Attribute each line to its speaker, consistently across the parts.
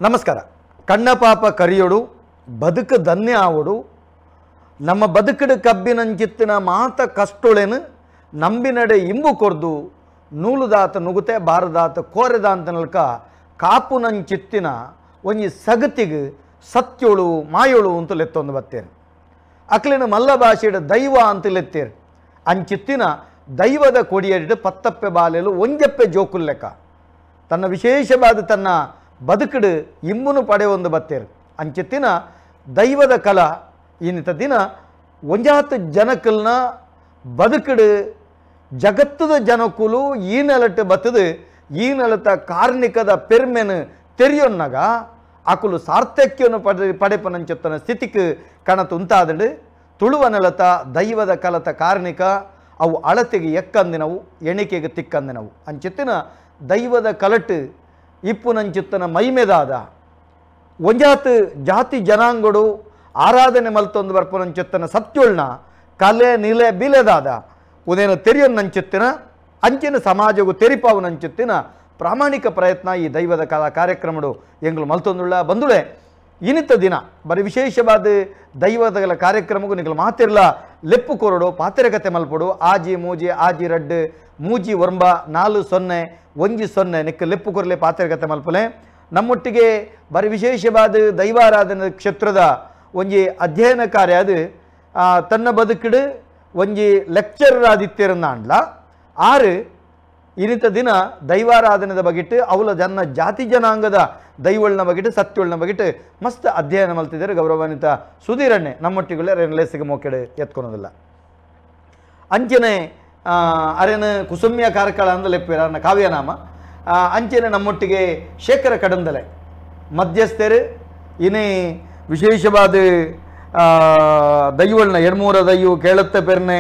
Speaker 1: ನಮಸ್ಕಾರ. ಕಣ್ಣ ಪಾಪ ಕರಿಯೋಡು, ಬದುಕು ಧನ್ಯ ಆವಡು, ನಮ್ಮ ಬದುಕಡು ಕಬ್ಬಿನಂಚಿತ್ತಿನ ಮಾತ ಕಷ್ಟೊಳೆನು ನಂಬಿನಡೆ ಇಂಬು ಕೊರ್ದು ನೂಲುದಾತ ನುಗುತೆ ಬಾರದಾತ ಕೋರೆದ ಅಂತನಲ್ಕ ಕಾಪುನಂಚಿತ್ತಿನ ಒಂಜಿ ಸಗತಿಗೆ ಸತ್ಯೋಳು ಮಾಯೋಳು ಅಂತ ಲೆತ್ತೊಂದು ಬತ್ತೇರು. ಅಕ್ಲಿನ ಮಲ್ಲ ಭಾಷೆಯ ದೈವ ಅಂತ ಲೆತ್ತೇರು. ಅಂಚಿತ್ತಿನ ದೈವದ ಕೊಡಿಯಡಿಡು ಪತ್ತಪ್ಪೆ ಬಾಲೆಲು ಒಂಜಪ್ಪೆ ಜೋಕುಲ್ಲೆಕ್ಕ ತನ್ನ ವಿಶೇಷವಾದ ತನ್ನ ಬದುಕಡು ಇಂಬುನು ಪಡೆಯೊಂದು ಬತ್ತೇರು. ಅಂಚಿತ್ತಿನ ದೈವದ ಕಲ ಇನ್ನಿತ ದಿನ ಒಂಜಾತ ಜನಕಲ್ನ ಬದುಕಡು ಜಗತ್ತದ ಜನಕುಲು ಈ ನೆಲಟ್ಟು ಬತ್ತದು ಈ ನೆಲತ ಕಾರ್ಣಿಕದ ಪೆರ್ಮೆನು ತೆರಿಯೊನ್ನಗ ಅಕುಲು ಸಾರ್ಥಕ್ಯವನ್ನು ಪಡೆಪನಂಚೊತ್ತನ ಸ್ಥಿತಿಗೆ ಕಣತುಂತಾದಡು. ತುಳುವ ನೆಲತ ದೈವದ ಕಲತ ಕಾರ್ಣಿಕ ಅವು ಅಳತೆಗೆ ಎಕ್ಕಂದಿನವು, ಎಣಿಕೆಗೆ ತಿಕ್ಕಂದಿನವು. ಅಂಚಿತ್ತಿನ ದೈವದ ಕಲಟು ಇಪ್ಪುನಂಚಿತ್ತನ ಮೈಮೆದಾದ ಒಂಜಾತ ಜಾತಿ ಜನಾಂಗಡು ಆರಾಧನೆ ಮಲ್ತೊಂದು ಬರ್ಪನಂಚಿತ್ತನ ಸತ್ಯೊಳ್ನ ಕಲೆ ನಿಲೆ ಬಿಲೆದಾದ ಉದೇನ ತೆರಿಯೊನ್ನಂಚಿತ್ತಿನ ಅಂಚಿನ ಸಮಾಜಗೂ ತೆರಿಪಾವನಂಚಿತ್ತಿನ ಪ್ರಾಮಾಣಿಕ ಪ್ರಯತ್ನ ಈ ದೈವದ ಕಲಾ ಕಾರ್ಯಕ್ರಮಡು ಎಂಗ್ಲು ಮಲ್ತೊಂದುಳ್ಳ ಬಂದುಳೆ. ಇನಿತ ದಿನ ಬರೀ ವಿಶೇಷವಾದ ದೈವದ ಕಾರ್ಯಕ್ರಮಕ್ಕೂ ನಿಗಲು ಮಾತಿರ್ಲ ಲೆಪ್ಪು ಕೊರಡು ಪಾತ್ರೆ ಮಲ್ಪಡು ಆಜಿ ಮೂಜಿ ಆಜಿ ರಡ್ಡು ಮೂಜಿ ಒಂಬ 4 0 1 0 ನಿಕ್ಕ ಲೆಪ್ಪು ಕೊರಲೆ ಪಾತ್ರೆ ಮಲ್ಪಲೆ. ನಮ್ಮೊಟ್ಟಿಗೆ ಬರೀ ವಿಶೇಷವಾದ ದೈವಾರಾಧನೆ ಕ್ಷೇತ್ರದ ಒಂಜಿ ಅಧ್ಯಯನ ಕಾರ್ಯ ಅದು ತನ್ನ ಬದುಕಿಡು ಒಂಜಿ ಲೆಕ್ಚರರ್ ಆದಿತ್ಯರನ್ನಾಂಡ್ಲ ಆರು ಇನ್ನಿತ ದಿನ ದೈವಾರಾಧನೆದ ಬಗಿಟ್ಟು ಅವಲ ಜನ ಜಾತಿ ಜನಾಂಗದ ದೈವಳ್ನ ಬಗಿಟ್ಟು ಸತ್ಯೊಳ್ನ ಬಗಿಟ್ಟು ಮಸ್ತ್ ಅಧ್ಯಯನ ಮಲ್ತಿದ್ದಾರೆ ಗೌರವಾನ್ವಿತ ಸುಧೀರಣ್ಣೆ ನಮ್ಮೊಟ್ಟಿಗೆ ಲೇಸಿಗೆ ಮೋಕೆಡೆ ಎತ್ಕೊಳೋದಿಲ್ಲ. ಅಂಚನೆ ಅರೇನು ಕುಸುಮ್ಯ ಕಾರ್ಕಳ ಅಂದ ಲೆಪ್ಪಿರ ಅನ್ನ ಕಾವ್ಯನಾಮ. ಅಂಚನೆ ನಮ್ಮೊಟ್ಟಿಗೆ ಶೇಖರ ಕಡಂದಲೆ ಮಧ್ಯಸ್ಥರು ಇನಿ ವಿಶೇಷವಾದ ದೈವಳ್ನ ಎಡ್ಮೂರ ದೈವ ಕೇಳತ್ತೆ ಪೆರ್ನೆ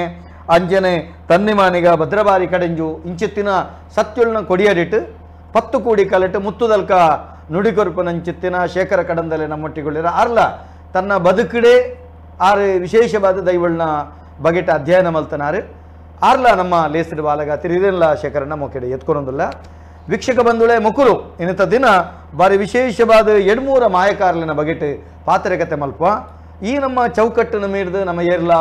Speaker 1: ಅಂಚನೆ ತನ್ನಿಮಾನಿಗ ಭದ್ರಬಾರಿ ಕಡೆಂಜು ಇಂಚಿತ್ತಿನ ಸತ್ಯೊಳ್ನ ಕೊಡಿಯಡಿಟ್ಟು 10 ಕೂಡಿ ಕಲೆಟ್ಟು ಮುತ್ತುದಲ್ಕ ನುಡಿಕೊರ್ಪನಂಚಿತ್ತಿನ ಶೇಖರ ಕಡಂದಲೆ ನಮ್ಮೊಟ್ಟಿಗೊಳ್ಳಿರ ಆರ್ಲ ತನ್ನ ಬದುಕಿಡೆ ಆರು ವಿಶೇಷವಾದ ದೈವಳ್ನ ಬಗೆಟ ಅಧ್ಯಯನ ಮಲ್ತನಾರು ಆರ್ಲ ನಮ್ಮ ಲೇಸಿಡ ಬಾಲಗ ತಿರಿದೆಲ್ಲ ಶೇಖರನ್ನ ಮೊಕೆಡೆ ಎತ್ಕೊಳೊಂದಿಲ್ಲ. ವೀಕ್ಷಕ ಬಂಧುಳೆ ಮುಕುರು ಇನ್ನಿತ ದಿನ ಬಾರಿ ವಿಶೇಷವಾದ ಎಡ್ಮೂರ ಮಾಯಕಾರ್ಲಿನ ಬಗೆಟ್ ಪಾತ್ರೆ ಮಲ್ಪ ಈ ನಮ್ಮ ಚೌಕಟ್ಟನ್ನು ಮೀರಿದು ನಮ್ಮ ಏರ್ಲ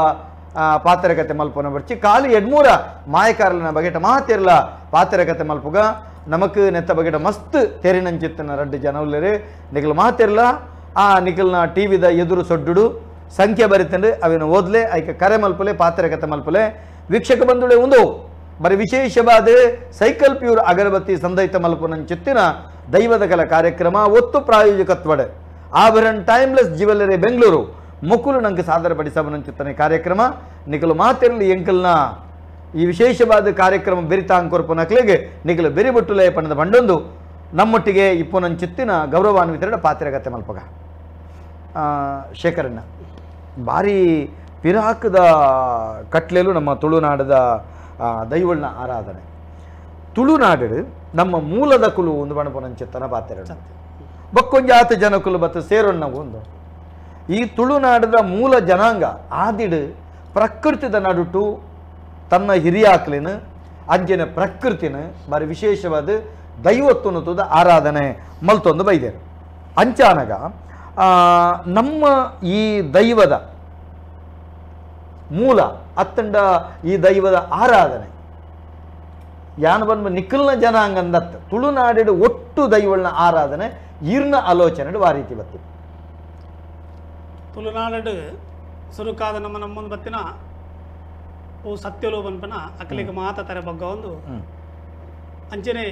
Speaker 1: ಪಾತ್ರೆ ಮಲ್ಪನ ಬರ್ಚಿ ಖಾಲಿ ಎಡ್ಮೂರ ಮಾಯಕಾರ್ಲಿನ ಬಗೆಟ ಮಾತಿರ್ಲ ಪಾತ್ರೆ ಮಲ್ಪುಗ ನಮಕ್ ನೆತ್ತ ಬಗೆಟ ಮಸ್ತ್ ತೆರಿನಂಚಿತ್ತನ ರಡ್ಡು ಜನ ಉಲ್ಲೇರು ನಿಗಲು ಮಾತಿರ್ಲ ಆ ನಿಗಲ್ನ ಟಿ ವಿದ ಎದುರು ಸೊಡ್ಡುಡು ಸಂಖ್ಯೆ ಬರಿತಂಡು ಅವಿನ ಓದ್ಲೆ ಐಕ ಕರೆ ಮಲ್ಪಲೆ ಪಾತ್ರೆ ಮಲ್ಪಲೆ. ವೀಕ್ಷಕ ಬಂಧುಳೆ ಒಂದು ಬರೀ ವಿಶೇಷವಾದ ಸೈಕಲ್ ಪ್ಯೂರ್ ಅಗರಬತ್ತಿ ಸಂದೈತ ಮಲ್ಪನಂಚಿತ್ತಿನ ದೈವದ ಕಲ ಕಾರ್ಯಕ್ರಮ ಒತ್ತು ಪ್ರಾಯೋಜಕತ್ವಡೆ ಆಭರಣ ಟೈಮ್ಲೆಸ್ ಜ್ಯುವೆಲ್ಲರಿ ಬೆಂಗಳೂರು ಮುಕುಲು ನಂಗೆ ಸಾದರಪಡಿಸವನಂಚಿತ್ತನೆ ಕಾರ್ಯಕ್ರಮ ನಿಗಲು ಮಾತಿರಲಿ ಎಂಕಲ್ನ ಈ ವಿಶೇಷವಾದ ಕಾರ್ಯಕ್ರಮ ಬೆರಿತಾಂಕೊರ್ಪನಕ್ಲೆಗೆ ನಿಗಲು ಬೆರಿಬುಟ್ಟುಲೆ ಪಣದ ಬಂಡೊಂದು ನಮ್ಮೊಟ್ಟಿಗೆ ಇಪ್ಪನಂಚಿತ್ತಿನ ಗೌರವಾನ್ವಿತರಡ ಪಾತ್ರೆಗತೆ ಮಲ್ಪಗ. ಶೇಖರಣ್ಣ ಭಾರಿ ಪಿರಾಕದ ಕಟ್ಲೆಲು ನಮ್ಮ ತುಳುನಾಡದ ದೈವಳ್ನ ಆರಾಧನೆ ತುಳುನಾಡು ನಮ್ಮ ಮೂಲದ ಕುಲು ಒಂದು ಬಣಪನಂಚಿತ್ತನ ಪಾತ್ರೆ ಬಕ್ಕೊಂಜಾತ ಜನಕುಲು ಬತ್ತು ಸೇರೊಣ್ಣ ಒಂದು ಈ ತುಳುನಾಡದ ಮೂಲ ಜನಾಂಗ ಆದಿಡು ಪ್ರಕೃತಿದ ನಡುಟು ತನ್ನ ಹಿರಿಯಾಕ್ಲಿನ ಅಂಜಿನ ಪ್ರಕೃತಿನ ಬಾರಿ ವಿಶೇಷವಾದ ದೈವತ್ವನತದ ಆರಾಧನೆ ಮಲ್ತೊಂದು ಬೈದೇರು. ಅಂಚಾನಗ ನಮ್ಮ ಈ ದೈವದ ಮೂಲ ಅತ್ತಂಡ ಈ ದೈವದ ಆರಾಧನೆ ಯಾನ ಬಂದ ನಿಖಲ್ನ ಜನಾಂಗ ಅಂದತ್ತ ತುಳುನಾಡಿಡು ಒಟ್ಟು ದೈವಳ್ನ ಆರಾಧನೆ ಈರ್ನ ಆಲೋಚನೆ ಆ ರೀತಿ ಬತ್ತಿತ್ತು.
Speaker 2: ತುಳುನಾಡು ಸುರುಕಾದ ನಮ್ಮ ನಮ್ಮೊಂದು ಬತ್ತಿನ ಓ ಸತ್ಯಲೋ ಬನ್ಪನ ಅಕಲಿಗೆ ಮಾತ ತರ ಬಗ್ಗ ಒಂದು ಅಂಚನೆ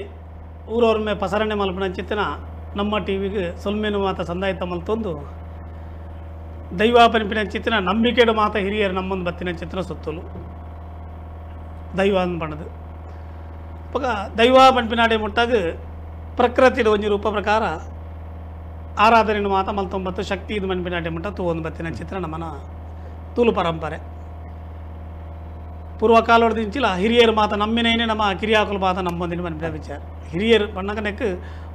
Speaker 2: ಊರವ್ರ ಪಸರಣೆ ಮಲ್ಪನ ಅಂಚಿತ್ತಿನ ನಮ್ಮ ಟಿ ವಿಗೆ ಸೊಲ್ಮೇನು ಮಾತ ಸಂದಾಯಿತ ಮಲ್ತೊಂದು ದೈವ ಪನಿಪಿನ ಚಿತ್ತಿನ ನಂಬಿಕೆಡು ಮಾತ ಹಿರಿಯರು ನಮ್ಮೊಂದು ಬತ್ತಿನ ಚಿತ್ತಿನ ಸುತ್ತಲು ದೈವ ಅನ್ಬಣ್ಣದು. ಪಗ ದೈವ ಪನ್ಪಿನಾಡೆ ಮುಟ್ಟಾಗ ಪ್ರಕೃತಿಯ ಒಂಜಿ ರೂಪ ಪ್ರಕಾರ ಆರಾಧನೆ ಮಾತ ಮಲ್ತೊಂಬತ್ತು ಶಕ್ತಿ ಇದು ಮನ್ಪಿನಾಡೆ ಮುಟ್ಟ ತೂ ಒಂದು ಬತ್ತಿನ ಚಿತ್ರ ನಮ್ಮನ ತುಳು ಪರಂಪರೆ. ಪೂರ್ವಕಾಲದಿಂಚಿಲ ಹಿರಿಯರು ಮಾತ ನಮ್ಮಿನೇನೆ ನಮ್ಮ ಕಿರಿಯಾಕುಲು ಮಾತ ನಮ್ಮೊಂದಿನ ಮನ್ಪಿನ ವಿಚಾರ. ಹಿರಿಯರು ಬಣ್ಣಕನೆಕ್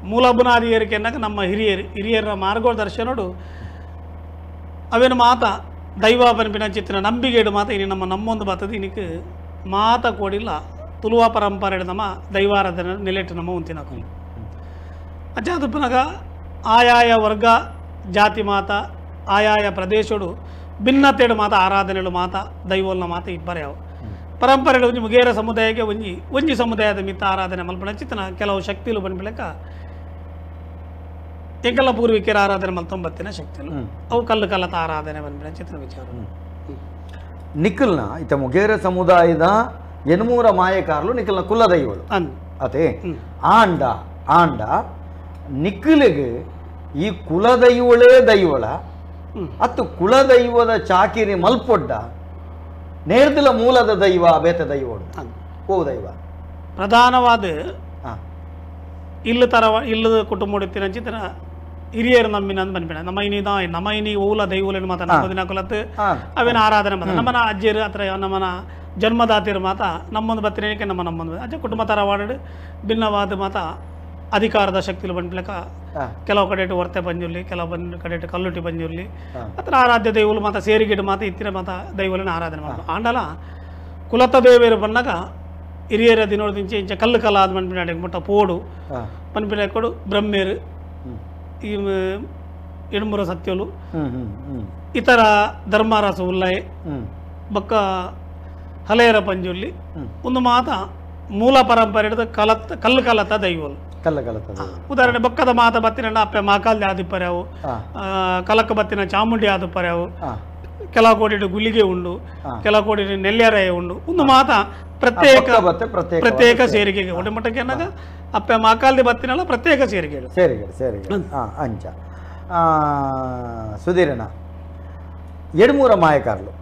Speaker 2: ಮೂಲ ಬುನಾದಿಯರಿಗೆ ಎನ್ನಕ ನಮ್ಮ ಹಿರಿಯರು ಹಿರಿಯರ ಮಾರ್ಗದರ್ಶನೋಡು ಅವೇನು ಮಾತ ದೈವ ಪನ್ಪಿನ ಚಿತ್ರ ನಂಬಿಕೆಡು ಮಾತ ಇನಿ ನಮ್ಮ ನಮ್ಮೊಂದು ಬರ್ತದೆ ಇನಿಕ್ ಮಾತ ಕೋಡಿಲ್ಲ ತುಳುವ ಪರಂಪರೆ ನಮ್ಮ ದೈವಾರಾಧನೆ ನಿಲೆಟ್ಟು ನಮ್ಮ ಉಂತಿನಕು. ಅಜ್ಜಾದುಪ್ಪನಾಗ ಆಯಾಯ ವರ್ಗ ಜಾತಿ ಮಾತ ಆಯಾಯ ಪ್ರದೇಶಡು ಭಿನ್ನತೆಡು ಮಾತ ಆರಾಧನೆಗಳು ಮಾತ ದೈವೋಲ್ನ ಮಾತ ಇಬ್ಬರೇ ಅವು ಪರಂಪರೆ ಒಂಜಿ ಮುಗೇರ ಸಮುದಾಯಕ್ಕೆ ಒಂಜಿ ಒಂಜಿ ಸಮುದಾಯದ ಮಿತ್ತ ಆರಾಧನೆ ಮಲ್ಪಣ ಚಿತ್ತನ ಕೆಲವು ಶಕ್ತಿಲು ಬಂದ್ಬಿಳಕ ಎಂಕಲ್ಲ ಪೂರ್ವಿಕರ ಆರಾಧನೆ ಮಲ್ತೊಂಬತ್ತಿನ ಶಕ್ತಿಲು ಅವು ಕಲ್ಲು ಕಲ್ಲತ ಆರಾಧನೆ ಬಂದ್ಬಿಡ ಚಿತ್ರ ವಿಚಾರ.
Speaker 1: ನಿಖಲ್ನ ಇತ ಮುಗೇರ ಸಮುದಾಯದ ಎನ್ಮೂರ ಮಾಯಕಾರಲು ನಿಖಲ್ನ ಕುಲದೈವಳು ಅದೇ ಆಂಡ ಆಂಡ ನಿಖಲಿಗೆ ಈ ಕುಲದೈವಳೇ ದೈವಳ ಅತ್ತು ಕುಲದೈವದ ಚಾಕಿರಿ ಮಲ್ಪೊಡ್ಡ ನೇರ್ದಿಲ ಮೂಲದ ದೈವ ಬೇತ ದೈವ ಓ ದೈವ
Speaker 2: ಪ್ರಧಾನವಾದ ಇಲ್ಲು ತರ ಇಲ್ಲದ ಕುಟುಂಬ ಚಿತ್ರ ಹಿರಿಯರು ನಂಬಿನ ಬಂದ್ಬಿಡ ನಮ್ಮ ಇನಿ ನಮ್ಮ ಇನಿ ಓಲ ದೈವಲೇನು ಮಾತ ನಮ್ಮ ಕುಲತ್ತು ಅವೇನ ಆರಾಧನೆ ಮಾತ ನಮ್ಮನ ಅಜ್ಜಿಯರು ಅಥವಾ ನಮ್ಮನ ಜನ್ಮದಾತಿಯರು ಮಾತ ನಮ್ಮೊಂದು ಬತ್ತಿನೇಕೆ ನಮ್ಮ ನಮ್ಮೊಂದು ಅಜ್ಜ ಕುಟುಂಬ ತರವಾಡ ಭಿನ್ನವಾದ ಮಾತ ಅಧಿಕಾರದ ಶಕ್ತಿಲು ಬಂದ್ಬಿಡಕ ಕೆಲವು ಕಡೆ ವರ್ತೆ ಬಂಜುರ್ಲಿ ಕೆಲವು ಬಂದು ಕಡೆ ಕಲ್ಲುಟಿ ಬಂಜುರ್ಲಿ ಅಥವಾ ಆರಾಧ್ಯ ದೈವಲು ಮಾತ ಸೇರಿಗಿಡು ಮಾತ ಇತ್ತಿನ ಮಾತ ದೈವಲನ್ನ ಆರಾಧನೆ ಮಾಡ ಆಂಡಲ ಕುಲತ ದೇವೇರು ಬಂದಾಗ ಹಿರಿಯರ ದಿನೋದಿಂಚೆ ಇಂಚ ಕಲ್ಲು ಕಲ್ಲ ಅದು ಬಂದ್ಬಿಡ ಮುಟ್ಟ ಪೋಡು ಬಂದ್ಬಿಡ ಕೊಡು ಬ್ರಹ್ಮೇರು ಈ ಎಣ್ಮುರ ಸತ್ಯಲು ಇತರ ಧರ್ಮರಸ ಉಲ್ಲೈ ಬಕ್ಕ ಹಲೇರ ಪಂಜುರ್ಲಿ ಒಂದು ಮಾತ ಮೂಲ ಪರಂಪರೆ ಹಿಡಿದು ಕಲತ್ ಕಲ್ಲು ಕಲತ ದೈವಲು
Speaker 1: ಕಲ್ಲ ಕಲತ
Speaker 2: ಉದಾಹರಣೆ ಬೊಕ್ಕದ ಮಾತ ಬತ್ತಿನ ಅಪ್ಪೆ ಮಾಕಾಲ್ದೆ ಆದಿಪ್ಪರ್ಯಾವು ಕಲಕ ಬತ್ತಿನ ಚಾಮುಂಡಿ ಆದಿಪ್ಪರ್ಯಾವು ಕೆಲವು ಕೋಟಿ ಗುಲಿಗೆ ಉಂಡು ಕೆಲವು ಕೋಟಿ ನೆಲ್ಯರಾಯ ಉಂಡು ಒಂದು ಮಾತ ಪ್ರತ್ಯೇಕ ಪ್ರತ್ಯೇಕ ಸೇರಿಕೆಗೆ ಒಡೆ ಮಟ್ಟಕ್ಕೆ ಏನಾಗ ಅಪ್ಪೆ ಮಾಕಾಲ್ದೆ ಬತ್ತಿನಲ್ಲ ಪ್ರತ್ಯೇಕ ಸೇರಿಕೆ
Speaker 1: ಸೇರಿಗೆ ಸೇರಿಗೆ ಅಂಚ ಸುಧೀರಣ ಎಡ್ಮೂರ ಮಾಯಕಾರ್ಲು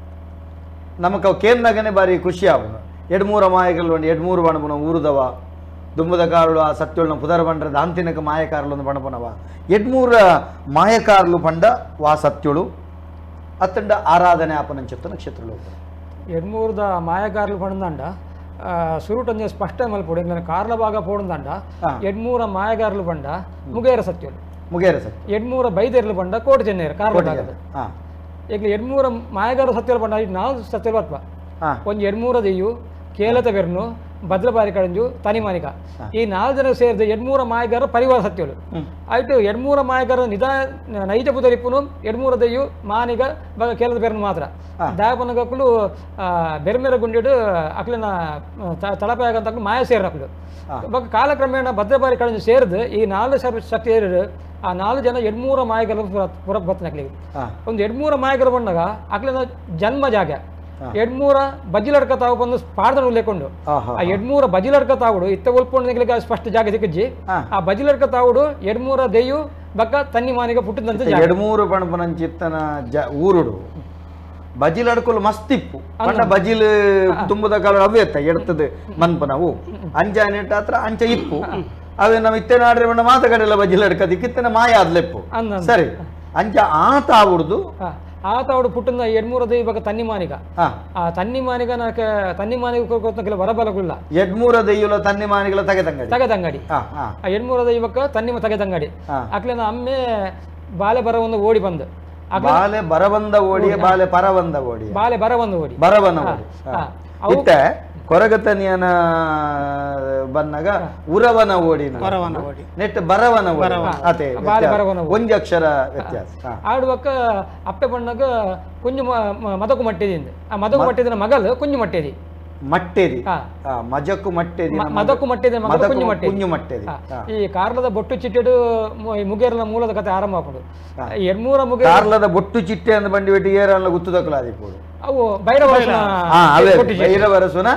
Speaker 1: ನಮಕ ಕೇಂದ್ರಗನೇ ಬಾರಿ ಖುಷಿ ಆಗುನು ಎಡ್ಮೂರ ಮಾಯಕರ್ಲು ಒಂದು ಎಡ್ಮೂರು ಬಣಪುನ ಊರುದವ ದುಂಬದ ಕಾರುಳು ಆ ಸತ್ಯೊಳ್ನ ಪುದರ್ ಬಂಡ್ರ ದಾಂತಿನಕ ಮಾಯಕಾರ್ಲು ಒಂದು ಬಣಪುನವ ಎಡ್ಮೂರ ಮಾಯಕಾರ್ಲು ಪಂಡ ವಾ ಸತ್ಯುಳು ಅತ್ತಂಡ ಆರಾಧನೆ ಆಪನಂಚತ್ತ ನಕ್ಷತ್ರಲು
Speaker 3: ಎಡ್ಮೂರದ ಮಾಯಕಾರ್ಲು ಪಂಡಂಡ ಸುರುಟೊಂಜೆ ಸ್ಪಷ್ಟ ಮಲ್ಪೊಡು ಎಂಗ್ಲನ ಕಾರ್ಲ ಭಾಗ ಪೋಡುಂದಂಡ ಎಡ್ಮೂರ ಮಾಯಗಾರ್ಲು ಪಂಡ ಮುಗೇರ ಸತ್ಯಲು
Speaker 1: ಮುಗೇರ ಸತ್ಯ
Speaker 3: ಎಡ್ಮೂರ ಬೈದೆರ್ಲು ಪಂಡ ಕೋಟೆ ಚೆನ್ನೇರು ಕಾರ್ಲ ಭಾಗದ ಈಗ ಎಡ್ಮೂರ ಮಾಯಗಾರ ಸತ್ಯಲು ಪಂಡ ನಾಲ್ ಸತ್ಯಲು ಬರ್ಪ ಒಂಜಿ ಎಡ್ಮೂರ ದೆಯ್ಯು ಕೇಲತ ಬೆರ್ನು ಭದ್ರಬಾರಿ ಕಡಂಜು ತನಿಮಾನಿಕ ಈ ನಾಲ್ಕು ಜನ ಸೇರಿದ ಎಡ್ಮೂರ ಮಾಯಗಾರ ಪರಿವಾರ ಸತ್ಯಲು ಆಯ್ತು ಎಡ್ಮೂರ ಮಾಯಗಾರ ನಿಧಾನ ನೈಜ ಪುದರಿಪ್ಪುನು ಎಡ್ಮೂರ ದೆಯ್ಯು ಮಾನಿಗ ಬಗ ಕೇಲದ ಬೆರ್ನು ಮಾತ್ರ ದಾಯಪನಗಕ್ಕಲು ಬೆರ್ಮೆರ ಗುಂಡಿಡು ಅಕ್ಲಿನ ತಳಪಾಯಗಂತ ಮಾಯ ಸೇರ ಅಕ್ಲು ಬಗ ಕಾಲಕ್ರಮೇಣ ಭದ್ರಬಾರಿ ಕಡಂಜು ಸೇರಿದು ಈ ನಾಲ್ಕು ಶಕ್ತಿ ಏರಿರು ಆ ನಾಲ್ಕು ಜನ ಎಡ್ಮೂರ ಮಾಯಗಾರ ಪುರ ಬರ್ತನ ಅಕ್ಲಿಗೆ ಒಂದು ಎಡ್ಮೂರ ಮಾಯಗಾರ ಬಂದಾಗ ಅಕ್ಲಿನ ಜನ್ಮ ಜಾಗ ಎಡ್ಮೂರ ಬಜಿಲಡ್ಕ ತಾವು ಬಂದು ಪಾಡ್ದನ ಉಲ್ಲೇಕೊಂಡು ಆ ಎಡ್ಮೂರ ಬಜಿಲಡ್ಕ ತಾವುಡು ಇತ್ತ ಉಲ್ಪೊಂಡು ಸ್ಪಷ್ಟ ಜಾಗ ಸಿಕ್ಕಜ್ಜಿ ಆ ಬಜಿಲಡ್ಕ ತಾವುಡು ಎಡ್ಮೂರ ದೆಯ್ಯು ಬಕ್ಕ ತನ್ನಿ ಮಾನಿಗ ಪುಟ್ಟದಂತ
Speaker 1: ಎಡ್ಮೂರು ಪಣಪನಂಚಿತ್ತನ ಊರುಡು ಬಜಿಲಡ್ಕೊಲು ಮಸ್ತಿಪ್ಪು ಪಂಡ ಬಜಿಲ್ ತುಂಬುದ ಕಾಲ ಅವೇ ಎಡ್ತದೆ ಮನ್ಪನವು ಅಂಚ ನೆಟ್ಟ ಹತ್ರ ಅಂಚ ಇಪ್ಪು ಅವೇ ನಮ್ಮ ಇತ್ತೆ ನಾಡ್ರೆ ಬಣ್ಣ ಮಾತ ಕಡೆಲ್ಲ ಬಜಿಲಡ್ಕ ದಿಕ್ಕಿತ್ತನ ಮಾಯ ಆದ್ಲೆಪ್ಪು ಸರಿ ಅಂಚ ಆ ತಾವುಡ್ದು
Speaker 3: ಆ ತಾవుಡು ಪುಟ್ಟನ ಎಡ್ಮೂರ ದೈವ ತನ್ನಿ ಮಾನಿಗ ಆ ತನ್ನಿ ಮಾನಿಗ ತನ್ನಿ ಮಾನಿಗ ಕೆಲವು ವರಬಲಗುಲ್ಲ
Speaker 1: ಎಡ್ಮೂರ ದೈಯುಲ ತನ್ನಿ ಮಾನಿಗಳ ತಗೆ ತಂಗಡಿ
Speaker 3: ತಗೆ ತಂಗಡಿ ಆ ಎಡ್ಮೂರ ದೈವಕ್ಕ ತನ್ನಿ ತಗೆ ತಂಗಡಿ ಅಕ್ಲಿನ ಅಮ್ಮೆ ಬಾಲೆ ಬರವನ್ನು ಓಡಿ ಬಂದು
Speaker 1: ಬಾಲೆ ಬರಬಂದ ಓಡಿ ಬಾಲೆ ಪರಬಂದ ಓಡಿ
Speaker 3: ಬಾಲೆ ಬರಬಂದ ಓಡಿ
Speaker 1: ಬರಬಂದ ಓಡಿ ಇತ್ತೆ ಕೊರಗತನಿಯನ ಬನ್ನಾಗ ಉರವನ ಓಡಿ ನೆಟ್ ಬರವನ ಓಡಿ ಅದೇ ಒಂಜಿ ಅಕ್ಷರ ವ್ಯತ್ಯಾಸ
Speaker 3: ಆಡುವಕ್ಕ ಅಪ್ಪೆ ಬಣ್ಣಗ ಕುಂಜು ಮದಕು ಮಟ್ಟಿದಿಂದ ಆ ಮದಕು ಮಟ್ಟಿದಿನ ಮಗಲು ಕುಂಜು ಮಟ್ಟೇದಿ
Speaker 1: ಮಟ್ಟೇರಿ ಮಜಕ್ಕು ಮಟ್ಟೇದಿ
Speaker 3: ಮದಕು ಮಟ್ಟಿದ ಮಗಲು ಕುಂಜು ಮಟ್ಟೇದಿ
Speaker 1: ಕುಂಜು ಮಟ್ಟೇದಿ
Speaker 3: ಈ ಕಾರ್ಲದ ಬೊಟ್ಟು ಚಿಟ್ಟೆಡು ಮುಗೇರನ ಮೂಲದ ಕಥೆ ಆರಂಭ ಆಪುಂಡು ಎಡ್ಮೂರ ಮುಗೇರ
Speaker 1: ಕಾರ್ಲದ ಬೊಟ್ಟು ಚಿಟ್ಟೆ ಅಂದ ಬಂಡಿ ಬೆಟ್ಟಿ ಏರಲ್ಲ ಗುತ್ತುದಕ್ಕಲಾದಿಪ್ಪುಡು
Speaker 3: ಅವು ಭೈರವರಸುನ
Speaker 1: ಭೈರವರಸುನ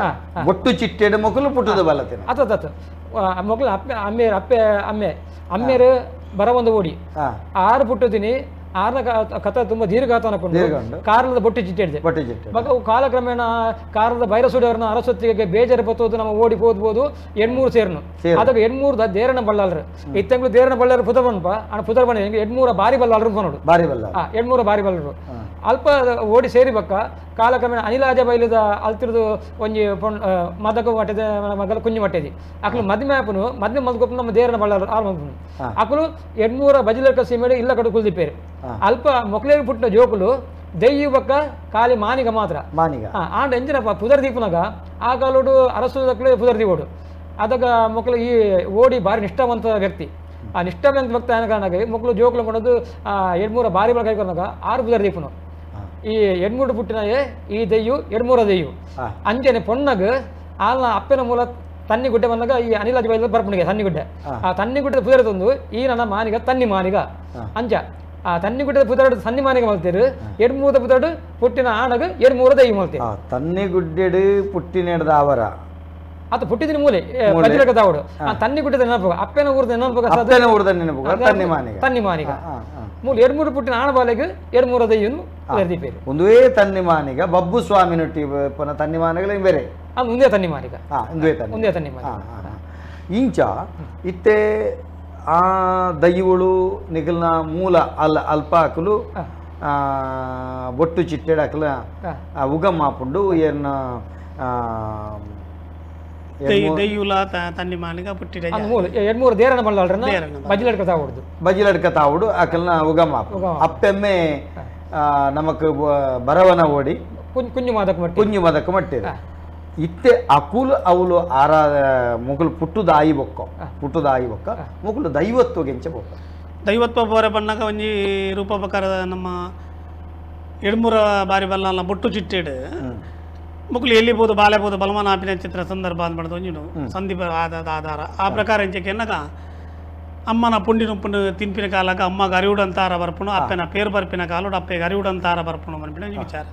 Speaker 1: ಬೊಟ್ಟು ಚಿಟ್ಟೆಡು ಮೊಕಲು ಪುಟ್ಟದ ಬಲತಿನ
Speaker 3: ಅತ್ತ ಅತ್ತ ಮೊಕಲು ಅಪ್ಪೆ ಅಮ್ಮೇರು ಅಪ್ಪೆ ಅಮ್ಮೆ ಅಮ್ಮೇರು ಬರವೊಂದು ಓಡಿ ಆರು ಪುಟ್ಟುದಿನಿ ಆರ್ನ ಕಥೆ ತುಂಬಾ ದೀರ್ಘ ಅನ್ಕೊಂಡು ಕಾರ್ಲದ ಬೊಟ್ಟು ಚಿಟ್ಟೆ ಹಿಡಿದೆ ಬಗ ಕಾಲಕ್ರಮೇಣ ಕಾರ್ಲದ ಭೈರಸುಡಿಯವ್ರನ್ನ ಅರಸೊತ್ತಿಗೆ ಬೇಜಾರು ಬತ್ತೋದು ನಮ್ಮ ಓಡಿ ಹೋದ್ಬೋದು ಎಣ್ಮೂರು ಸೇರ್ನು ಅದಕ್ಕೆ ಎಣ್ಮೂರ್ದ ದೇರನ ಬಳ್ಳಾಲ್ರು ಇತ್ತಂಗ್ಳು ದೇರನ ಬಳ್ಳಾರು ಪುದರ್ ಬನ್ಪ ಅಣ್ಣ ಪುದರ್ ಬಣ್ಣ ಎಣ್ಮೂರ ಬಾರಿ ಬಲ್ಲಾಲ್ರು ನೋಡು
Speaker 1: ಬಾರಿ ಬಲ್ಲ
Speaker 3: ಎಣ್ಮೂರ ಬಾರಿ ಬಲ್ಲರು ಅಲ್ಪ ಓಡಿ ಸೇರಿ ಬಕ್ಕ ಕಾಲಕ್ರಮೇಣ ಅನಿಲಾಜ ಬೈಲದ ಅಲ್ತಿರ್ದು ಒಂಜಿ ಮದಕ ಮಟ್ಟದ ಮಗಲ ಕುಂಜು ಮಟ್ಟೆದಿ ಅಕ್ಲು ಮದ್ಮೆ ಆಪುನು ಮದ್ಮೆ ಮಲ್ಕೊಪ್ಪು ನಮ್ಮ ದೇರನ ಬಳ್ಳಾರು ಆರು ಮಲ್ಪುನು ಅಕ್ಲು ಎಣ್ಮೂರ ಬಜಿಲರ್ಕ ಸೀಮೆಡು ಇಲ್ಲ ಕಡು ಕುಲ್ದಿಪ್ಪೇರು ಅಲ್ಪ ಮೊಕ್ಲೇರು ಪುಟ್ಟಿನ ಜೋಕುಲು ದೆಯ್ಯು ಬಕ್ಕ ಖಾಲಿ ಮಾನಿಗ ಮಾತ್ರ
Speaker 1: ಮಾನಿಗ
Speaker 3: ಆಂಡ ಎಂಜಿನಪ್ಪ ಪುದರ್ ದೀಪನಾಗ ಆ ಕಾಲೋಡು ಅರಸು ದಕ್ಲು ಪುದರ್ ದೀವೋಡು ಅದಗ ಮೊಕ್ಕಲು ಈ ಓಡಿ ಭಾರಿ ನಿಷ್ಠಾವಂತ ವ್ಯಕ್ತಿ ಆ ನಿಷ್ಠಾವಂತ ಭಕ್ತ ಆನ ಕಾರಣಕ್ಕೆ ಮೊಕ್ಕಳು ಜೋಕುಲು ಕೊಡೋದು ಆ ಎಡ್ಮೂರ ಬಾರಿ ಬಳಕ ಕೈಕೊಂಡಾಗ ಆರು ಪುದರ್ ದೀಪನು ಈ ಎಡ್ಮೂರು ಪುಟ್ಟಿನಾಯೇ ಈ ದೆಯ್ಯು ಎಡ್ಮೂರ ದೆಯ್ಯು ಅಂಚನೆ ಪೊಣ್ಣಗ್ ಆಲ್ನ ಅಪ್ಪನ ಮೂಲ ತನ್ನಿಗುಡ್ಡೆ ಬಂದಾಗ ಈ ಅನಿಲಾಜಿ ಬೈಲ ಬರ್ಪುಣಿಗೆ ತನ್ನಿಗುಡ್ಡೆ ಆ ತನ್ನಿಗುಡ್ಡೆ ಪುದರ್ ತಂದು ಈ ನನ್ನ ಮಾನಿಗ ತನ್ನಿ ಮಾನಿಗ ಅಂಚ ಆ ತನ್ನಿಗುಡ್ಡೆ ಪುದರ್ ತನ್ನಿ ಮಾನಿಗ ಮಲ್ತೇರು ಎಡ್ಮೂರದ ಪುದರ್ ಪುಟ್ಟಿನ ಆಣಗ ಎಡ್ಮೂರ ದೆಯ್ಯು ಮಲ್ತೇರು
Speaker 1: ತನ್ನಿಗುಡ್ಡೆಡು ಪುಟ್ಟಿನೆಡ್ದ ಅವರ
Speaker 3: ಅದು ಪುಟ್ಟಿದಿನ ಮೂಲೆ ಬಜಿಲಕದಾವಡು ಆ ತನ್ನಿಗುಡ್ಡೆದ ನೆನಪು ಅಪ್ಪನ ಊರದ ನೆನಪು
Speaker 1: ಅಪ್ಪನ ಊರದ ನೆನಪು ತನ್ನಿ ಮಾನಿಗ
Speaker 3: ತನ್ನಿ ಮಾನಿಗ ಮೂಲ ಎಡ್ಮೂರು ಪುಟ್ಟಿನ ಆಣ ಬಾಲೆಗ್ ಎಡ್ಮೂರ ದೆಯ್ಯನು ದೀಪೇರು
Speaker 1: ಒಂದುವೇ ತನ್ನಿ ಮಾನಿಗ ಬಬ್ಬು ಸ್ವಾಮಿ ನೊಟ್ಟಿ ಪುನಃ ತನ್ನಿ ಮಾನಿಗಳ ಬೇರೆ
Speaker 3: ಅದು ಒಂದೇ ತನ್ನಿ ಮಾನಿಗ
Speaker 1: ಒಂದೇ ತನ್ನಿ
Speaker 3: ಒಂದೇ ತನ್ನಿ ಮಾನಿಗ
Speaker 1: ಇಂಚ ಇತ್ತೆ ಆ ದೈವಳು ನಿಗಲ್ನ ಮೂಲ ಅಲ್ ಅಲ್ಪ ಹಾಕಲು ಬೊಟ್ಟು ಚಿಟ್ಟೆಡಾಕಲ ಉಗಮ್ ಹಾಪುಂಡು ಏನ
Speaker 2: ದೆಯ್ಯುಲ ತನ್ನಿ ಮಾನಿಗ ಪುಟ್ಟಿಡ
Speaker 3: ಎಡ್ಮೂರು ದೇರನ ಬಲ್ಲಾಳ್ರನ್ನ ಬಜಿಲಡ್ಕ ತಾವುಡು
Speaker 1: ಬಜಿಲಡ್ಕ ತಾವುಡು ಅಕಲ್ನ ಉಗಮ್ ಹಾಪು ಅಪ್ಪೆಮ್ಮೆ ನಮಕ್ ಬರವನ ಓಡಿ
Speaker 3: ಕುಂಜು ಮಾದಕ ಮಟ್ಟಿ
Speaker 1: ಕುಂಜು ಮಾದಕ ಮಟ್ಟಿದೆ ಇತ್ತೆ ಅಕುಲು ಅವಳು ಆರ ಮುಗುಲು ಪುಟ್ಟುದಾಯಿ ಬೊಕ್ಕ ಪುಟ್ಟುದಾಯಿ ಬೊಕ್ಕ ಮುಗುಲು ದೈವತ್ವ ಗೆಂಚ ಬೊಕ್ಕ
Speaker 2: ದೈವತ್ವ ಬೋರೆ ಬಣ್ಣಗ ಒಂಜಿ ರೂಪ ಪ್ರಕಾರದ ನಮ್ಮ ಎಡ್ಮೂರ ಬಾರಿ ಬಲ್ಲ ಬೊಟ್ಟು ಚಿಟ್ಟೆಡು ಮುಕ್ಲು ಎಲ್ಲಿ ಬೋದು ಬಾಲೆ ಬೋದು ಬಲಮಾನ ಆಪಿನ ಚಿತ್ರ ಸಂದರ್ಭ ಅಂದ್ಬಾರ್ದು ಒಂಜಿನು ಸಂದೀಪ ಆದ ಆಧಾರ ಆ ಪ್ರಕಾರ ಎಂಚಕ್ಕೆ ಎನ್ನಗ ಅಮ್ಮನ ಪುಂಡಿನ ಪುಂಡು ತಿನ್ಪಿನ ಕಾಲಕ್ಕೆ ಅಮ್ಮಗ ಅರಿವುಡಂತಾರ ಬರ್ಪುಣು ಅಪ್ಪನ ಪೇರು ಬರ್ಪಿನ ಕಾಲೋಡು ಅಪ್ಪಗೆ ಅರಿವುಡಂತಾರ ಬರ್ಪುಣು ಮನ್ಪಿನ ವಿಚಾರ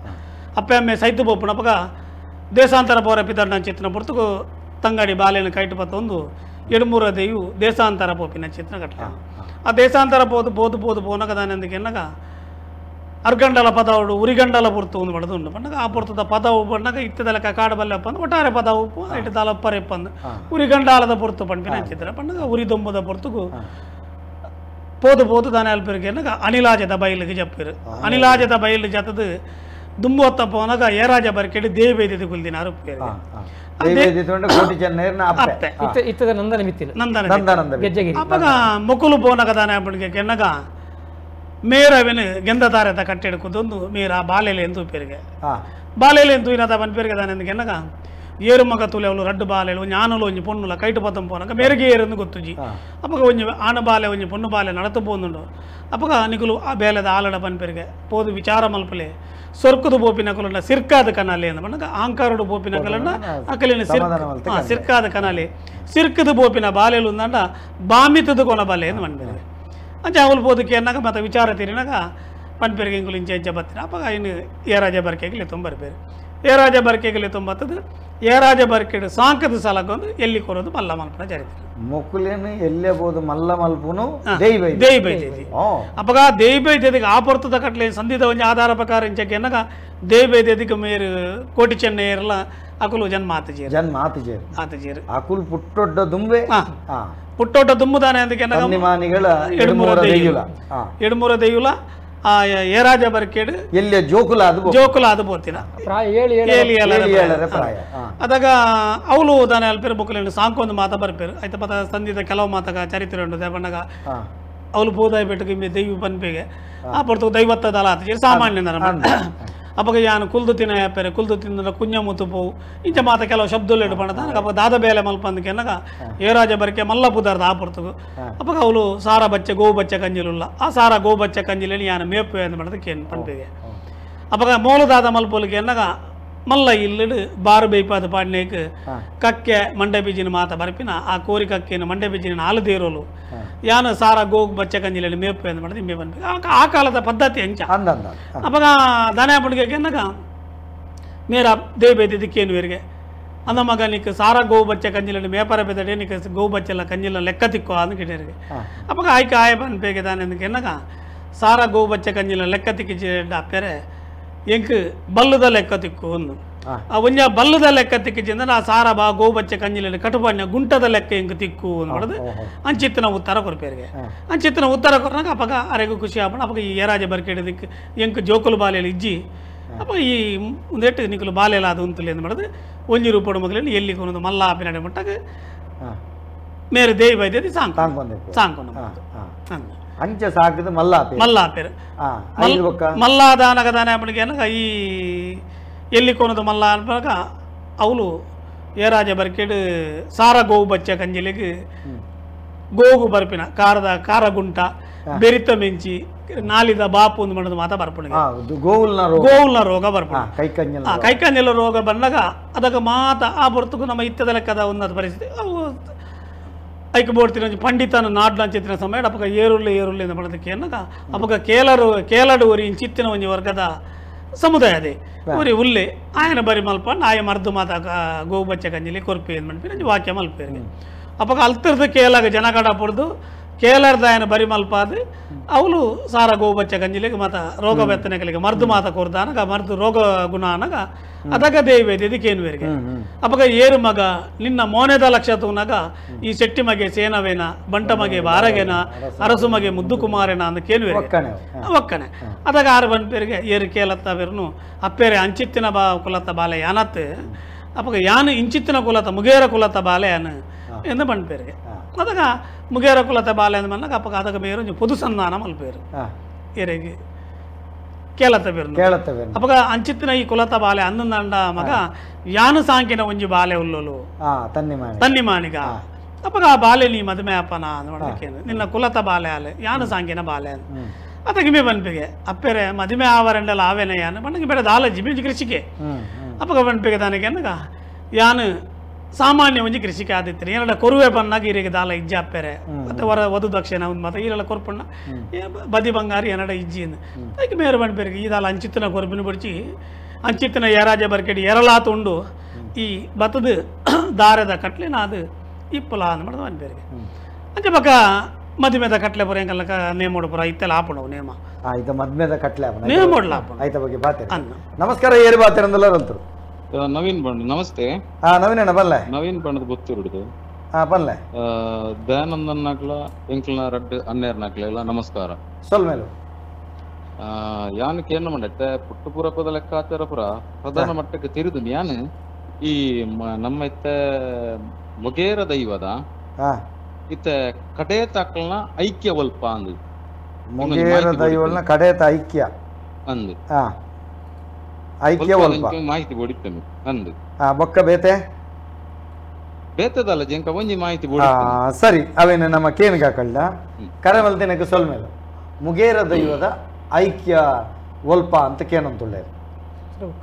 Speaker 2: ಅಪ್ಪೆ ಅಮ್ಮೆ ಸೈತು ಬೋಪುಣ ಅಪ್ಪಗ ದೇಶಾಂತರ ಪೋರ ಪಿತರ್ನ ಚಿತ್ರ ಪೊರ್ತುಗು ತಂಗಡಿ ಬಾಲೆನ ಕೈಟು ಪತ್ತೊಂದು ಎಡ್ಮೂರ ದೇವು ದೇಶಾಂತರ ಪೋಪಿನ ಚಿತ್ರ ಕಟ್ಟ ಆ ದೇಶಾಂತರ ಪೋದು ಬೋದು ಬೋದು ಪೋನಗ ದಾನೆಂದಕ್ಕೆ ಎನ್ನಗ ಅರ್ಗಂಡಲ ಪದವುಡು ಉರಿಗಂಡಲ ಪೊರ್ತು ಒಂದು ಬಡದು ಉಂಡು ಪಂಡಗ ಆ ಪೊರ್ತದ ಪದವು ಬಣ್ಣಗ ಇತ್ತದಲಕ ಕಾಡಬಲ್ಲೆ ಅಂದು ಒಟ್ಟಾರೆ ಪದವು ಇಟ್ಟು ದಾಲಪ್ಪರೆಪ್ಪಂದು ಉರಿಗಂಡಾಲದ ಪೊರ್ತು ಪಂಪಿನ ಚಿತ್ರ ಪಂಡಗ ಉರಿ ದೊಂಬದ ಪೊರ್ತುಗು ಪೋದು ಪೋದು ದಾನೆ ಅಲ್ಪಿರಿಗೆ ಎನ್ನಗ ಅನಿಲಾಜದ ಬೈಲಿಗೆ ಜಪ್ಪಿರು ಅನಿಲಾಜದ ಬೈಲು ಜತದು ದುಂಬೊತ್ತ ಪೋನಗ ಏರಾಜ ಬರ್ಕೆಡಿ ದೇವೇದಿ ಕುಲ್ದಿನ ಅಪ್ಪಗ ಮುಕುಲು ಪೋನಗ ದಾನೆ ಅಪ್ಪನಿಗೆ ಕೆನ್ನಗ ಮೇರವೆನು ಗೆಂದತಾರೆತ ಕಟ್ಟೆಡು ಕುದೊಂದು ಮೇರ ಬಾಲೆಲೆ ಎಂದು ಪೇರಿಗೆ ಬಾಲೆಲೆ ಎಂದು ಇನದ ಬನ್ ಪೇರಿಗೆ ದಾನೆ ಕೆನ್ನಗ ಏರು ಮಗ ತುಲೆ ಅವಳು ರಡ್ಡು ಬಾಲೆಲು ಒಂಜಿ ಆನಲು ಒಂಜಿ ಪೊನ್ನುಲ ಕೈಟು ಪತ್ತಂ ಪೋನಗ ಮೇರೆಗೆ ಏರೆಂದು ಗೊತ್ತುಜಿ ಅಪ್ಪಗ ಒಂಜಿ ಆನ ಬಾಲೆ ಒಂಜಿ ಪೊನ್ನು ಬಾಲೆ ನಡತು ಪೋಂದುಂಡು ಅಪ್ಪಗ ನಿಕುಲು ಆ ಬೇಲೆದ ಆಲಡ ಪನ್ಪೆರಿಗೆ ಪೋದು ವಿಚಾರ ಮಲ್ಪಲೆ ಸೊರ್ಕುದು ಬೋಪಿನ ಕಲಂಡ ಸಿರ್ಕಾದ ಕನಾಲೆ ಅಂದ ಪಂಡಗ ಆಂಕಾರುಡು ಬೋಪಿನ ಕಲಂಡ ಅಕಲಿನ ಸಿರ್ಕಾದ ಕನಾಲೆ ಸಿರ್ಕದ ಬೋಪಿನ ಬಾಲೆಲು ಅಂದಂಡ ಬಾಮಿತದ ಕೊನ ಬಾಲೆ ಎಂದು ಪನ್ಪೆರಿಗೆ ಅಂಚೆ ಅವಳು ಪೋದಕ್ಕೆ ಎನ್ನಾಗ ಮತ್ತೆ ವಿಚಾರ ತೀರಿನಾಗ ಪನ್ಪೆರಿಗೆ ಇಂಗುಲು ಇಂಚೆ ಇಂಚೆ ಬತ್ತಿನ ಅಪ್ಪಗ ಇನ್ನು ಏರಾಜ ಬರ್ಕೆಗೆ ತೊಂಬರ್ಪೇರು ಏರಾಜ ಬರ್ಕೆಗೆ ತೊಂಬತ್ತದು ಏರಾಜ ಬರ್ಕೆಡು ಸಾಂಕದ ಸಲಗೊಂದು ಎಲ್ಲಿ ಕೊರೋದು ಮಲ್ಲ ಮಲ್ಪನ ಚರಿತ್ರೆ
Speaker 1: ಮೊಕ್ಕುಲೇನು ಎಲ್ಲೇ ಬೋದು ಮಲ್ಲ ಮಲ್ಪುನು
Speaker 2: ದೇಯಿ ಬೈತೈತಿ ಅಪ್ಪಗ ದೇಯಿ ಬೈತೈತಿಗೆ ಆ ಪೊರ್ತದ ಕಟ್ಲೆ ಸಂಧಿದ ಒಂಜಿ ಆಧಾರ ಪ್ರಕಾರ ಇಂಚಕ್ಕೆ ಎನ್ನಗ ದೇಯಿ ಬೈತೈತಿಗೆ ಮೇರು ಕೋಟಿ ಚೆನ್ನೆಯರ್ಲ ಅಕುಲು ಜನ್ಮ ಆತಜೇರು
Speaker 1: ಜನ್ಮ ಆತಜೇರು
Speaker 2: ಆತಜೇರು
Speaker 1: ಅಕುಲು ಪುಟ್ಟೊಡ್ಡ ದುಂಬೆ
Speaker 2: ಪುಟ್ಟೊಡ್ಡ ದುಂಬುದಾನೆ ಅದಕ್ಕೆ
Speaker 1: ಮಾನಿಗಳ ಎಡ್ಮೂರ ದೆಯ್ಯುಲ
Speaker 2: ಎಡ್ಮೂರ ದೆಯ್ಯುಲ ಆ ಏರಾಜ ಬರ್ಕೇಡು
Speaker 1: ಎಲ್ಲಿ ಜೋಕುಲ ಅದು
Speaker 2: ಜೋಕುಲ ಅದು ಬೋತಿನ
Speaker 3: ಪ್ರಾಯ ಏಳು
Speaker 2: ಏಳು
Speaker 1: ಪ್ರಾಯ
Speaker 2: ಅದಾಗ ಅವಳು ದಾನೆ ಅಲ್ಪೇರು ಬೊಕ್ಕಲೇನು ಸಾಂಕೊಂದು ಮಾತ ಬರ್ಪೇರು ಆಯ್ತು ಪತ ಸಂಧಿದ ಕೆಲವು ಮಾತಗ ಚರಿತ್ರೆ ಉಂಟು ದೇವಣ್ಣಗ ಅವಳು ಬೋದಾಯಿ ಬೆಟ್ಟಕ್ಕೆ ಇಮ್ಮೆ ದೈವ ಪನ್ಪೆಗೆ ಆ ಪೊರ್ತು ದೈವತ್ತದಲ ಆತ ಸಾಮಾನ್ಯ ಅಪ್ಪಗ ಯಾನು ಕುಲ್ದು ತಿನ್ನ ಯಾಪೇರೆ ಕುಲ್ದು ತಿಂದ ಕುಂಜ ಮುತ್ತು ಪೋವು ಇಂಚ ಮಾತ ಕೆಲವು ಶಬ್ದలు ಇಡು ಪಂಡ ಅಪ್ಪ ದಾದ ಬೇಲೆ ಮಲ್ಪಂದಕ್ಕೆ ಎನ್ನಗ ಏರಾಜ ಬರಕೆ ಮಲ್ಲ ಪುದಾರ್ದ ಆ ಪೊರ್ತುಗು ಅಪ್ಪಗ ಅವಳು ಸಾರ ಬಚ್ಚೆ ಗೋವು ಬಚ್ಚೆ ಕಂಜಿಲುಲ್ಲ ಆ ಸಾರ ಗೋವು ಬಚ್ಚೆ ಕಂಜಿಲೇನು ಯಾನು ಮೇಪು ಎಂದು ಮಾಡೋದಕ್ಕೆ ಏನು ಪನ್ಪೆಗೆ ಅಪ್ಪಗ ಮೋಲದಾದ ಮಲ್ಪೊಲಿಗೆ ಎನ್ನಗ ಮಲ್ಲ ಇಲ್ಲಡು ಬಾರು ಬೇಯ್ಪಾದ ಪಾಡ್ನೇಕ್ ಕಕ್ಕೆ ಮಂಡೆ ಬೀಜಿನ ಮಾತ ಬರ್ಪಿನ ಆ ಕೋರಿ ಕಕ್ಕೆನ ಮಂಡೆ ಬೀಜಿನ ನಾಲು ದೇರೋಲು ಯಾನು ಸಾರ ಗೋಗ್ ಬಚ್ಚೆ ಕಂಜಿಲೇನು ಮೇಪು ಎಂದು ಮಾಡೋದು ಇಂಬೆ ಪನ್ಪೆ ಆ ಕಾಲದ ಪದ್ಧತಿ ಎಂಚ ಅಪ್ಪಗ ದನ ಪುಡಿಗೆ ಎನ್ನಗ ಮೇರ ದೇವ್ ಬೇದಿದ್ದಕ್ಕೇನು ಬೇರಿಗೆ ಅಂದ ಮಗ ನಿಕ್ ಸಾರ ಗೋವು ಬಚ್ಚೆ ಕಂಜಿಲ ಮೇಪರ ಬೆದಡೆ ನಿಕ್ ಗೋವು ಬಚ್ಚೆಲ್ಲ ಕಂಜಿಲ ಲೆಕ್ಕ ತಿಕ್ಕೋ ಅಂದ್ ಕಿಟೇರಿಗೆ ಅಪ್ಪಗ ಆಯ್ಕೆ ಆಯ ಪನ್ಪೆಗೆ ದಾನೆ ಅಂದಕ್ಕೆ ಎನ್ನಗ ಸಾರ ಗೋವು ಬಚ್ಚೆ ಕಂಜಿಲ ಲೆಕ್ಕ ತಿಕ್ಕಿ ಅಪ್ಪೇರೆ ಎಂಕ್ ಬಲ್ಲದ ಲೆಕ್ಕ ತಿಕ್ಕು ಒಂದು ಆ ಒಂಜ ಬಲ್ಲದ ಲೆಕ್ಕ ತಿಕ್ಕಿಜಿಂದ ಆ ಸಾರ ಬಾ ಗೋವು ಬಚ್ಚೆ ಕಂಜಿಲ ಕಟುಬಣ್ಣ ಗುಂಟದ ಲೆಕ್ಕ ಎಂಕ್ ತಿಕ್ಕು ಅಂದ್ ಮಾಡೋದು ಅಂಚಿತ್ತನ ಉತ್ತರ ಕೊರ್ಪೇರಿಗೆ ಅಂಚಿತ್ತನ ಉತ್ತರ ಕೊರ್ನಾಗ ಅಪ್ಪಗ ಅರೆಗೂ ಖುಷಿ ಆಪಣ ಅಪ್ಪಗ ಈ ಏರಾಜ ಬರ್ಕೆಡದಕ್ಕೆ ಎಂಕ್ ಜೋಕುಲು ಬಾಲೆಯಲ್ಲಿ ಇಜ್ಜಿ ಅಪ್ಪ ಈ ಒಂದೆಟ್ಟು ನಿಕುಲು ಬಾಲೆಲ್ಲ ಅದು ಉಂತುಲಿ ಅಂದ್ ಮಾಡೋದು ಒಂಜಿ ರೂಪಡು ಮಗಲೇನು ಎಲ್ಲಿ ಕೊನದು ಮಲ್ಲ ಆಪಿನ ಮಟ್ಟಾಗ ಮೇರೆ ದೇವಿ ಬೈದೇದಿ ಸಾಂಕ್ ಸಾಂಕೊಂಡು
Speaker 1: ಅಂಚ ಸಾಕಿದ ಮಲ್ಲ
Speaker 2: ಮಲ್ಲ ಆಪೇರು ಮಲ್ಲಾದಾನಗ ದಾನೆ ಅಪ್ಪನಿಗೆ ಏನಗ ಈ ಎಲ್ಲಿ ಕೊನದು ಮಲ್ಲ ಅನ್ಪಾಗ ಅವಳು ಏರಾಜ ಬರ್ಕೆಡು ಸಾರ ಗೋವು ಬಚ್ಚ ಕಂಜಿಲಿಗೆ ಗೋಗು ಬರ್ಪಿನ ಕಾರದ ಖಾರಗುಂಟ ಬೆರಿತ ಮೆಂಚಿ ನಾಲಿದ ಬಾಪು ಒಂದು ಮಾಡೋದು ಮಾತಾ ಬರ್ಪುಣ ಗೋವುಲ್ನ ರೋಗ ಬರ್ಪುಣ ಕೈಕಂಜಲ ರೋಗ ಬಂದಾಗ ಅದಕ್ಕೆ ಮಾತ ಆ ಬರ್ತಕ್ಕೂ ನಮ್ಮ ಇತ್ತದ ಲೆಕ್ಕದ ಉನ್ನತ ಪರಿಸ್ಥಿತಿ ಅವು ಐಕ್ ಬೋಡ್ತಿನ ಪಂಡಿತನ ನಾಡ್ಲಂಚಿತ್ತಿನ ಸಮಯ ಅಪಗ ಏರುಳ್ಳಿ ಏರುಳ್ಳಿ ಅಂತ ಮಾಡೋದಕ್ಕೆ ಅನ್ನಗ ಅಪಗ ಕೇಲರು ಕೇಲಡು ಊರಿ ಇಂಚಿತ್ತಿನ ಒಂಜಿ ವರ್ಗದ ಸಮುದಾಯ ಅದೇ ಊರಿ ಉಲ್ಲೆ ಆಯನ ಬರಿ ಮಲ್ಪ ಆಯ ಮರ್ದು ಮಾತ ಗೋವು ಬಚ್ಚ ಕಂಜಿಲಿ ಕೊರ್ಪಿ ಏನು ಮನ್ಪಿ ಒಂಜಿ ವಾಕ್ಯ ಮಲ್ಪೇರಿಗೆ ಅಪಗ ಅಲ್ತರ್ದ ಕೇಲಾಗ ಜನ ಕಡ ಪೊಡ್ದು ಕೇಲರ್ದ ಆಯನ ಬರಿ ಮಲ್ಪಾದು ಅವಳು ಸಾರ ಗೋವು ಬಚ್ಚ ಕಂಜಿಲಿಗೆ ಮಾತ ರೋಗ ಬೆತ್ತನೆಗಳಿಗೆ ಮರ್ದು ಮಾತ ಕೊರ್ದಾನಗ ಮರ್ದು ರೋಗ ಗುಣ ಅನಗ ಅದಗ ದೇವೇದಿ ಇದಕ್ಕೇನು ಅಪಗ ಏರು ಮಗ ನಿನ್ನ ಮೋನೆದ ಲಕ್ಷ ತೂನಾಗ ಈ ಶೆಟ್ಟಿ ಮಗೆ ಸೇನವೇನ ಬಂಟ ಮಗೆ ಬಾರಗೆನ ಅರಸು ಮಗೆ ಮುದ್ದು ಕುಮಾರೇನ ಅಂದ ಕೇನುವೇರು ಒಕ್ಕಣೆ ಅದಾಗ ಆರು ಬಂಪೇರಿಗೆ ಏರು ಕೇಲತ್ತ ಬೇರುನು ಅಪ್ಪೇರೆ ಅಂಚಿತ್ತಿನ ಬಾ ಕುಲತ್ತ ಬಾಲೆ ಯಾನತ್ ಅಪಗ ಯಾನು ಇಂಚಿತ್ತಿನ ಕುಲತ ಮುಗೇರ ಕುಲತ ಬಾಲೆ ಯಾನು ಎಂದು ಬಂಪೇರಿಗೆ ಅದಾಗ ಮುಗೇರ ಕುಲತ ಬಾಲೆ ಅಂದ ಮನ್ನಾಗ ಅಪಗ ಅದಗ ಬೇರು ಪೊದು ಸಂಧಾನ ಮಲ್ಪೇರು ಏರಿಗೆ ಕೇಳತ್ತ ಬೇರು ಅಪಗ ಅಂಚಿತ್ತಿನ ಈ ಕುಲತ ಬಾಲೆ ಅಂದಂಡ ಮಗ ಯಾನು ಸಾಂಕಿನ ಒಂಜಿ ಬಾಲೆ ಉಲ್ಲೋಲು ತನ್ನಿ ಮಾನಿಗ ಅಪಗ ಆ ಬಾಲೆ ನೀ ಮದುವೆ ಅಪ್ಪನ ಅಂದ ನಿನ್ನ ಕುಲತ ಬಾಲೆ ಆಲೆ ಯಾನು ಸಾಂಕಿನ ಬಾಲೆ ಅಂತ ಅತಗಿಮೆ ಬನ್ಪಿಗೆ ಅಪ್ಪೇರೆ ಮದುವೆ ಆವರಂಡಲ ಆವೇನೆ ಯಾನು ಬಣ್ಣಗೆ ಬೇಡ ದಾಲಜ್ಜಿ ಬೀಜ ಕೃಷಿಕೆ ಅಪಗ ಬನ್ಪಿಗೆ ತಾನಿಗೆ ಅನ್ನಗ ಯಾನು ಸಾಮಾನ್ಯ ಒಂಜಿ ಕೃಷಿಕೆ ಆದಿತ್ರಿ ಏನಾರ ಕೊರುವೆ ಬನ್ನಾಗ ಈರಿಗೆ ದಾಲ ಇಜ್ಜಿ ಅಪ್ಪೇರೆ ಮತ್ತೆ ಹೊರ ವಧು ದಕ್ಷಿಣ ಒಂದು ಮತ್ತೆ ಈರೆಲ್ಲ ಕೊರ್ಪಣ್ಣ ಬದಿ ಬಂಗಾರಿ ಏನಾರ ಇಜ್ಜಿ ಅದಕ್ಕೆ ಮೇರು ಬಣ್ಪೇರಿಗೆ ಈ ದಾಲ ಅಂಚಿತ್ತಿನ ಕೊರ್ಪಿನ ಬಿಡಿಸಿ ಅಂಚಿತ್ತಿನ ಏರಾಜ ಬರ್ಕೆಡಿ ಎರಲಾತು ಉಂಡು ಈ ಬತ್ತದ ದಾರದ ಕಟ್ಲೆ ನಾದು ಇಪ್ಪಲ ಅಂದ ಮಾಡಿದ ಬನ್ಪೇರಿಗೆ ಅಂಚೆ ಪಕ್ಕ ಮದುಮೆದ ಕಟ್ಲೆ ಪುರ ಎಂಕಲ್ಲಕ ನೇಮೋಡು ಪುರ ಇತ್ತೆಲ್ಲ ಆಪಣವು ನೇಮ
Speaker 1: ಆಯ್ತು ಮದ್ಮೆದ ಕಟ್ಲೆ
Speaker 2: ನೇಮೋಡ್ಲ ಆಪಣ
Speaker 1: ಆಯ್ತ ಬಗ್ಗೆ ಬಾತೆ ನಮಸ್ಕಾರ ಏರು ಬಾತಿರಂದಲ್ಲ ಅಂತರು
Speaker 4: ನವೀನ್ ಬಣ್ಣ ನಮಸ್ತೆ.
Speaker 1: ನವೀನ್ ಅಣ್ಣ ಬಲ್ಲೆ
Speaker 4: ನವೀನ್ ಬಣ್ಣದ ಗೊತ್ತಿರುದು
Speaker 1: ಬಲ್ಲೆ
Speaker 4: ದಯಾನಂದನಾಗ್ಲ ಎಂಕ್ಲನ ರಡ್ಡ್ ಅನ್ನೇರ್ನಾಗ್ಲ ನಮಸ್ಕಾರ.
Speaker 1: ಸೊಲ್ಮೇಲು
Speaker 4: ಯಾನಕ್ಕೆ ಏನು ಮಾಡತ್ತೆ ಪುಟ್ಟಪುರಪದ ಲೆಕ್ಕಾಚಾರ ಪುರ ಪ್ರಧಾನ ಮಟ್ಟಕ್ಕೆ ತಿರುದು ಯಾನು ಈ ನಮ್ಮ ಇತ್ತ ಮೊಗೇರ ದೈವದ ಇತ್ತ ಕಡೇತಾಕ್ಲನ ಐಕ್ಯ ಒಲ್ಪ ಅಂದು
Speaker 1: ಮೊಗೇರ ದೈವನ ಕಡೇತ ಐಕ್ಯ
Speaker 4: ಅಂದು
Speaker 1: ಐಕ್ಯ ಒಲ್ಪ
Speaker 4: ಮಾಹಿತಿ ಕೊಡಿತ್ತೇನೆ ಅಂದು
Speaker 1: ಬೊಕ್ಕ ಬೇತೆ
Speaker 4: ಬೇತದಲ್ಲ ಜಂಕ ಒಂಜಿ ಮಾಹಿತಿ
Speaker 1: ಸರಿ ಅವೇನು ನಮ್ಮ ಕೇನ್ಗ ಕಳ್ಳ ಕರಮಲ್ತಿನಕ್ಕೆ ಸೊಲ್ಮೇಲು ಮುಗೇರ ದೈವದ ಐಕ್ಯ ಒಲ್ಪ ಅಂತ ಕೇನಂತುಳ್ಳೆ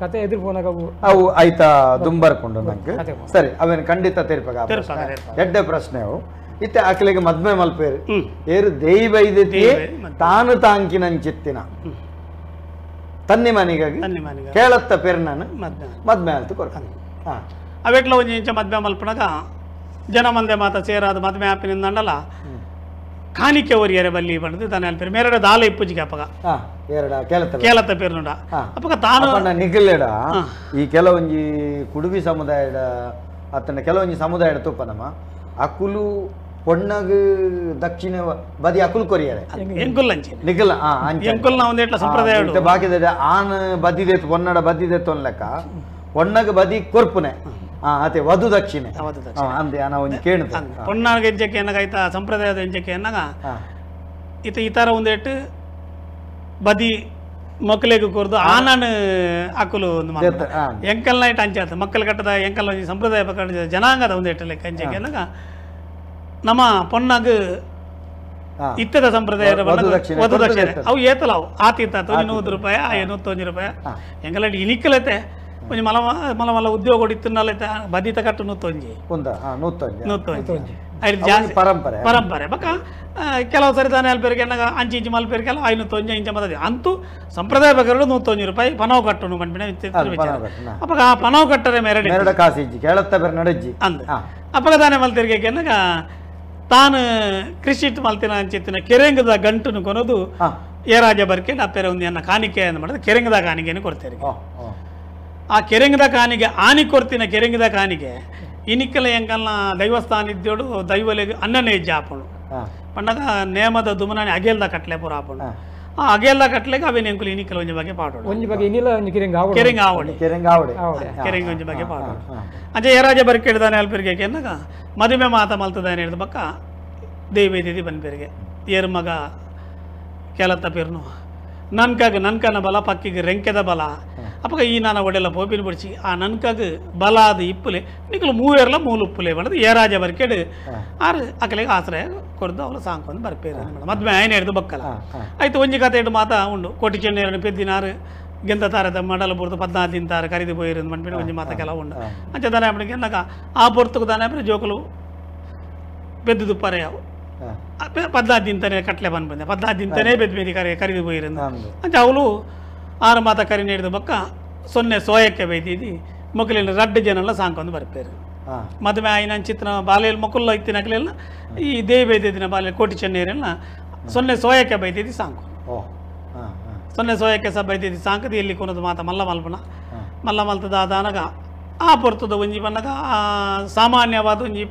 Speaker 3: ಕತೆ ಎದುರು ಪೋನಾಗ
Speaker 1: ಅವು ಆಯ್ತಾ ದುಂಬರ್ಕೊಂಡು ನಂಗೆ ಸರಿ ಅವೇನು ಖಂಡಿತ ತೀರ್ಪಾಗ ಎಡ್ಡೆ ಪ್ರಶ್ನೆ ಅವು ಇತ್ತೆ ಆಕಲಿಗೆ ಮದ್ಮೆ ಮಲ್ಪೇರು ಏರು ದೈವ ಇದೆತಿ ತಾನು ತಾಂಕಿನಂಚಿತ್ತಿನ ತನ್ನಿ ಮನೆಗಾಗಿ ಕೇಳತ್ತ ಪೇರು ನಾನು ಮದ್ಮೆ ಅಂತ ಕೊರ್ಕ
Speaker 2: ಅವೆಟ್ಲ ಒಂಜಿ ಇಂಚ ಮದ್ಮೆ ಮಲ್ಪನಾಗ ಜನ ಮಂದೆ ಮಾತ ಸೇರಾದ ಮದ್ಮೆ ಆಪಿನಿಂದಂಡಲ ಕಾಣಿಕೆ ಒರಿಯರೆ ಬಲ್ಲಿ ಬಂದು ತಾನೆ ಅಲ್ಪೇರು ಮೇರಡ ದಾಲ ಇಪ್ಪುಜಿಗೆ ಅಪ್ಪಗ ಕೇಳತ್ತ ಪೇರ್ನುಡ ಅಪ್ಪಗ ತಾನು
Speaker 1: ನಿಗಲೆಡ ಈ ಕೆಲವೊಂಜಿ ಕುಡುಬಿ ಸಮುದಾಯದ ಅತ್ತನ ಕೆಲವೊಂಜಿ ಸಮುದಾಯದ ತುಪ್ಪ ನಮ್ಮ ಅಕುಲು ಪೊಣ್ಣಗ್ ದಕ್ಷಿಣ ಬದಿ ಅಕುಲು ಕೊರಿಯರೆ
Speaker 2: ಎಂಕುಲ್ ಅಂಚೆ
Speaker 1: ನಿಗಲ
Speaker 2: ಎಂಕುಲ್ನ ಒಂದೇಟ್ಲ ಸಂಪ್ರದಾಯ
Speaker 1: ಬಾಕಿದ ಆನ್ ಬದಿದೆತ್ತು ಪೊನ್ನಡ ಬದಿದೆತ್ತು ಅನ್ಲೆಕ್ಕ ಪೊಣ್ಣಗ್ ಬದಿ ಕೊರ್ಪುನೆ ಅತೆ ವಧು ದಕ್ಷಿಣೆ ಅಂದೆ ಒಂಜಿ ಕೇಳುತ್ತೆ
Speaker 2: ಪೊಣ್ಣಾಗ ಎಂಚಕ್ಕೆ ಎನ್ನಗ ಆಯ್ತಾ ಸಂಪ್ರದಾಯದ ಎಂಚಕ್ಕೆ ಎನ್ನಗ ಇತ ಈ ಥರ ಒಂದೇಟು ಬದಿ ಮಕ್ಕಳಿಗೆ ಕೊರ್ದು ಆನನ್ ಅಕುಲು ಒಂದು ಎಂಕಲ್ನ ಇಟ್ಟು ಅಂಚಾತ ಮಕ್ಕಳ ಕಟ್ಟದ ಎಂಕಲ್ ಒಂಜಿ ಸಂಪ್ರದಾಯ ಪ್ರಕಾರ ಜನಾಂಗದ ಒಂದೇಟು ಲೆಕ್ಕ ಅಂಚಕ್ಕೆ ಎನ್ನಗ ನಮ್ಮ ಪೊಣ್ಣಗ್ ಇತ್ತದ ಸಂಪ್ರದಾಯ ವಧು ದಕ್ಷಿಣೆ ಅವು ಏತಲ ಅವು ಆತಿತ್ತ 100 ರೂಪಾಯಿ 101 ರೂಪಾಯಿ ಎಂಕಲ ಇನಿಕ್ಕಲತೆ ಒಂಜಿ ಮಲ ಮಲ ಮಲ ಉದ್ಯೋಗ ಹೊಡಿತಿನ್ನಲೈತೆ ಬದಿತ ಕಟ್ಟು 101 101 ಐದು ಜಾಸ್ತಿ
Speaker 1: ಪರಂಪರೆ
Speaker 2: ಪರಂಪರೆ ಬಕ್ಕ ಕೆಲವು ಸರಿ ತಾನೆ ಅಲ್ಪೇರಿಗೆ ಎನ್ನಗ ಅಂಚಿ ಇಂಚಿ ಮಲ್ಪೇರಿಗೆಲ್ಲ 501 ಇಂಚ ಮದ ಅಂತೂ ಸಂಪ್ರದಾಯ ಪ್ರಕಾರ 101 ರೂಪಾಯಿ ಪನವು ಕಟ್ಟುನು ಬಂದ್ಬಿಡ ಅಪ್ಪಗ ಆ ಪನವು ಕಟ್ಟರೆ ಮೇರಡೆ
Speaker 1: ಕಾಸು ಕೇಳತ್ತ ಬೇರೆ ನಡಜ್ಜಿ
Speaker 2: ಅಂದ ಅಪ್ಪಗ ತಾನೆ ಮಲ್ತಿರ್ಗೆ ಎನ್ನಗ ತಾನು ಕೃಷಿ ಮಲ್ತಿನ ಅಂಚಿತ್ತಿನ ಕೆರೆಂಗದ ಗಂಟುನು ಕೊನೋದು ಏರಾಜ ಬರ್ಕೆ ಅಪ್ಪೇರೆ ಒಂದು ಎನ್ನ ಕಾಣಿಕೆ ಅಂತ ಮಾಡಿದ್ರೆ ಕೆರೆಂಗದ ಕಾಣಿಕೆಯನ್ನು ಕೊಡ್ತೇನೆ. ಆ ಕೆರೆಂಗದ ಕಾನಿಗೆ ಆನಿ ಕೊರ್ತಿನ ಕೆರೆಂಗದ ಕಾನಿಗೆ ಇನಿಕ್ಕಲ ಎಂಕಲ್ನ ದೈವಸ್ಥಾನ ಇದ್ದೇಳು ದೈವಲೆಗೆ ಅನ್ನನೇ ಹೆಜ್ಜೆ ಆಪಣು ಪಂಡಗ ನೇಮದ ದುಮನಾನಿ ಅಗೇಲ್ದ ಕಟ್ಲೆ ಪೂರ ಆಪಣು ಆ ಅಗೇಲ್ದ ಕಟ್ಲೆಗೆ ಅವೇನು ಎಂಕುಲು ಇನಿಕ್ಕಲ ಒಂಜಿ ಬಗ್ಗೆ ಪಾಡೋಡು
Speaker 3: ಒಂಜಿ ಬಗ್ಗೆ ಇನಿಲ ಒಂಜಿ ಕೆರೆಂಗ ಆವಡೆ
Speaker 2: ಕೆರೆಂಗ ಆವಡೆ
Speaker 1: ಕೆರೆಂಗ ಆವಡೆ
Speaker 2: ಕೆರೆಂಗ ಒಂಜಿ ಬಗ್ಗೆ ಪಾಡೋಡು ಅಂಚೆ ಏರಾಜ ಬರ್ಕೆಡ್ದಾನೆ ಅಲ್ಪರಿಗೆ ಎನ್ನಗ ಮದುವೆ ಮಾತ ಮಲ್ತದಾನೆ ಹೇಳಿದ ಬಕ್ಕ ದೇವಿ ಬನ್ಪೇರಿಗೆ ಏರು ಮಗ ಕೇಳತ್ತ ಪೇರ್ನು ನನ್ಕಾಗ ನನ್ಕನ ಬಲ ಪಕ್ಕಿಗೆ ರೆಂಕೆದ ಬಲ ಅಪಗ ಈ ನಾನು ಒಡೆಲ್ಲ ಪೋಪಿನ ಬಿಡಿಸಿ ಆ ನನ್ಕಾಗ ಬಲಾದ ಇಪ್ಪುಲೆ ನಿಕಲು ಮೂವೇರ್ಲ ಮೂಲು ಉಪ್ಪುಲೆ ಬಣ್ಣದು ಏರಾಜ ಬರ್ಕೇಡು ಆರು ಅಕಲೆಗೆ ಆಶ್ರಯ ಕೊಡ್ದು ಅವಳು ಸಾಂಕೊಂದು ಬರ್ಪೇರು ಮದ್ವೆ ಆಯ್ನ ಹಿಡಿದು ಬಕ್ಕಲ ಆಯ್ತು ಒಂಜಿ ಕತೆ ಇಟ್ಟು ಮಾತಾ ಉಂಡು ಕೋಟಿ ಚೆನ್ನೇರನ್ನು ಪೆದ್ದಿನಾರು ಗೆಂತ ತಾರದ ಮಡಲ ಪೊರ್ತು 14 ದಿನ ತಾರ ಕರಿದು ಪೋಯಿರು ಮನ್ಪಿನ ಒಂಜಿ ಮಾತ ಕೆಲ ಉಂಡು ಅಂಚ ದಾನೆ ಅಪ್ಪಡಿಗೆ ನಾಕ ಆ ಪೊರ್ತುಕು ದಾನೆ ಅಪ್ಪಡಿ ಜೋಕುಲು ಪೆದ್ದು ದುಪ್ಪಾರೆ ಯಾವು 14 ದಿನ ತಾನೆ ಕಟ್ಲೆ ಬಂದ್ಬಂದೆ 14 ದಿನ ತಾನೇ ಬೆದ್ದು ಬೇದಿ ಕರಿ ಕರಿದು ಪೋಯಿರು ಅಂಚ ಅವಳು ಆರು ಮಾತ ಕರಿ ನೀಡಿದ ಬಕ್ಕ ಸೊನ್ನೆ ಸೋಯಕ್ಕೆ ಬೈದಿದ್ದು ಮೊಕ್ಕಲಿನ ರಡ್ಡು ಜನಲ್ಲ ಸಾಂಕೊಂದು ಬರ್ಪೇರು ಮದುವೆ ಆಯ್ನ ಚಿತ್ರ ಬಾಲೆಯಲ್ಲಿ ಮೊಕ್ಕಲ್ಲ ಇತ್ತಿನಕಲೆಲ್ಲ ಈ ದೇವಿ ಬೈದಿದ್ದಿನ ಬಾಲೆ ಕೋಟಿ ಚೆನ್ನೇರೆಲ್ಲ ಸೊನ್ನೆ ಸೋಯಕ್ಕೆ ಬೈದಿದ್ದು ಸಾಂಕು ಸೊನ್ನೆ ಸೋಯಕ್ಕೆ ಸಹ ಬೈದಿದ್ದು ಸಾಂಕದ ಎಲ್ಲಿ ಕೊನದು ಮಾತ ಮಲ್ಲ ಮಲ್ಪನ ಮಲ್ಲ ಮಲ್ತದ ಆದಾನಗ ಆ ಪೊರ್ತದ ಒಂಜಿ ಬನ್ನಗ ಸಾಮಾನ್ಯವಾದ ಒಂಜಿ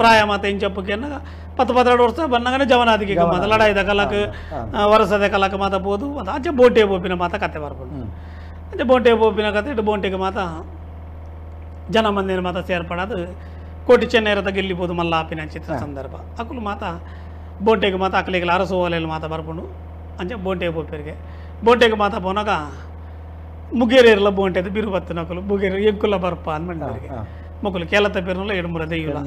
Speaker 2: ಪ್ರಾಯ ಮಾತ ಇಂಚಪ್ಪಕ್ಕೆ ಅನ್ನಗ 10-12 ವರ್ಷ ಬನ್ನಗನೆ ಜವನಾದಿಗೆ ಮಾತ ಲಡಾಯಿದ ಕಲಕ್ ವರಸದ ಕಲಕ್ ಮಾತ ಬೋದು ಮತ್ತು ಅಂಚೆ ಬೋಟೆ ಬೋಪಿನ ಮಾತ ಕತೆ ಬರ್ಬೋದು ಅಂಚೆ ಬೋಟೆ ಬೋಪಿನ ಕತೆ ಇಟ್ಟು ಬೋಂಟೆಗೆ ಮಾತ ಜನ ಮಂದಿನ ಮಾತ ಸೇರ್ಪಡೋದು ಕೋಟಿ ಚೆನ್ನೇರದ ಗೆಲ್ಲಿಬೋದು ಮಲ್ಲ ಆಪಿನ ಚಿತ್ರ ಸಂದರ್ಭ ಅಕುಲು ಮಾತ ಬೋಟೆಗೆ ಮಾತ ಅಕಲಿಗೆ ಅರಸು ಓಲೆಯಲ್ಲಿ ಮಾತ ಬರ್ಕೊಂಡು ಅಂಚೆ ಬೋಟೆ ಬೋಪರಿಗೆ ಬೋಟೆಗೆ ಮಾತ ಪೋನಾಗ ಮುಗೇರಿರಲ್ಲ ಬೋಂಟೆದು ಬಿರು ಬತ್ತನಕಲು ಮುಗೇರಿ ಎಂಕುಲ ಬರ್ಪ ಅಂದ್ಮಂಡಿಗೆ ಮೊಕಲು ಕೇಲತ ಪೇರ್ನಲ್ಲ ಎಡುಮುರ ದೆಯ್ಯುಲ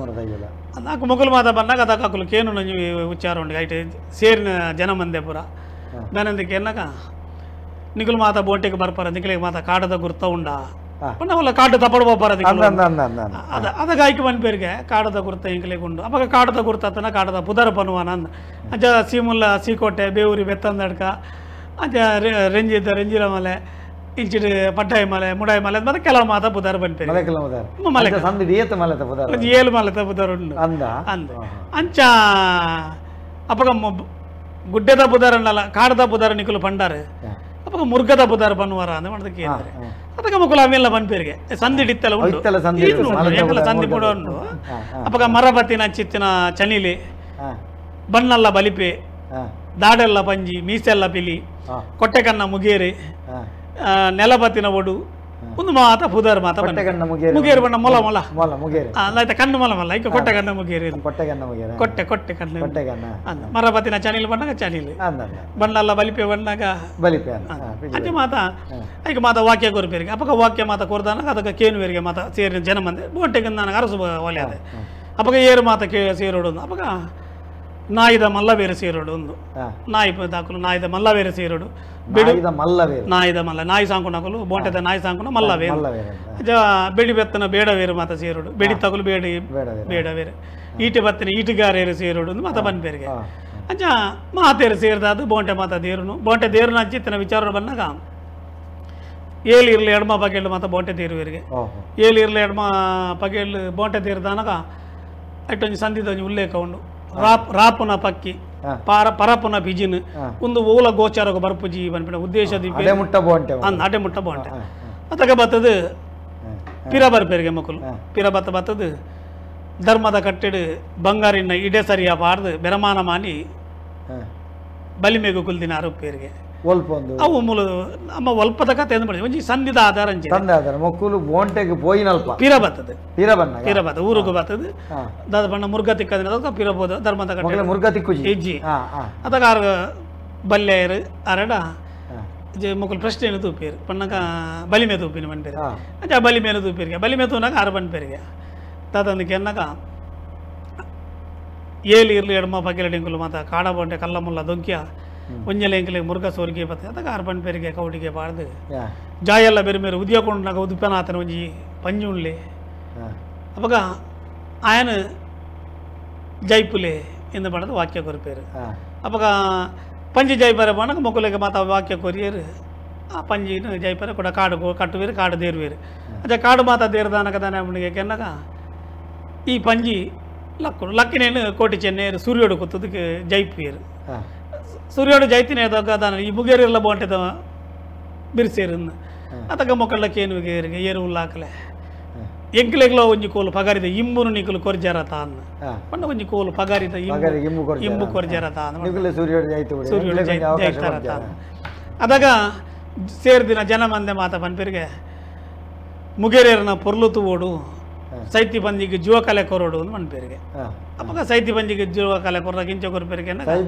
Speaker 2: ಅದಾಕ ಮೊಕಲು ಮಾತ ಬಂದಾಗ ಅದಕ್ಕೆ ಅಕಲು ಕೇನು ನಂಜು ಉಚ್ಚಾರ ಉಂಡು ಐಟ್ ಸೇರಿನ ಜನ ಮಂದೆ ಪುರ ದಾನಂದಕ್ಕೆ ಎನ್ನಾಗ ನಿಕುಲು ಮಾತ ಬೋಂಟೆಗೆ ಬರ್ಪಾರ ನಿಕಲಿಗೆ ಮಾತ ಕಾಡದ ಗುರ್ತ ಉಂಡ ಪಂಡ ಕಾಡು ತಪಡು ಬೋಪಾರ ಅದ ಅದ ಗಾಯ್ಕೆ ಮನ್ಪೇರಿಗೆ ಕಾಡದ ಗುರ್ತ ಇಂಕಲಿಗೆ ಉಂಡು ಅವಾಗ ಕಾಡದ ಗುರ್ತ ಕಾಡದ ಪುದರ ಪನುವಾನ ಅಂದ ಅಜ್ಜ ಸೀಮುಲ್ಲ ಸೀಕೋಟೆ ಬೇವೂರಿ ಬೆತ್ತಂದಡ್ಕ ಅಜ್ಜ ರೆಂಜಿದ್ದ ರೆಂಜಿರ ಮಲೆ ಇಂಚಿಡು ಪಟ್ಟಾಯಿ ಮಲೆ ಮುಡಾಯಿ ಮಲೆ ಮತ್ತೆ ಕೆಲವು ಮಾತ ಪುದಾರ ಬಂದ್ಪೇರು ಮಲೆ ಏಳು ಮಲೆತ ಪುದಾರ ಉಂಡು ಅಂದ ಅಂಚ ಅಪ್ಪಗ ಗುಡ್ಡೆದ ಪುದಾರ ಅನ್ನಲ್ಲ ಕಾಡದ ಪುದಾರ ನಿಕುಲು ಪಂಡಾರು ಅಪ್ಪಗ ಮುರ್ಗದ ಪುದಾರ ಬನ್ನುವಾರ ಅಂದ ಮಾಡೋದಕ್ಕೆ ಅದಕ್ಕೆ ಮಕ್ಕಳು ಅವೆಲ್ಲ ಬಂದ್ಪೇರಿಗೆ ಸಂಧಿ ಇತ್ತೆಲ್ಲ ಉಂಟು ಸಂಧಿ ಕೂಡ ಉಂಟು ಅಪ್ಪಗ ಮರಬತ್ತಿನ ಚಿತ್ತಿನ ಚನಿಲಿ ಬಣ್ಣಲ್ಲ ಬಲಿಪೆ ದಾಡೆಲ್ಲ ಪಂಜಿ ಮೀಸೆಲ್ಲ ಪಿಲಿ ಕೊಟ್ಟೆಕನ್ನ ಮುಗೇರಿ ನೆಲಬತ್ತಿನ ಒಡು ಒಂದು ಮಾತ ಪುದಾರ್ ಮಾತ ಮುಗೇರು ಬಣ್ಣ ಮೊಲ ಮೊಲ
Speaker 1: ಮೊಲ ಮುಗೇರು
Speaker 2: ಆಯ್ತಾ ಕಣ್ಣು ಮೊಲ ಮೊಲ ಈಗ ಕೊಟ್ಟೆ ಕಣ್ಣ ಮುಗೇರು
Speaker 1: ಕೊಟ್ಟೆ ಕಣ್ಣ ಮುಗೇರು
Speaker 2: ಕೊಟ್ಟೆ ಕೊಟ್ಟೆ ಕಣ್ಣು
Speaker 1: ಕೊಟ್ಟೆ ಕಣ್ಣ
Speaker 2: ಮರಬತ್ತಿನ ಚನಿಲ್ ಬಣ್ಣಗ ಚನಿಲ್ ಬಣ್ಣಲ್ಲ ಬಲಿಪೆ ಬಣ್ಣಗ
Speaker 1: ಬಲಿಪೆ
Speaker 2: ಅದೇ ಮಾತ ಈಗ ಮಾತ ವಾಕ್ಯ ಕೊರ್ಪೇರಿಗೆ ಅಪ್ಪಗ ವಾಕ್ಯ ಮಾತ ಕೊರ್ದಾನಾಗ ಅದಕ್ಕೆ ಕೇನುವೇರಿಗೆ ಮಾತ ಸೇರಿನ ಜನ ಮಂದಿ ಬೋಟೆಗೆ ನನಗೆ ಅರಸು ಒಲೆ ಅದೇ ಅಪ್ಪಗ ಏರು ಮಾತ ಕೇ ಸೇರೋಡು ಅಪ್ಪಗ ನಾಯಿದ ಮಲ್ಲ ಬೇರೆ ಸೇರೋಡು ಒಂದು ನಾಯಿ ದಾಕಲು ನಾಯಿದ ಮಲ್ಲ ಬೇರೆ ಸೇರೋಡು
Speaker 1: ಮಲ್ಲವೇರು
Speaker 2: ನಾಯಿದ ಮಲ್ಲ ನಾಯಿ ಸಾಂಕುನಕಲು ಬೋಂಟೆದ ನಾಯಿ ಸಾಂಕುನ ಮಲ್ಲವೇರು ಬೆಡಿ ಬೆತ್ತನ ಬೇಡ ಬೇರೆ ಮಾತ ಸೇರೋಡು ಬೆಡಿ ತಗುಲು ಬೇಡಿ ಬೇಡ ಬೇರೆ ಈಟೆ ಬತ್ತನ ಈಟುಗಾರೇರು ಸೇರೋಡು ಮಾತ ಬನ್ಬೇರಿಗೆ ಅಂಚ ಮಾತೇರು ಸೇರಿದಾದು ಬೋಂಟೆ ಮಾತ ದೇರುನು ಬೋಂಟೆ ದೇರುನ ಅಂಚಿತ್ತಿನ ವಿಚಾರ ಬಂದಾಗ ಏಳು ಇರಲಿ ಎಡಮ ಪಗೆళ్ళు ಮಾತ ಬೋಂಟೆ ದೇರುವೇರಿಗೆ ಏಳು ಇರಲಿ ಎಡಮ ಪಗೆళ్ళు ಬೋಂಟೆ ದೇರುದಾನಗ ಅಟ್ಟೊಂಜಿ ಸಂಧಿದ ಉಲ್ಲೇಖ ಉಂಡು ರಾಪುನ ಪಕ್ಕಿ ಪರಪುನ ಬಿಜಿನ್ ಒಂದು ಓಲ ಗೋಚಾರಕ ಬರ್ಪುಜಿ ಬನ್ಪಿನ ಉದ್ದೇಶ ಅಡೆ ಮುಟ್ಟ ಬೋಂಟೆ ಅದಕ್ಕೆ ಬತ್ತದು ಪಿರ ಬರ್ಪೇರಿಗೆ ಮಕ್ಕಳು ಪಿರ ಬತ್ತ ಬತ್ತದು ಧರ್ಮದ ಕಟ್ಟೆಡು ಬಂಗಾರಿನ ಇಡೆ ಸರಿಯ ಪಾಡ್ದು ಬೆರಮಾನ ಮಾನಿ ಬಲಿಮೆಗು ಕುಲ್ದಿನ ಆರೋಪಿಯರಿಗೆ ಅವು ಮೂಲ ನಮ್ಮ ಒಲ್ಪದ ಕತೆ ಅಂದ್ ಒಂಜಿ ಸಂಧಿದ ಆಧಾರ
Speaker 1: ಮೊಕ್ಕುಲು ಬೋಂಟೆಗೆ ಪೋಯಿನಲ್ಪ
Speaker 2: ಪಿರ ಬತ್ತದು
Speaker 1: ಪಿರ ಬನ್ನ
Speaker 2: ಪಿರ ಬತ್ತ ಊರುಗು ಬತ್ತದು ದಾದ ಬಣ್ಣ ಮುರ್ಗ ತಿಕ್ಕದಿನ ಪಿರ ಬೋದು ಧರ್ಮದ ಕಟ್ಟೆ
Speaker 1: ಮುರ್ಗ ತಿಕ್ಕುಜಿ
Speaker 2: ಇಜ್ಜಿ ಅದಕ್ಕೆ ಆರು ಬಲ್ಲೆಯರು ಅರಡ ಮೊಕ್ಕಲು ಪ್ರಶ್ನೆ ತೂಪೇರು ಪಣ್ಣಕ ಬಲಿಮೆ ತೂಪಿನ ಬನ್ಪೇರು ಅಂಚ ಬಲಿಮೇಲೆ ತೂಪೇರಿಗೆ ಬಲಿಮೆ ತೂನಾಗ ಆರು ಬನ್ಪೇರಿಗೆ ತಾತಂದಕ್ಕೆ ಎನ್ನಕ ಏಳು ಇರ್ಲು ಎಡಮ ಪಕ್ಕೆಲ ಡಿಂಕುಲು ಮಾತ ಕಾಡ ಬೋಂಟೆ ಕಲ್ಲ ಮುಲ್ಲ ದೊಂಕಿಯ ಒಂಜಲೆ ಎಂಕಲೆ ಮುರುಗ ಸೋರಿಗೆ ಬತ್ತೆ ಅದಕ್ಕೆ ಆರು ಪೇರಿಗೆ ಕೌಡಿಗೆ ಪಾಡ್ದು ಜಾಯೆಲ್ಲ ಬೇರೆ ಬೇರೆ ಉದಿಯಕೊಂಡಾಗ ಉದುಪನಾತನ ಒಂಜಿ ಪಂಜುಣ್ಲೆ ಅವಾಗ ಆಯನ ಜೈಪುಲೆ ಎಂದು ಪಡೆದು ವಾಕ್ಯ ಕೊರಿಪೇರು ಅವಾಗ ಪಂಜಿ ಜೈಪರ ಪೋನಾಗ ಮೊಕ್ಕಲಿಗೆ ಮಾತ ವಾಕ್ಯ ಕೊರಿಯರು ಆ ಪಂಜಿನ ಜೈಪರ ಕೂಡ ಕಾಡು ಕಟ್ಟುವೇರು ಕಾಡು ದೇರುವೇರು ಅದೇ ಕಾಡು ಮಾತ ದೇರ್ದಾನಕ ದಾನೆ ಅವನಿಗೆ ಕೆನ್ನಗ ಈ ಪಂಜಿ ಲಕ್ಕು ಲಕ್ಕಿನೇನು ಕೋಟಿ ಚೆನ್ನೇರು ಸೂರ್ಯೋಡು ಕೂತದಕ್ಕೆ ಜೈಪುಯರು ಸೂರ್ಯೋಡು ಜೈತಿನೇ ದಾನ ಈ ಮುಗೇರಿಲ್ಲ ಬೋಂಟೆದ ಬಿರ್ಸೇರು ಅದಕ್ಕೆ ಮೊಕ್ಕళ్ళ ಕೇನು ಏರು ಉಲ್ಲಾಕಲೆ ಎಂಕ್ಲೆಗ್ಲೋ ಒಂಜಿ ಕೋಲು ಪಗಾರಿದ ಇಂಬುನು ನಿಕುಲು ಕೊರ್ಜಾರ ತಾನ್ ಪಂಡ ಒಂಜಿ ಕೋಲು ಪಗಾರಿದ ಇಂಬು ಕೊರ್ಜಾರ ತಾನ್ ಸೂರ್ಯೋಡು ಜೈತಾರ ತಾನ್ ಅದಾಗ ಸೇರ್ದಿನ ಜನ ಮಂದೆ ಮಾತ ಪನ್ಪೆರಿಗೆ ಮುಗೇರಿಯರನ ಪೊರ್ಲು ತೂವೋಡು ಸೈತಿ ಬಂದಿಗೆ ಜೀವಕಲೆ ಕೊರಡು ಅಂತ ಮನ್ಪೇರಿಗೆ. ಅಪ್ಪಗ ಸೈತಿ ಬಂದಿಗೆ ಜೀವಕಲೆ ಕೊರದಾಗ ಇಂಚ ಕೊರಪೇರಿಗೆ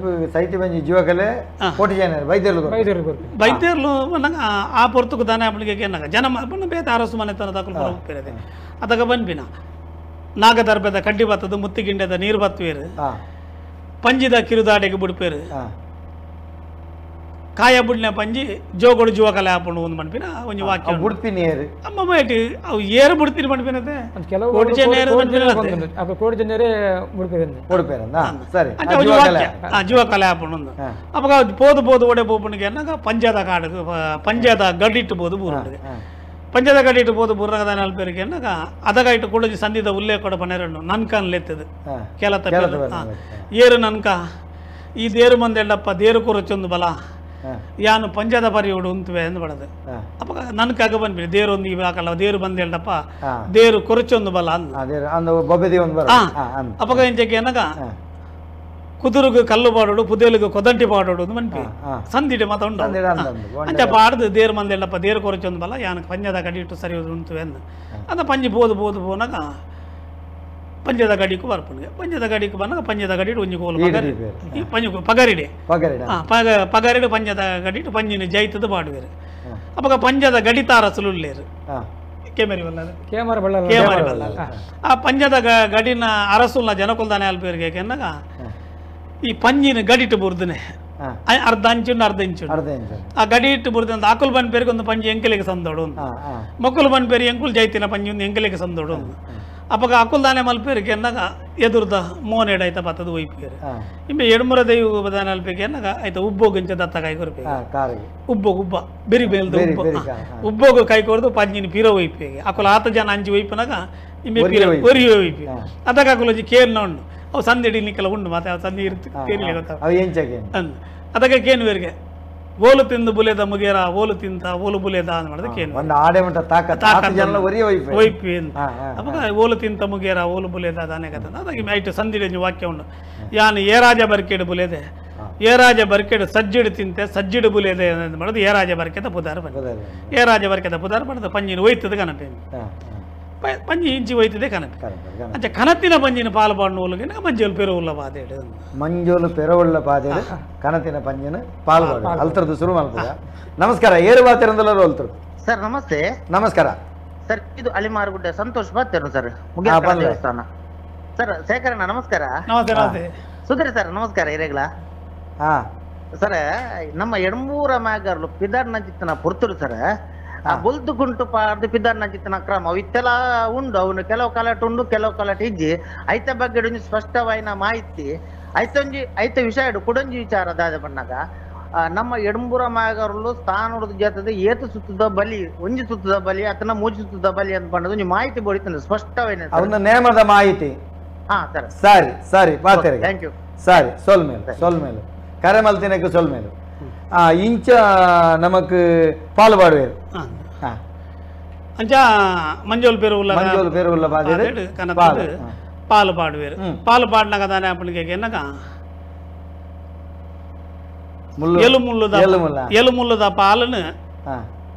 Speaker 1: ಸೈತಿ ಬಂಜಿ ಜೀವಕಲೆ ಕೋಟಿ ಜನ ವೈದ್ಯರು
Speaker 2: ವೈದ್ಯರು ಬಂದಾಗ ಆ ಪೊರ್ತುಕು ದಾನ ಅಪ್ಪನಿಗೆ ಏನಾಗ ಜನ ಬೇತ ಅರಸು ಮನೆ ತನ ದಾಖಲು ಬರೋಗ್ತಿರದೆ ಅದಗ ಬಂದ್ಬಿನ ನಾಗದರ್ಭದ ಕಡ್ಡಿ ಬತ್ತದ ಮುತ್ತಿಗಿಂಡದ ನೀರು ಬತ್ತುವೇರು ಪಂಜಿದ ಕಿರುದಾಡೆಗೆ ಬಿಡ್ಪೇರು ಕಾಯ ಬುಡ್ನ ಪಂಜಿ ಜೋಗೋಡು ಜೀವಕಲೆ ಹಾಕೊಂಡು ಒಂದು ಮನ್ಪಿನ ಒಂಜಿ ವಾಕ್ಯ
Speaker 1: ಬುಡ್ಪಿ ನೀರು
Speaker 2: ಅಮ್ಮ ಮೇಟಿ ಅವು ಏರು ಬಿಡ್ತೀನಿ ಮನ್ಪಿನತೆ
Speaker 3: ಕೆಲವು ಕೋಟಿ ಜನರೇ
Speaker 1: ಬುಡ್ಪೇರಂದ ಸರಿ
Speaker 2: ವಾಕ್ಯ ಜೀವಕಲೆ ಹಾಕೊಂಡು ಒಂದು ಅವಾಗ ಪೋದು ಪೋದು ಒಡೆ ಪೋಪನಿಗೆ ಅನ್ನಾಗ ಪಂಜಾದ ಕಾಡು ಪಂಜಾದ ಗಡಿಟ್ಟು ಬೋದು ಬೂರುಂಡಿಗೆ ಪಂಜಾದ ಗಡಿಟ್ಟು ಬೋದು ಬೂರಗದ ನಾಲ್ಪೇರಿಗೆ ಅನ್ನಾಗ ಅದಗ ಇಟ್ಟು ಕೂಡ ಸಂಧಿದ ಉಲ್ಲೇಖ ಕೊಡ ಪನ್ನೆರಡು ನನ್ಕನ್ ಲೆತ್ತದು ಕೆಲ ಏರು ನನ್ಕ ಈ ದೇರು ಮಂದೆಂಡಪ್ಪ ದೇರು ಕೊರಚೊಂದು ಬಲ ಯಾನು ಪಂಜದ ಪರಿಯೋಡು ಉಂತುವೆ ಅಂದ್ ಬಡದು ಅಪ್ಪ ನನ್ಕಾಗ ಬಂದ್ಬಿಡಿ ದೇರು ಒಂದು ಇವ ಹಾಕಲ್ಲ ದೇರು ಬಂದ ಹೇಳಪ್ಪ ದೇರು ಕೊರಚೊಂದು ಬಲ ಅಂದ ಅಪ್ಪಗ ಇಂಚಕ್ಕೆ ಏನಾಗ ಕುದುರುಗು ಕಲ್ಲು ಪಾಡೋಡು ಪುದೇಲಿಗೆ ಕೊದಂಟಿ ಪಾಡೋಡು ಅಂತ ಮನ್ಪಿ ಸಂದಿಡೆ ಮಾತ ಉಂಟು ಅಂಚ ಪಾಡ್ದು ದೇರು ಮಂದ ಹೇಳಪ್ಪ ದೇರು ಕೊರಚೊಂದು ಬಲ ಯಾನು ಪಂಜದ ಕಡಿ ಇಟ್ಟು ಸರಿ ಉಂತುವೆ ಅಂದ ಅಂದ ಪಂಜಿ ಬೋದು ಬೋದು ಪೋನಾಗ ಪಂಜದ ಗಡಿಗೂ ಬರ್ಪುಂಡು ಪಂಜದ ಗಡಿಗೆ ಬಂದಾಗ ಪಂಜದ ಗಡಿಡು ಒಂಜಿ ಕೋಲು ಪಗರಿ ಪಂಜ ಪಗರಿಡೆ ಪಗರಿಡು ಪಂಜದ ಗಡಿಟ್ಟು ಪಂಜಿನ ಜೈತದ ಪಾಡುವೇರು ಅಪ್ಪಗ ಪಂಜದ ಗಡಿತಾರ ಸುಲುಳ್ಳೇರು ಕೇಮರಿ ಬಲ್ಲ ಕೇಮರಿ ಬಲ್ಲ ಆ ಪಂಜದ ಗಡಿನ ಅರಸುಲ್ನ ಜನಕುಲ್ದಾನೆ ಅಲ್ಪೇರಿಗೆ ಕೆನ್ನಾಗ ಈ ಪಂಜಿನ ಗಡಿಟ್ಟು ಬುರ್ದನೆ ಅರ್ಧ ಇಂಚು ಅರ್ಧ ಇಂಚು ಆ ಗಡಿ ಇಟ್ಟು ಬುರ್ದ ಅಂತ ಆಕುಲ್ ಬಂದ ಪೇರಿಗೆ ಒಂದು ಪಂಜಿ ಎಂಕಲಿಗೆ ಸಂದೋಡು ಮಕ್ಕಳು ಬಂದ ಪೇರಿ ಎಂಕುಲ್ ಜೈತಿನ ಪಂಜಿ ಒಂದು ಎಂಕಲಿಗೆ ಸಂದೋಡು ಅಪ್ಪಗ ಅಕುಲ್ದಾನೆ ಮಲ್ಪೇರಿಗೆ ಎನ್ನಾಗ ಎದುರ್ದ ಮೋನೆಡ್ ಆಯ್ತ ಬತ್ತದ ಒಯ್ಪೇರು ಇಂಬೆ ಎಡ್ಮುರ ದೈವ ಬದಾನೆ ಅಲ್ಪೇಗೆ ಎನ್ನಾಗ ಆಯ್ತ ಉಬ್ಬೋಗು ಇಂಚ ದತ್ತ ಕಾಯಿ ಕೊರ್ಪೇಗೆ ಉಬ್ಬೋಗು ಉಬ್ಬ ಬೆರಿ ಬೇಲ್ದ ಉಬ್ಬ ಉಬ್ಬೋಗು ಕೈ ಕೊರ್ದು ಪಂಜಿನ ಪೀರ ಒಯ್ಪೇಗೆ ಅಕುಲ ಆತ ಜನ ಅಂಜಿ ಒಯ್ಪನಾಗ ಇಂಬೆ ಪೀರ ಒರಿಯೋ ಒಯ್ಪಿ ಅದಕ್ಕೆ ಅಕುಲೊಂಜಿ ಕೇರ್ನ ಉಂಡು ಅವು ಸಂದಿಡಿ ನಿಕ್ಕೆಲ್ಲ ಉಂಡು ಮತ್ತೆ ಅವು ಸಂದಿ ಇರ್ತು ಕೇರ್ಲಿ ಗೊತ್ತಾಗ ಅಂದ್ ಅದಕ್ಕೆ ಕೇನುವೇರಿಗೆ ಓಲು ತಿಂದು ಬುಲೆದ ಮುಗೇರ ಓಲು ತಿಂತ ಓಲು ಬುಲೆದ ಅಂತ ಮಾಡಿದ ಕೇನು
Speaker 1: ಒಂದು ಆಡೆ ಮಟ್ಟ ತಾಕತ್ತು
Speaker 2: ಒಯ್ಪಿ ಅವಾಗ ಓಲು ತಿಂತ ಮುಗೇರ ಓಲು ಬುಲೆದ ದಾನೆ ಕಥ ಅದಕ್ಕೆ ಐಟು ಸಂದಿಡಿ ವಾಕ್ಯ ಉಂಡು ಯಾನು ಏರಾಜ ಬರ್ಕೇಡು ಬುಲೆದೆ ಏರಾಜ ಬರ್ಕೇಡು ಸಜ್ಜಿಡು ತಿಂತೆ ಸಜ್ಜಿಡು ಬುಲೆದೆ ಅಂತ ಮಾಡೋದು ಏರಾಜ ಬರ್ಕೆದ ಪುದಾರ ಬಂದ ಏರಾಜ ಬರ್ಕೆದ ಪುದಾರ ಬಡದ ಪಂಜಿನ ಒಯ್ತದ ಕನಪೆ ಪಂಜಿ ಇಂಚಿ ಒಯ್ತದೆ ಕನಪೆ ಅಂಚೆ ಕನತಿನ ಪಂಜಿನ ಪಾಲು ಪಾಡು ಮಂಜೋಲು ಪೆರವುಳ್ಳ ಪಾದೇಡು
Speaker 1: ಮಂಜೋಲು ಪೆರವುಳ್ಳ ಪಾದೇಡು ಕನತಿನ ಪಂಜಿನ ಪಾಲು ಪಾಡು ಅಲ್ತರದ್ದು ಶುರು ಮಾಡ್ತದ. ನಮಸ್ಕಾರ, ಏರು ಬಾತಿರಂದಲ್ಲರೂ ಅಲ್ತರು
Speaker 5: ಸರ್. ನಮಸ್ತೆ.
Speaker 1: ನಮಸ್ಕಾರ
Speaker 5: ಸರ್, ಇದು ಅಲಿಮಾರುಗುಡ್ಡೆ ಸಂತೋಷ್ ಬಾತಿರು ಸರ್, ದೇವಸ್ಥಾನ ಸರ್. ಶೇಖರಣ್ಣ ನಮಸ್ಕಾರ.
Speaker 2: ನಮಸ್ತೆ. ನಮಸ್ತೆ
Speaker 5: ಸುಧೀರ್ ಸರ್ ನಮಸ್ಕಾರ. ಇರೇಗ್ಲ ಸರ್, ನಮ್ಮ ಎಡ್ಮೂರ ಮ್ಯಾಗರ್ಲು ಪಿದಾರ್ನ ಚಿತ್ತನ ಪುರ್ತರು ಸರ್. ಆ ಬೊಲ್ದು ಗುಂಟು ಪಾಡ್ದು ಪಿದಾರ್ನ ಚಿತ್ತನ ಕ್ರಮ ಅವು ಇತ್ತೆಲ್ಲ ಉಂಡು. ಅವನು ಕೆಲವು ಕಾಲಟ್ ಉಂಡು, ಕೆಲವು ಕಾಲಟ್ ಇಜ್ಜಿ. ಐತ ಬಗ್ಗೆ ಒಂಜಿ ಸ್ಪಷ್ಟವಾಯಿನ ಮಾಹಿತಿ ಐತೊಂಜಿ ಐತ ವಿಷಯ ಕುಡೊಂಜಿ ವಿಚಾರ ದಾದ ಬಣ್ಣಾಗ ನಮ್ಮ ಎಡ್ಮೂರ ಮ್ಯಾಗರ್ಲು ಸ್ಥಾನ ಜಾತದ ಏತು ಸುತ್ತದ ಬಲಿ, ಒಂಜಿ ಸುತ್ತದ ಬಲಿ ಅಥವಾ ಮೂಜಿ ಸುತ್ತದ ಬಲಿ ಅಂತ ಬಣ್ಣದ ಒಂಜಿ ಮಾಹಿತಿ ಬೋಡಿತಂದ್ರೆ ಸ್ಪಷ್ಟವಾಯಿನ
Speaker 1: ಅವನ ನೇಮದ ಮಾಹಿತಿ.
Speaker 5: ಹಾ ಸರ್,
Speaker 1: ಸರಿ ಸರಿ,
Speaker 5: thank you.
Speaker 1: ಸರಿ, ಸೊಲ್ ಮೇಲೆ ಸೊಲ್ ಮೇಲೆ ಕರೆ ಮಲ್ತಿನಕ್ಕೆ ಸೊಲ್ ಮೇಲೆ ಇಂಚ ನಮಕ್ ಪಾಲು ಪಾಡುವೇರು.
Speaker 2: ಅಂಚ ಮಂಜೋಲ್ ಪೆರುವುಲ್ಲ
Speaker 1: ಮಂಜೋಲ್ ಪೆರುವುಲ್ಲ
Speaker 2: ಕನತದ ಪಾಲು ಪಾಡುವೇರು. ಪಾಲು ಪಾಡಿನಾಗ ದಾನೆ ಅಪ್ಪನಿಗೆ ಎನ್ನಗ ಎಲು ಮುಳ್ಳುದ ಎಲು ಮುಳ್ಳುದ ಪಾಲನ್ನು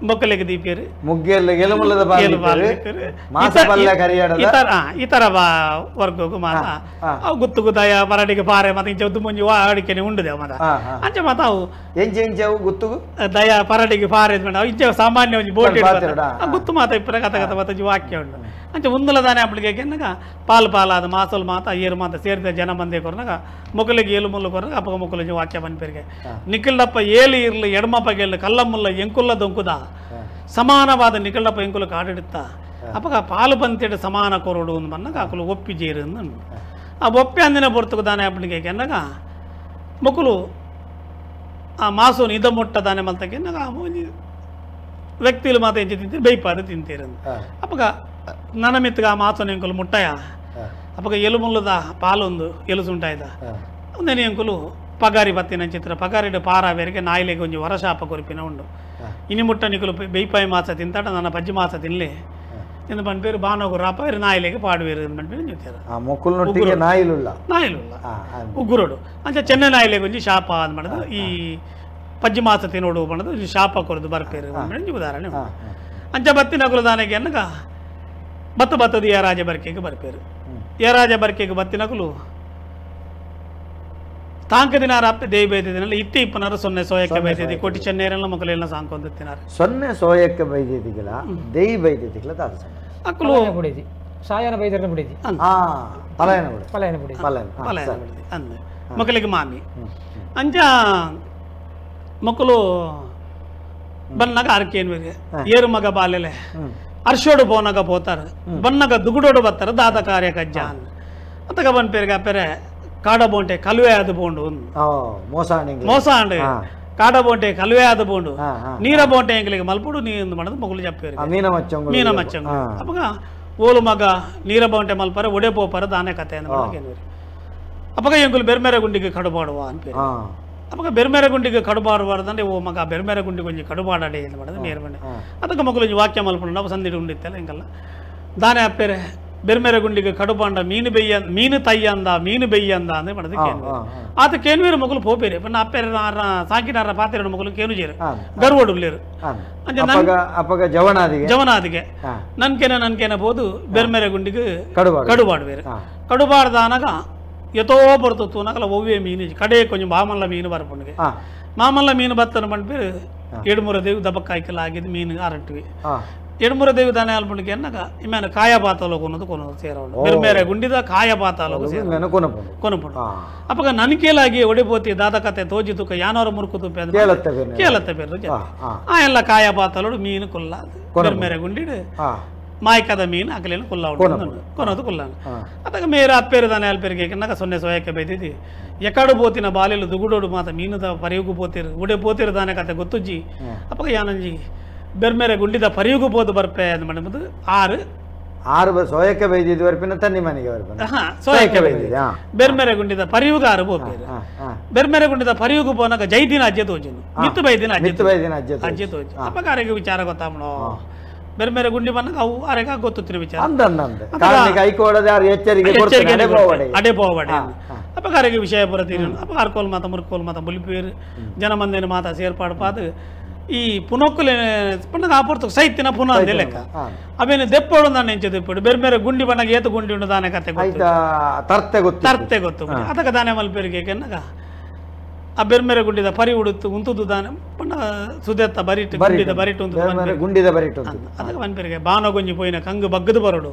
Speaker 2: ಮೊಕ್ಕಲಿಗೆ ದೀಪಿಯರು
Speaker 1: ಮುಗ್ಗೆಲ್ಲ ಎಲುಮುಲ್ಲದ ಪಾಲು
Speaker 2: ಇತರ ಇತರ ವರ್ಗಕ್ಕೂ ಮಾತ ಅವು ಗುತ್ತು ಗುದಾಯ ಪರಡಿಗೆ ಪಾರೆ ಮತ್ತೆ ಇಂಚ ಉದ್ದು ಮುಂಜಿ ಅಡಿಕೆನೆ ಉಂಡುದೆ ಮಾತ ಅಂಚೆ ಮಾತ ಅವು
Speaker 1: ಎಂಚೆ ಎಂಚೆ ಅವು ಗುತ್ತುಗು
Speaker 2: ದಯ ಪರಡಿಗೆ ಪಾರೆ ಅವು ಇಂಚೆ ಸಾಮಾನ್ಯ ಒಂಜಿ ಬೋಟ್ ಗುತ್ತು ಮಾತ ಇಪ್ಪರ ಕಥ ಕಥ ಮಾತ ವಾಕ್ಯ ಉಂಡು. ಅಂಚೆ ಉಂದಲ ದಾನೆ ಅಪ್ಪಳಿಗೆ ಎನ್ನಗ ಪಾಲು ಪಾಲಾದ ಮಾಸಲ್ ಮಾತ ಏರು ಮಾತ ಸೇರಿದ ಜನ ಬಂದೇ ಕೊರನಾಗ ಮೊಕ್ಕಲಿಗೆ ಏಲು ಮುಲ್ಲು ಕೊರನಾಗ ಅಪ್ಪಗ ಮೊಕ್ಕಲಿಗೆ ವಾಕ್ಯ ಬಂದ್ಪೇರಿಗೆ ನಿಖಿಲ್ಡಪ್ಪ ಏಲು ಇರ್ಲಿ ಎಡಮಪ್ಪಗೆ ಎಳ್ಳು ಕಲ್ಲಮ್ಮುಲ್ಲ ಎಂಕುಲ್ಲ ದೊಂಕುದ ಸಮಾನವಾದ ನಿಖಿಲ್ಡಪ್ಪ ಎಂಕುಲ ಕಾಡಿಡುತ್ತ ಅಪ್ಪಗ ಪಾಲು ಬಂತೇಡು ಸಮಾನ ಕೊರಡು ಅಂದ್ ಬಂದಾಗ ಆಕಲು ಒಪ್ಪಿ ಜೇರು ಅಂದ. ಆ ಒಪ್ಪಿ ಅಂದಿನ ಬರ್ತುಕು ದಾನೆ ಅಪ್ಪನಿಗೆ ಎನ್ನಗ ಮೊಕ್ಕಲು ಆ ಮಾಸು ಇದ ಮೊಟ್ಟ ದಾನೆ ಮಲ್ತಕ್ಕೆ ಎನ್ನಗ ವ್ಯಕ್ತಿలు ಮಾತ ಎಂಚಿ ತಿಂತೀರಿ ಬೈಪಾದು ತಿಂತೀರ ಅಪ್ಪಗ ನನ್ನ ಮಿತ್ತಗ ಆ ಮಾಸನ ಎಂಕುಲು ಮುಟ್ಟಯ ಅಪ್ಪಗ ಎಲು ಮುಲ್ಲದ ಪಾಲೊಂದು ಎಲುಸುಂಟಾಯ್ದ ಒಂದೇನೆ ಎಂಕುಲು ಪಗಾರಿ ಬತ್ತಿನ ಚಿತ್ರ ಪಗಾರಿಡು ಪಾರಾವೇರಿಗೆ ನಾಯಿಲೆಗೆ ಒಂಜಿ ವರಶಾಪ ಕೊರಿಪಿನ ಉಂಡು. ಇನಿ ಮುಟ್ಟ ನಿಕುಲು ಬೇಯ್ಪಾಯಿ ಮಾಸ ತಿಂತಾಟ ನನ್ನ ಪಜ್ಜಿ ಮಾಸ ತಿನ್ಲಿ ಎಂದು ಪನ್ಪೇರು ಬಾನೋಗು ರಾಪಾಯಿರು ನಾಯಿಲೆಗೆ ಪಾಡುವೇರು ಎಂದು ಪನ್ಪೇರು ಜೊತೆರು
Speaker 1: ನಾಯಿಲುಲ್ಲ
Speaker 2: ನಾಯಿಲುಲ್ಲ ಉಗ್ಗುರೋಡು ಅಂಚ ಚೆನ್ನ ನಾಯಿಲೆಗೆ ಒಂಜಿ ಶಾಪ ಅಂದ್ ಮಾಡೋದು ಈ ಪಜ್ಜಿ ಮಾಸ ತಿನ್ನೋಡು ಬಣ್ಣದು ಶಾಪ ಕೊರದು ಬರ್ಪೇರು ಉದಾಹರಣೆ. ಅಂಚ ಬತ್ತಿನ ಕುಲದಾನೆಗೆ ಅನ್ನಗ ಬತ್ತ ಬತ್ತದ ಏರಾಜ ಬರ್ಕೆಗೆ ಬರ್ಪೇರು ಏರಾಜ ಬರ್ಕೆಗೆ ಬತ್ತಿನಕಲು ತಾಂಕ ದಿನಾರ ಅಪ್ಪೆ ದೇವಿ ಬೈದಿದ್ದಿನಲ್ಲ ಇತ್ತಿ ಇಪ್ಪನಾರು ಸೊನ್ನೆ ಸೋಯಕ್ಕೆ ಬೈದಿದ್ದಿ ಕೋಟಿ ಚೆನ್ನೇರೆಲ್ಲ ಮಕ್ಕಳೆಲ್ಲ ಸಾಂಕೊಂದಿತ್ತಿನಾರು
Speaker 1: ಸೊನ್ನೆ ಸೋಯಕ್ಕೆ ಬೈದಿದ್ದಿಲ್ಲ ದೇವಿ ಬೈದಿದ್ದಿಲ್ಲ ದಾದ
Speaker 2: ಅಕ್ಕಲು
Speaker 3: ಬಿಡಿದಿ ಸಾಯನ ಬೈದರನ್ನ ಬಿಡಿದಿ
Speaker 1: ಪಲಾಯನ ಬಿಡಿ
Speaker 3: ಪಲಾಯನ ಬಿಡಿ
Speaker 2: ಪಲಾಯನ ಬಿಡಿದಿ ಅಂದ ಮಕ್ಕಳಿಗೆ ಮಾಮಿ ಅಂಜ ಮಕ್ಕಳು ಬನ್ನಾಗ ಆರ್ಕೇನ್ ಬೇರೆ ಏರು ಮಗ ಬಾಲೆಲೆ ಅರ್ಶೋಡು ಬೋನಾಗ ಪೋತಾರೆ ಬನ್ನಾಗ ದುಗುಡೋಡು ಬರ್ತಾರೆ ದಾದ ಕಾರ್ಯ ಕಜ್ಜ ಅತ್ತಗ ಬಂದ ಪೇರಿಗೆ ಅಪ್ಪರೆ ಕಾಡ ಬೋಂಟೆ ಕಲುವೆ ಅದು ಬೋಂಡು ಮೋಸ ಅಂಡು ಕಾಡ ಬೋಂಟೆ ಕಲುವೆ ಅದು ಬೋಂಡು ನೀರ ಬೋಂಟೆ ಎಂಗಳಿಗೆ ಮಲ್ಪುಡು ನೀರು ಮಾಡೋದು ಮಗಳು ಜಪ್ಪೇರು ಮೀನ ಮಚ್ಚಂಗ ಅಪ್ಪಗ ಓಲು ಮಗ ನೀರ ಬೋಂಟೆ ಮಲ್ಪರೆ ಒಡೆ ಪೋಪರ ದಾನೆ ಕತೆ ಅಂತ ಅಪ್ಪಗ ಎಂಗುಲು ಬೆರ್ಮೇರೆ ಗುಂಡಿಗೆ ಕಡುಬಾಡುವ ಅನ್ಪೇರು ಅಪ್ಪಗ ಬೆರ್ಮೇರೆ ಗುಂಡಿಗೆ ಕಡುಬಾಡಬಾರ್ದಂದ್ರೆ ಓ ಮಗ ಬೆರ್ಮೇರೆ ಗುಂಡಿಗೆ ಒಂಜಿ ಕಡುಬಾಡಡೆ ಏನು ಮಾಡೋದು ನೇರ ಬಂಡೆ ಅದಕ್ಕೆ ಮಗಳು ಒಂಜಿ ವಾಕ್ಯ ಮಲ್ಪುಂಡು ನಾವು ಸಂದಿಡು ಉಂಡಿತ್ತಲ್ಲ ಎಂಗಲ್ಲ ದಾನೆ ಅಪ್ಪೇರೆ ಬೆರ್ಮೇರೆ ಗುಂಡಿಗೆ ಕಡುಬಾಂಡ ಮೀನು ಬೆಯ್ಯ ಮೀನು ತಯ್ಯಂದ ಮೀನು ಬೆಯ್ಯಂದ ಅಂದ್ರೆ ಮಾಡೋದು ಕೇನ್ವೀರು ಆತ ಕೇನ್ವೀರು ಮಗಳು ಪೋಪೇರು ಪನ್ನ ಅಪ್ಪೇರೆ ಸಾಕಿನಾರ ಪಾತೆರಡು ಮಗಳು ಕೇನು ಜೇರು ಗರ್ವಡು ಉಳ್ಳೇರು
Speaker 1: ಅಪ್ಪಗ ಜವನಾದಿಗೆ
Speaker 2: ಜವನಾದಿಗೆ ನನ್ಕೇನ ನನ್ಕೇನ ಬೋದು ಬೆರ್ಮೇರೆ ಗುಂಡಿಗೆ ಕಡುಬಾಡುವೇರು ಕಡುಬಾಡ್ದಾನಾಗ ಎತೋ ಬರ್ತತ್ತು ತೂನಕಲ ಒವ್ವೇ ಮೀನು ಕಡೆ ಕೊಂಚ ಮಾಮಲ್ಲ ಮೀನು ಬರ್ಪುಂಡಿಗೆ ಮಾಮಲ್ಲ ಮೀನು ಬತ್ತನ ಬಂಡ್ಪೇರು ಎಡುಮುರ ದೇವಿ ದಬಕ್ಕಾಯ್ಕೆಲ್ಲ ಆಗಿದ್ದು ಮೀನು ಅರಟ್ವಿ ಎಡುಮುರ ದೇವಿ ದಾನೆ ಅಲ್ಪುಂಡಿಗೆ ಅನ್ನಾಗ ಇಮ್ಮೇಲೆ ಕಾಯ ಪಾತಾಲೋ ಕೊನದು ಕೊನದು ಸೇರವಳು ಬೇರೆ ಗುಂಡಿದ ಕಾಯ ಪಾತಾಲೋ ಕೊನಪುಂಡು ಅಪ್ಪಗ ನನ್ಕೇಲಾಗಿ ಒಡಿಪೋತಿ ದಾದ ಕತೆ ತೋಜಿ ತುಕ್ಕ ಯಾನೋರ ಮುರುಕು ತುಪ್ಪೆ ಕೇಳತ್ತೆ ಬೇರೆ ಆ ಎಲ್ಲ ಕಾಯ ಪಾತಾಲೋಡು ಮೀನು ಕೊಲ್ಲ ಬೇರೆ ಗುಂಡಿಡು ಮಾಯ್ಕದ ಮೀನು ಅಕಲೇನು ಕುಲ್ಲ ಉಂಟು ಕೊನೋದು ಕುಲ್ಲ ಅದಾಗ ಮೇರ ಅಪ್ಪೇರು ದಾನೆ ಅಲ್ಪೇರಿಗೆ ನಾಗ ಸೊನ್ನೆ ಸೋಯಕ್ಕೆ ಬೈದಿದ್ದಿ ಎಕಡು ಬೋತಿನ ಬಾಲೆಲು ದುಗುಡೋಡು ಮಾತ ಮೀನುದ ಪರಿಯುಗು ಪೋತಿರು ಉಡೆ ಪೋತಿರು ದಾನೆ ಕತೆ ಗೊತ್ತುಜ್ಜಿ ಅಪ್ಪಗ ಯಾನಂಜಿ ಬೆರ್ಮೇರೆ ಗುಂಡಿದ ಪರಿಯುಗು ಬೋದು ಬರ್ಪೆ ಅಂದ್ ಮಾಡಿದ್ ಆರು
Speaker 1: ಆರು ಸೋಯಕ್ಕೆ ಬೈದಿದ್ದು ಬರ್ಪಿನ ತನ್ನಿ ಮನೆಗೆ ಬರ್ಪಿನ
Speaker 2: ಸೋಯಕ್ಕೆ ಬೈದಿದ್ದೆ ಬೆರ್ಮೇರೆ ಗುಂಡಿದ ಪರಿಯುಗ ಆರು ಬೋಪೇರು ಬೆರ್ಮೇರೆ ಗುಂಡಿದ ಪರಿಯುಗು ಪೋನಾಗ ಜೈದಿನ ಅಜ್ಜೆ ತೋಜಿನ ಮಿತ್ತು ಬೈದಿನ ಅಜ್ಜೆ ಅಜ್ಜೆ ತೋಜು ಅಪ್ಪಗ ಆರೆಗೆ ವಿಚಾರ ಗೊತ್ತಾಮಣೋ ಬೇರೆ ಬೇರೆ ಗುಂಡಿ ಬಂದಾಗ ಅವು ಅರೆಗ ಗೊತ್ತಿನ ವಿಚಾರ ಅಡೆ ಪೋವಡೆ ಅಪ್ಪ ಅರೆಗೆ ವಿಷಯ ಬರತೀರಿ ಅಪ್ಪ ಅರ್ಕೋಲ್ ಮಾತ ಮುರ್ಕೋಲ್ ಮಾತ ಬುಲಿಪೇರು ಜನ ಮಂದಿನ ಮಾತ ಸೇರ್ಪಾಡು ಪಾದು ಈ ಪುನೊಕ್ಕುಲೆ ಪಂಡಗ ಆ ಪೊರ್ತು ಸೈತಿನ ಪುನಃ ಅಂದೆ ಲೆಕ್ಕ ಅವೇನು ದೆಪ್ಪೋಡು ನಾನು ಎಂಚೆ ದೆಪ್ಪೋಡು ಬೇರೆ ಬೇರೆ ಗುಂಡಿ ಬಂದಾಗ ಏತು ಗುಂಡಿ ಉಂಡು ದಾನೆ ಕತೆ
Speaker 1: ತರ್ತೆ ಗೊತ್ತು
Speaker 2: ತರ್ತೆ ಗೊತ್ತು ಅದಕ್ಕೆ ದಾನೆ ಮಲ್ಪೇರಿಗೆ ಕೆನ್ನಾಗ ಆ ಬೆರ್ಮೆರೆ ಗುಂಡಿದ ಪರಿ ಉಡುತ್ತು ಉಂತುದು ದಾನೆ ಪಂಡ ಸುದೆತ್ತ ಬರಿಟ್ಟು ಗುಂಡಿದ ಬರಿಟ್ಟು
Speaker 1: ಉಂತು ಗುಂಡಿದ ಬರಿಟ್ಟು
Speaker 2: ಅದಕ್ಕೆ ಮನ್ಪೇರಿಗೆ ಬಾನೋ ಗೊಂಜಿ ಪೋಯಿನ ಕಂಗು ಬಗ್ಗದು ಬರಡು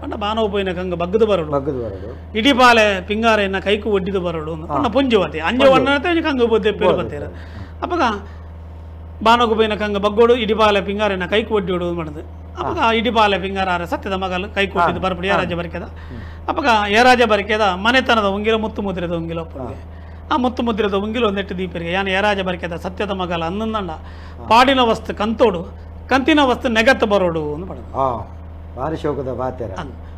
Speaker 2: ಪಂಡ ಬಾನೋ ಪೋಯಿನ ಕಂಗು ಬಗ್ಗದು ಬರಡು
Speaker 1: ಬಗ್ಗದು ಬರಡು
Speaker 2: ಇಡಿಪಾಲೆ ಪಿಂಗಾರೆಯನ್ನ ಕೈಕು ಒಡ್ಡಿದು ಬರಡು ಪಂಡ ಪುಂಜುವತಿ ಅಂಜೆ ಒಣ್ಣತೆ ಕಂಗು ಬೊದ್ದೆ ಪೇರು ಬತ್ತೀರ ಅಪ್ಪಗ ಬಾನೋಗು ಪೋಯಿನ ಕಂಗು ಬಗ್ಗೋಡು ಇಡಿಪಾಲೆ ಪಿಂಗಾರೆಯನ್ನ ಕೈಕು ಒಡ್ಡಿಡು ಮಾಡೋದು ಅಪ್ಪಗ ಇಡಿಪಾಲೆ ಪಿಂಗಾರ ಸತ್ಯದ ಮಗಲು ಕೈ ಕೊಟ್ಟಿದ್ದು ಬರಪಡಿ ಏರಾಜ ಬರಿಕೆದ ಅಪ್ಪಗ ಏರಾಜ ಬರಿಕೆದ ಮನೆತನದ ಉಂಗಿಲ ಮುತ್ತು ಮುದ್ರೆದ ಉಂಗಿಲ ಒಪ್ಪನಿಗೆ ಆ ಮುತ್ತು ಮುದ್ರೆದ ಉಂಗಿಲ ಒಂದೆಟ್ಟು ದೀಪರಿಗೆ ಯಾನು ಏರಾಜ ಬರಿಕೆದ ಸತ್ಯದ ಮಗಲ ಅನ್ನಂದಂಡ ಪಾಡಿನ ವಸ್ತು ಕಂತೋಡು ಕಂತಿನ ವಸ್ತು ನೆಗತ್ತು ಬರೋಡು ಅಂತ ಪಡೋದು
Speaker 1: ಭಾರಿ ಶೋಕದ ಬಾತೆರ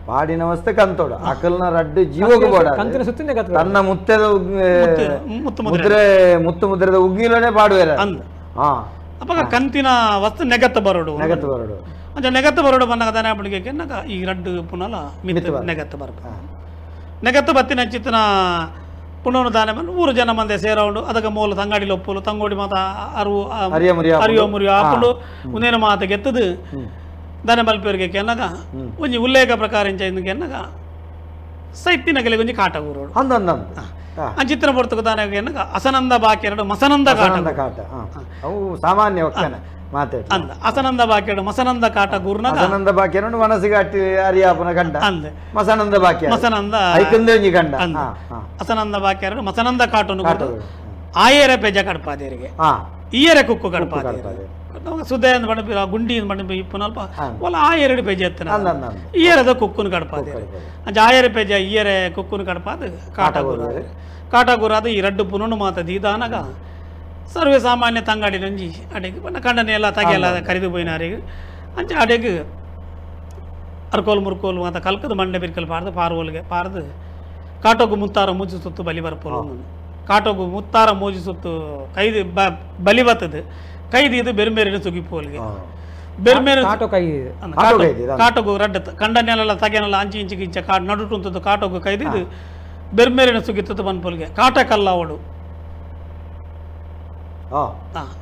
Speaker 1: ಪಾಡಿನ ವಸ್ತು ಕಂತೋಡು ಅಕಲ್ನ ರಡ್ಡು ಜೀವಕ್ಕೆ ಬೋಡ
Speaker 3: ಕಂತಿನ ಸುತ್ತು ನೆಗತ್ತು
Speaker 1: ತನ್ನ ಮುತ್ತೆದ ಮುದ್ರೆ ಮುತ್ತು ಮುದ್ರೆದ ಉಗ್ಗಿಲನೆ ಪಾಡುವೆರ
Speaker 2: ಅಂದ ಅಪ್ಪಗ ಕಂತಿನ ವಸ್ತು ನೆಗತ್ತು ಬರೋಡು
Speaker 1: ನೆಗತ್ತು ಬರೋಡು
Speaker 2: ಅಂಚ ನೆಗತ್ತು ಬರೋಡು ಬಂದಾಗ ದಾನೆ ಅಪ್ಪನಿಗೆ ಕೆನ್ನಗ ಈ ರಡ್ಡು ಪುನಲ ಮಿತ್ತು ನೆಗತ್ತು ಬರ್ಪ ನೆಗತ್ತು ಬತ್ತಿನ ಚಿತ್ತನ ಪುನೋನು ದಾನೆ ಬಂದು ಊರು ಜನ ಮಂದೆ ಸೇರೌಂಡು ಅದಕ್ಕೆ ಮೂಲ ತಂಗಾಡಿ ಲೊಪ್ಪುಲು ತಂಗೋಡಿ ಮಾತ ಅರಿವು ಅರಿಯೋ ಮುರಿಯೋ ಆಪುಂಡು ಉನೇನು ಮಾತ ಗೆತ್ತದು ದಾನೆ ಬಲ್ಪೇರಿಗೆ ಕೆನ್ನಗ ಒಂಜಿ ಉಲ್ಲೇಖ ಪ್ರಕಾರ ಇಂಚ ಕೆನ್ನಗ ಸೈತಿನ ಕೆಲೆ ಒಂಜಿ ಕಾಟ ಊರೋಡು ಅಂಚಿತ್ರ ಪೊರ್ತುಕು ದಾನೆ ಕೆನ್ನಗ ಅಸನಂದ ಬಾಕಿ ಎರಡು ಮಸನಂದ ಕಾಟ
Speaker 1: ಕಾಟ ಅವು ಸಾಮಾನ್ಯ
Speaker 2: ಅಂದ ಅಸನಂದ ಬಾಕಿ ಮಸನಂದ ಕಾಟ ಗುರ್ನಗ
Speaker 1: ಅಸನಂದ ಬಾಕಿ ಮನಸ್ಸಿಗೆ ಅಟ್ಟಿ ಅರಿಯಾಪನ ಗಂಡ
Speaker 2: ಅಂದ
Speaker 1: ಮಸನಂದ ಬಾಕಿ
Speaker 2: ಮಸನಂದ
Speaker 1: ಐಕಂದೆ ಗಂಡ
Speaker 2: ಅಂದ ಅಸನಂದ ಬಾಕಿ ಎರಡು ಮಸನಂದ ಕಾಟನ್ನು ಆಯೇರೆ ಪೆಜ ಕಡ್ಪಾದೇರಿಗೆ ಈಯರೆ ಕುಕ್ಕು ಕಡ್ಪಾದೇರಿಗೆ ಸುದ್ದೆ ಅಂದ್ ಬಣ್ಣ ಗುಂಡಿ ಬಣ್ಣ ಇಪ್ಪನಲ್ಪ ಒಲ ಆ ಎರಡು ಪೆಜ ಎತ್ತನ ಈಯರದ ಕುಕ್ಕುನು ಕಡ್ಪಾದೇರಿ ಅಂಚ ಆಯರೆ ಪೆಜ ಈಯರೆ ಕುಕ್ಕುನು ಕಡ್ಪಾದ ಕಾಟ ಗುರು ಕಾಟ ಗುರಾದ ಈ ರಡ್ಡು ಪುನನು ಮಾತ ದೀದಾನಗ ಸರ್ವೇ ಸಾಮಾನ್ಯ ತಂಗಾಡಿ ನಂಜಿ ಅಡೆಗೆ ಬಣ್ಣ ಕಂಡನೆ ಎಲ್ಲ ತಗೆಲ್ಲ ಕರಿದು ಪೋಯಿನಾರಿಗೆ ಅಂಚ ಅಡೆಗೆ ಅರ್ಕೋಲ್ ಮುರ್ಕೋಲ್ ಮಾತ ಕಲ್ಕದ ಮಂಡೆ ಬಿರ್ಕಲ್ ಪಾರ್ದು ಪಾರ್ವೋಲ್ಗೆ ಪಾರ್ದು ಕಾಟೋಗು ಮುತ್ತಾರ ಮೂಜು ಸುತ್ತು ಬಲಿ ಬರ್ಪೋಲು ಕಾಟೋಗು ಮುತ್ತಾರ ಮೂಜು ಸುತ್ತು ಕೈದು ಬಲಿ ಬತ್ತದು ಕೈದು ಬೆರ್ಮೇರಿನ ಸುಗಿಪೋಲ್ಗೆ ಬೆರ್ಮೇರು ಕಾಟೋಗು ರಡ್ಡ ಕಂಡನೆಲ್ಲ ತಗೆನೆಲ್ಲ ಅಂಚಿ ಇಂಚಿ ಇಂಚ ಕಾಟ್ ನಡುಟುಂತದ್ದು ಕಾಟೋಗು ಕೈದಿದ್ದು ಬೆರ್ಮೇರಿನ ಸುಗಿತ್ತದ್ದು ಬನ್ಪೋಲ್ಗೆ ಕಾಟ ಕಲ್ಲಾವಡು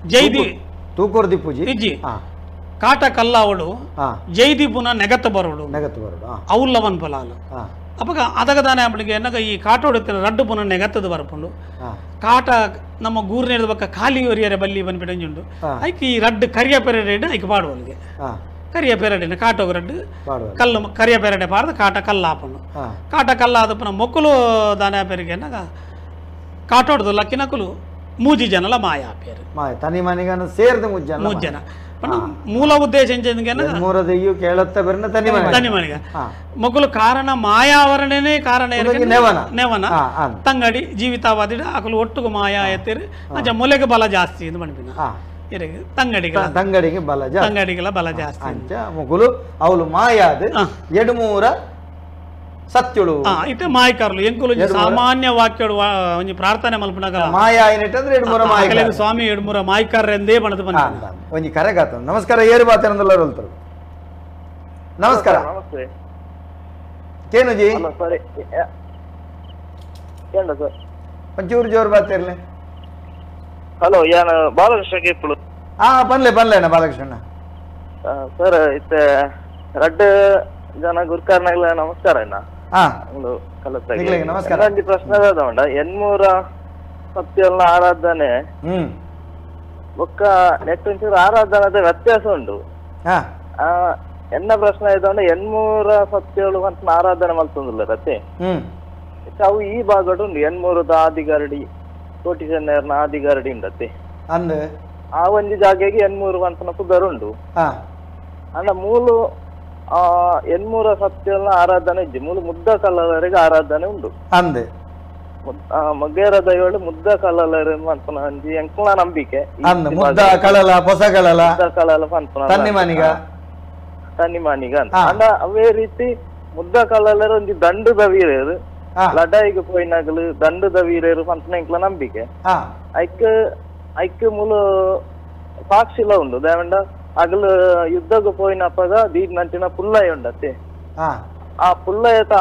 Speaker 2: ಜೈದಿ
Speaker 1: ತೂಕೋರ್ದಿ ಪೂಜಿ
Speaker 2: ಇಜ್ಜಿ ಕಾಟ ಕಲ್ಲಾವಳು ಜೈದೀಪುನ ನೆಗತ್ತ ಬರೋಡು
Speaker 1: ನೆಗತ್ತು ಬರೋಡು
Speaker 2: అవుల్లవన్ పొలాలు ಅಪಗ ಅದಗದಾನೆ ಅವಳಿಗೆ ಎನ್ನಗ ಈ ಕಾಟೋಡುತ್ತಿನ ರಡ್ಡು ಪುನ ನೆಗತ್ತದ ಬರಪುಂಡು ಕಾಟ ನಮ್ಮ ಗೂರ್ನೇದ ಬಕ್ಕ ಖಾಲಿ ಒರಿಯರೆ ಬಲ್ಲಿ ಬಂದ್ಬಿಡಂಜುಂಡು ಐಕ್ ಈ ರಡ್ಡು ಕರಿಯ ಪೆರಡೆ ಐಕ್ ಪಾಡುವಲ್ಗೆ ಕರಿಯ ಪೆರಡಿನ ಕಾಟೋಗ ರಡ್ಡು ಕಲ್ಲು ಕರಿಯ ಪೆರಡೆ ಪಾಡ್ದು ಕಾಟ ಕಲ್ಲಾಪುಂಡು ಕಾಟ ಕಲ್ಲಾದ ಪುನ ಮೊಕ್ಕಲು ದಾನೆ ಪೆರಿಗೆ ಎನ್ನಗ ಕಾಟೋಡ್ದು ಲಕ್ಕಿನಕುಲು ಮೂಜಿ ಜನಲ ಮಾಯ ಪೇರು
Speaker 1: ತನಿ ಮನಿಗನ ಸೇರ್ದು ಮೂಜಿ
Speaker 2: ಜನ ಮೂಲ ಉದ್ದೇಶ ಮೊಗಲು ಕಾರಣ ಮಾಯಾವರಣನೇ ಕಾರಣ ನೆವನ ತಂಗಡಿ ಜೀವಿತಾವಾದಿ ಅಕಲು ಒಟ್ಟುಗು ಮಾಯಾ ಎತ್ತಿರು ಅಂಚ ಮೊಲೆಗೆ ಬಲ ಜಾಸ್ತಿ ಎಂದು ಮಣಿಪಿನ ತಂಗಡಿಗಳ
Speaker 1: ತಂಗಡಿಗೆ ಬಲ
Speaker 2: ತಂಗಡಿಗಳ ಬಲ ಜಾಸ್ತಿ
Speaker 1: ಅಂಚ ಮೊಗಲು ಅವಳು ಮಾಯಾದ ಎಡುಮೂರ ಸತ್ಯುಳು
Speaker 2: ಇತ್ತೆ ಮಾಯಕಾರ್ಲು ಎಂಕುಲು ಸಾಮಾನ್ಯ ವಾಕ್ಯಡು ಒಂಜಿ ಪ್ರಾರ್ಥನೆ ಮಲ್ಪುನಗ
Speaker 1: ಮಾಯಾ ಏನಿಟ್ಟಂದ್ರೆ ಎಡುಮೂರ ಮಾಯ
Speaker 2: ಸ್ವಾಮಿ ಎಡುಮೂರ ಮಾಯಕಾರ್ರೆಂದೇ ಬಣದು ಬಂದ
Speaker 1: ಒಂಜಿ ಕರೆಗಾತ. ನಮಸ್ಕಾರ, ಏರು ಬಾತೇನಂದಲ್ಲ ಹೇಳ್ತಾರೆ. ನಮಸ್ಕಾರ.
Speaker 6: ನಮಸ್ತೆ
Speaker 1: ಕೇನುಜಿ
Speaker 6: ಸರಿ ಸರ್
Speaker 1: ಒಂಚೂರು ಜೋರು ಬಾತಿರ್ಲಿ.
Speaker 6: ಹಲೋ, ಯಾನು ಬಾಲಕೃಷ್ಣ ಕೇಪುಳು.
Speaker 1: ಹಾ, ಬನ್ಲೆ ಬನ್ಲೆ ಅಣ್ಣ ಬಾಲಕೃಷ್ಣ
Speaker 6: ಸರ್. ಇತ್ತೆ ರಡ್ಡು ಜನ ಗುರ್ಕಾರ್ನಾಗ್ಲ ನಮಸ್ಕಾರ ಅಣ್ಣ.
Speaker 1: ನಮಸ್ಕಾರ.
Speaker 6: ಒಂಜಿ ಪ್ರಶ್ನೆ ಉಂಡ ಎನ್ಮೂರ ಸತ್ಯಲ್ನ ಆರಾಧನೆ ಬೊಕ್ಕ ನೆಟ್ ಒಂಚೂರು ಆರಾಧನದ ವ್ಯತ್ಯಾಸ ಉಂಡು. ಎನ್ನ ಪ್ರಶ್ನೆ ಇದ್ದೊಂಡ ಎನ್ಮೂರ ಸತ್ಯಳು ಅಂತ ಆರಾಧನೆ ಮಲ್ತೊಂದಿಲ್ಲ ರತೆ ಅವು ಈ ಭಾಗಡು ಉಂಡು. ಎನ್ಮೂರದ ಆದಿಗರಡಿ ಕೋಟಿ ಚೆನ್ನೈರ್ನ ಆದಿಗರಡಿ ಉಂಡತ್ತೆ ಆ ಒಂಜಿ ಜಾಗೆಗೆ ಎನ್ಮೂರು ಅಂತ ಪುದರ್ ಉಂಡು. ಅಂಡ ಮೂಲು ಎನ್ಮೂರ ಸತ್ಯಲ್ನ ಆರಾಧನೆ ಇಜ್ಜಿ ಮೂಲು ಮುದ್ದ ಕಲ್ಲವರೆಗೆ ಆರಾಧನೆ ಉಂಡು.
Speaker 1: ಅಂದೆ
Speaker 6: ಮಗೇರ ದೈವಳು ಮುದ್ದ ಕಲ್ಲಲರು ಪನ್ಪುನ ಒಂಜಿ ಎಂಕ್ಲ ನಂಬಿಕೆ.
Speaker 1: ಮುದ್ದ ಕಳಲ ಹೊಸ ಕಳಲ
Speaker 6: ಮುದ್ದ ಕಳಲ ಪನ್ಪುನ
Speaker 1: ತನ್ನಿಮಾನಿಗ
Speaker 6: ತನ್ನಿಮಾನಿಗ ಅಂತ. ಅಂಡ ಅವೇ ರೀತಿ ಮುದ್ದ ಕಳ್ಳಲರು ಒಂಜಿ ದಂಡುದ ವೀರರು ಲಡಾಯಿಗೆ ಪೋಯಿನಗಲು ದಂಡುದ ವೀರರು ಪನ್ಪುನ ಎಂಕ್ಲ ನಂಬಿಕೆ. ಐಕ್ ಐಕ್ ಮೂಲು ಸಾಕ್ಷಿಲ ಉಂಡು. ದೇವಂಡ ಅಗಲು ಯುದ್ಧಕ್ಕೆ ಪೋಯಿನಪ್ಪಗ ದೀಡ್ ನಂಚಿನ ಪುಲ್ಲಯ್ಯ ಉಂಡತ್ತೆ ಆ ಪುಲ್ಲಯ್ಯತ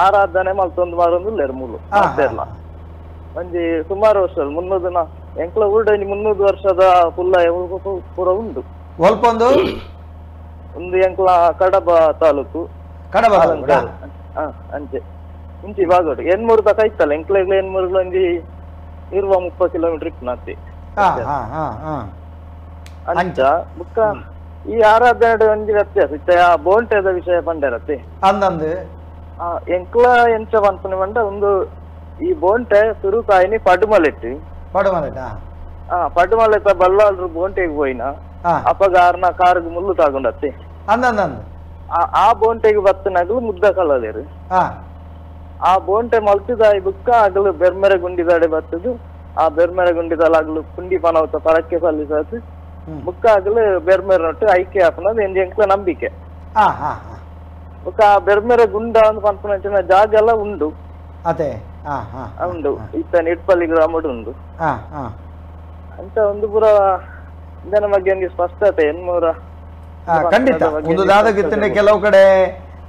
Speaker 6: ಆರಾಧನೆ ಮಲ್ತೊಂದು ಮಾರೊಂದು ಮೂಲು ಮಾತೆರ್ಲ ಒಂಜಿ ಸುಮಾರು ವರ್ಷ 300 ಎಂಕ್ಲ ಊರ್ಡ ಒಂಜಿ 300 ವರ್ಷದ ಪುಲ್ಲಯ್ಯ ಪೂರ ಉಂಡು.
Speaker 1: ಒಂದು
Speaker 6: ಒಂದು ಎಂಕ್ಲ ಕಡಬ ತಾಲೂಕು
Speaker 1: ಕಡಬ
Speaker 6: ಅಂಚೆ ಇಂಚಿ ಬಾಗೋಡು ಎನ್ಮೂರು ತಕ ಇತ್ತಲ್ಲ ಎಂಕ್ಲ ಎನ್ಮೂರು ಒಂಜಿ 20-30 ಕಿಲೋಮೀಟರ್ ಇತ್ತು ನಾತಿ ಅಂಚ ಬುಕ್ಕ ಈ ಆರಾಧನೆ ಒಂಜಿ ವ್ಯತ್ಯಾಸ ಇತ್ತೆ ಆ ಬೋಂಟೆದ ವಿಷಯ ಪಂಡರತ್ತೆ
Speaker 1: ಅಂದಂದು
Speaker 6: ಎಂಕ್ಲ ಎಂಚ ಪನ್ಪುನಿ ಪಂಡ ಒಂದು ಈ ಬೋಂಟೆ ಸುರುಕಾಯಿನಿ ಪಡುಮಲೆಟ್ಟು
Speaker 1: ಪಡುಮಲೆಟ
Speaker 6: ಪಡುಮಲೆತ ಬಲ್ಲಾಳ್ರು ಬೋಂಟೆಗೆ ಪೋಯಿನ ಅಪ್ಪಗ ಆರ್ನ ಕಾರುಗು ಮುಳ್ಳು ತಾಗೊಂಡತ್ತೆ
Speaker 1: ಅಂದಂದು
Speaker 6: ಆ ಬೋಂಟೆಗೆ ಬತ್ತನಗಲು ಮುದ್ದ ಕಳ್ಳಲೇರು ಆ ಬೋಂಟೆ ಮಲ್ತಿದಾಯಿ ಬುಕ್ಕ ಅಗಲು ಬೆರ್ಮೆರೆ ಗುಂಡಿದಾಡೆ ಬತ್ತದು ಆ ಬೆರ್ಮೆರೆ ಗುಂಡಿದಲ್ಲ ಅಗಲು ಪುಂಡಿ ಪನವತ ಪರಕ್ಕೆ ಸಲ್ಲಿಸದು ಬುಕ್ಕ ಆಗಲು ಬೆರ್ಮೆರೆ ನೊಟ್ಟು ಐಕ್ಯ ಆಪನದು ಎಂಜಿ ಎಂಕ್ಲ ನಂಬಿಕೆ. ಬುಕ್ಕ ಆ ಬೆರ್ಮೆರೆ ಗುಂಡ ಅಂತ ಪನ್ಪುನ ಜಾಗ ಎಲ್ಲ ಉಂಡು
Speaker 1: ಅದೇ
Speaker 6: ಉಂಡು ಇತ್ತ ನಿಡ್ಪಲ್ಲಿ ಗ್ರಾಮಡ್ ಉಂಡು ಅಂತ ಒಂದು ಪೂರ ಇದನ್ನ ಬಗ್ಗೆ ಒಂಜಿ ಸ್ಪಷ್ಟತೆ ಎನ್ಮೂರ
Speaker 1: ಖಂಡಿತ ಒಂದು ದಾದಗಿತ್ತಂಡೆ ಕೆಲವು ಕಡೆ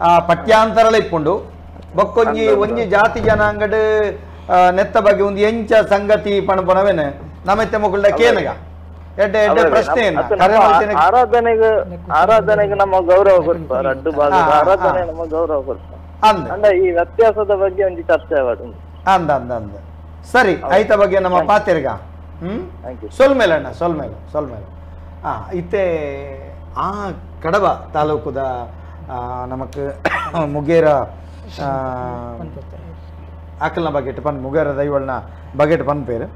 Speaker 1: ಆ ಪಠ್ಯಾಂತರಲ ಇಪ್ಪುಂಡು ಬೊಕ್ಕೊಂಜಿ ಒಂಜಿ ಜಾತಿ ಜನಾಂಗಡ್ ನೆತ್ತ ಬಗ್ಗೆ ಒಂದು ಎಂಚ ಸಂಗತಿ ಪಣಪಣವೇನೆ ನಮ್ಮೆತ್ತೆ ಮೊಕ್ಕಳ್ಡ ಕೇನಗ ಎಡ್ಡೆ ಎಡ್ಡೆ ಪ್ರಶ್ನೆ
Speaker 6: ಆರಾಧನೆಗೆ ಆರಾಧನೆಗೆ ನಮ್ಮ ಗೌರವ ಕೊಡ್ಪ ರಡ್ಡು ಭಾಗದ ಆರಾಧನೆ ನಮ್ಮ ಗೌರವ ಕೊಡ್ಪ ಅಂದ ಈ ವ್ಯತ್ಯಾಸದ ಬಗ್ಗೆ ಒಂಜಿ ಚರ್ಚೆ ಆವಡ್
Speaker 1: ಅಂದ ಅಂದ ಅಂದ ಸರಿ ಐತ ಬಗ್ಗೆ ನಮ್ಮ ಪಾತಿರ್ಗ ಸೊಲ್ಮೇಲೆ ಅಣ್ಣ ಸೊಲ್ಮೇಲೆ ಸೊಲ್ಮೇಲೆ ಇತ್ತೆ ಆ ಕಡಬ ತಾಲೂಕುದ ನಮಕ್ ಮುಗೇರ ಆಕಲ್ನ ಬಗೆಟ್ ಪನ್ ಮುಗೇರ ದೈವಳ್ನ ಬಗೆಟ್ ಪನ್ಪೇರು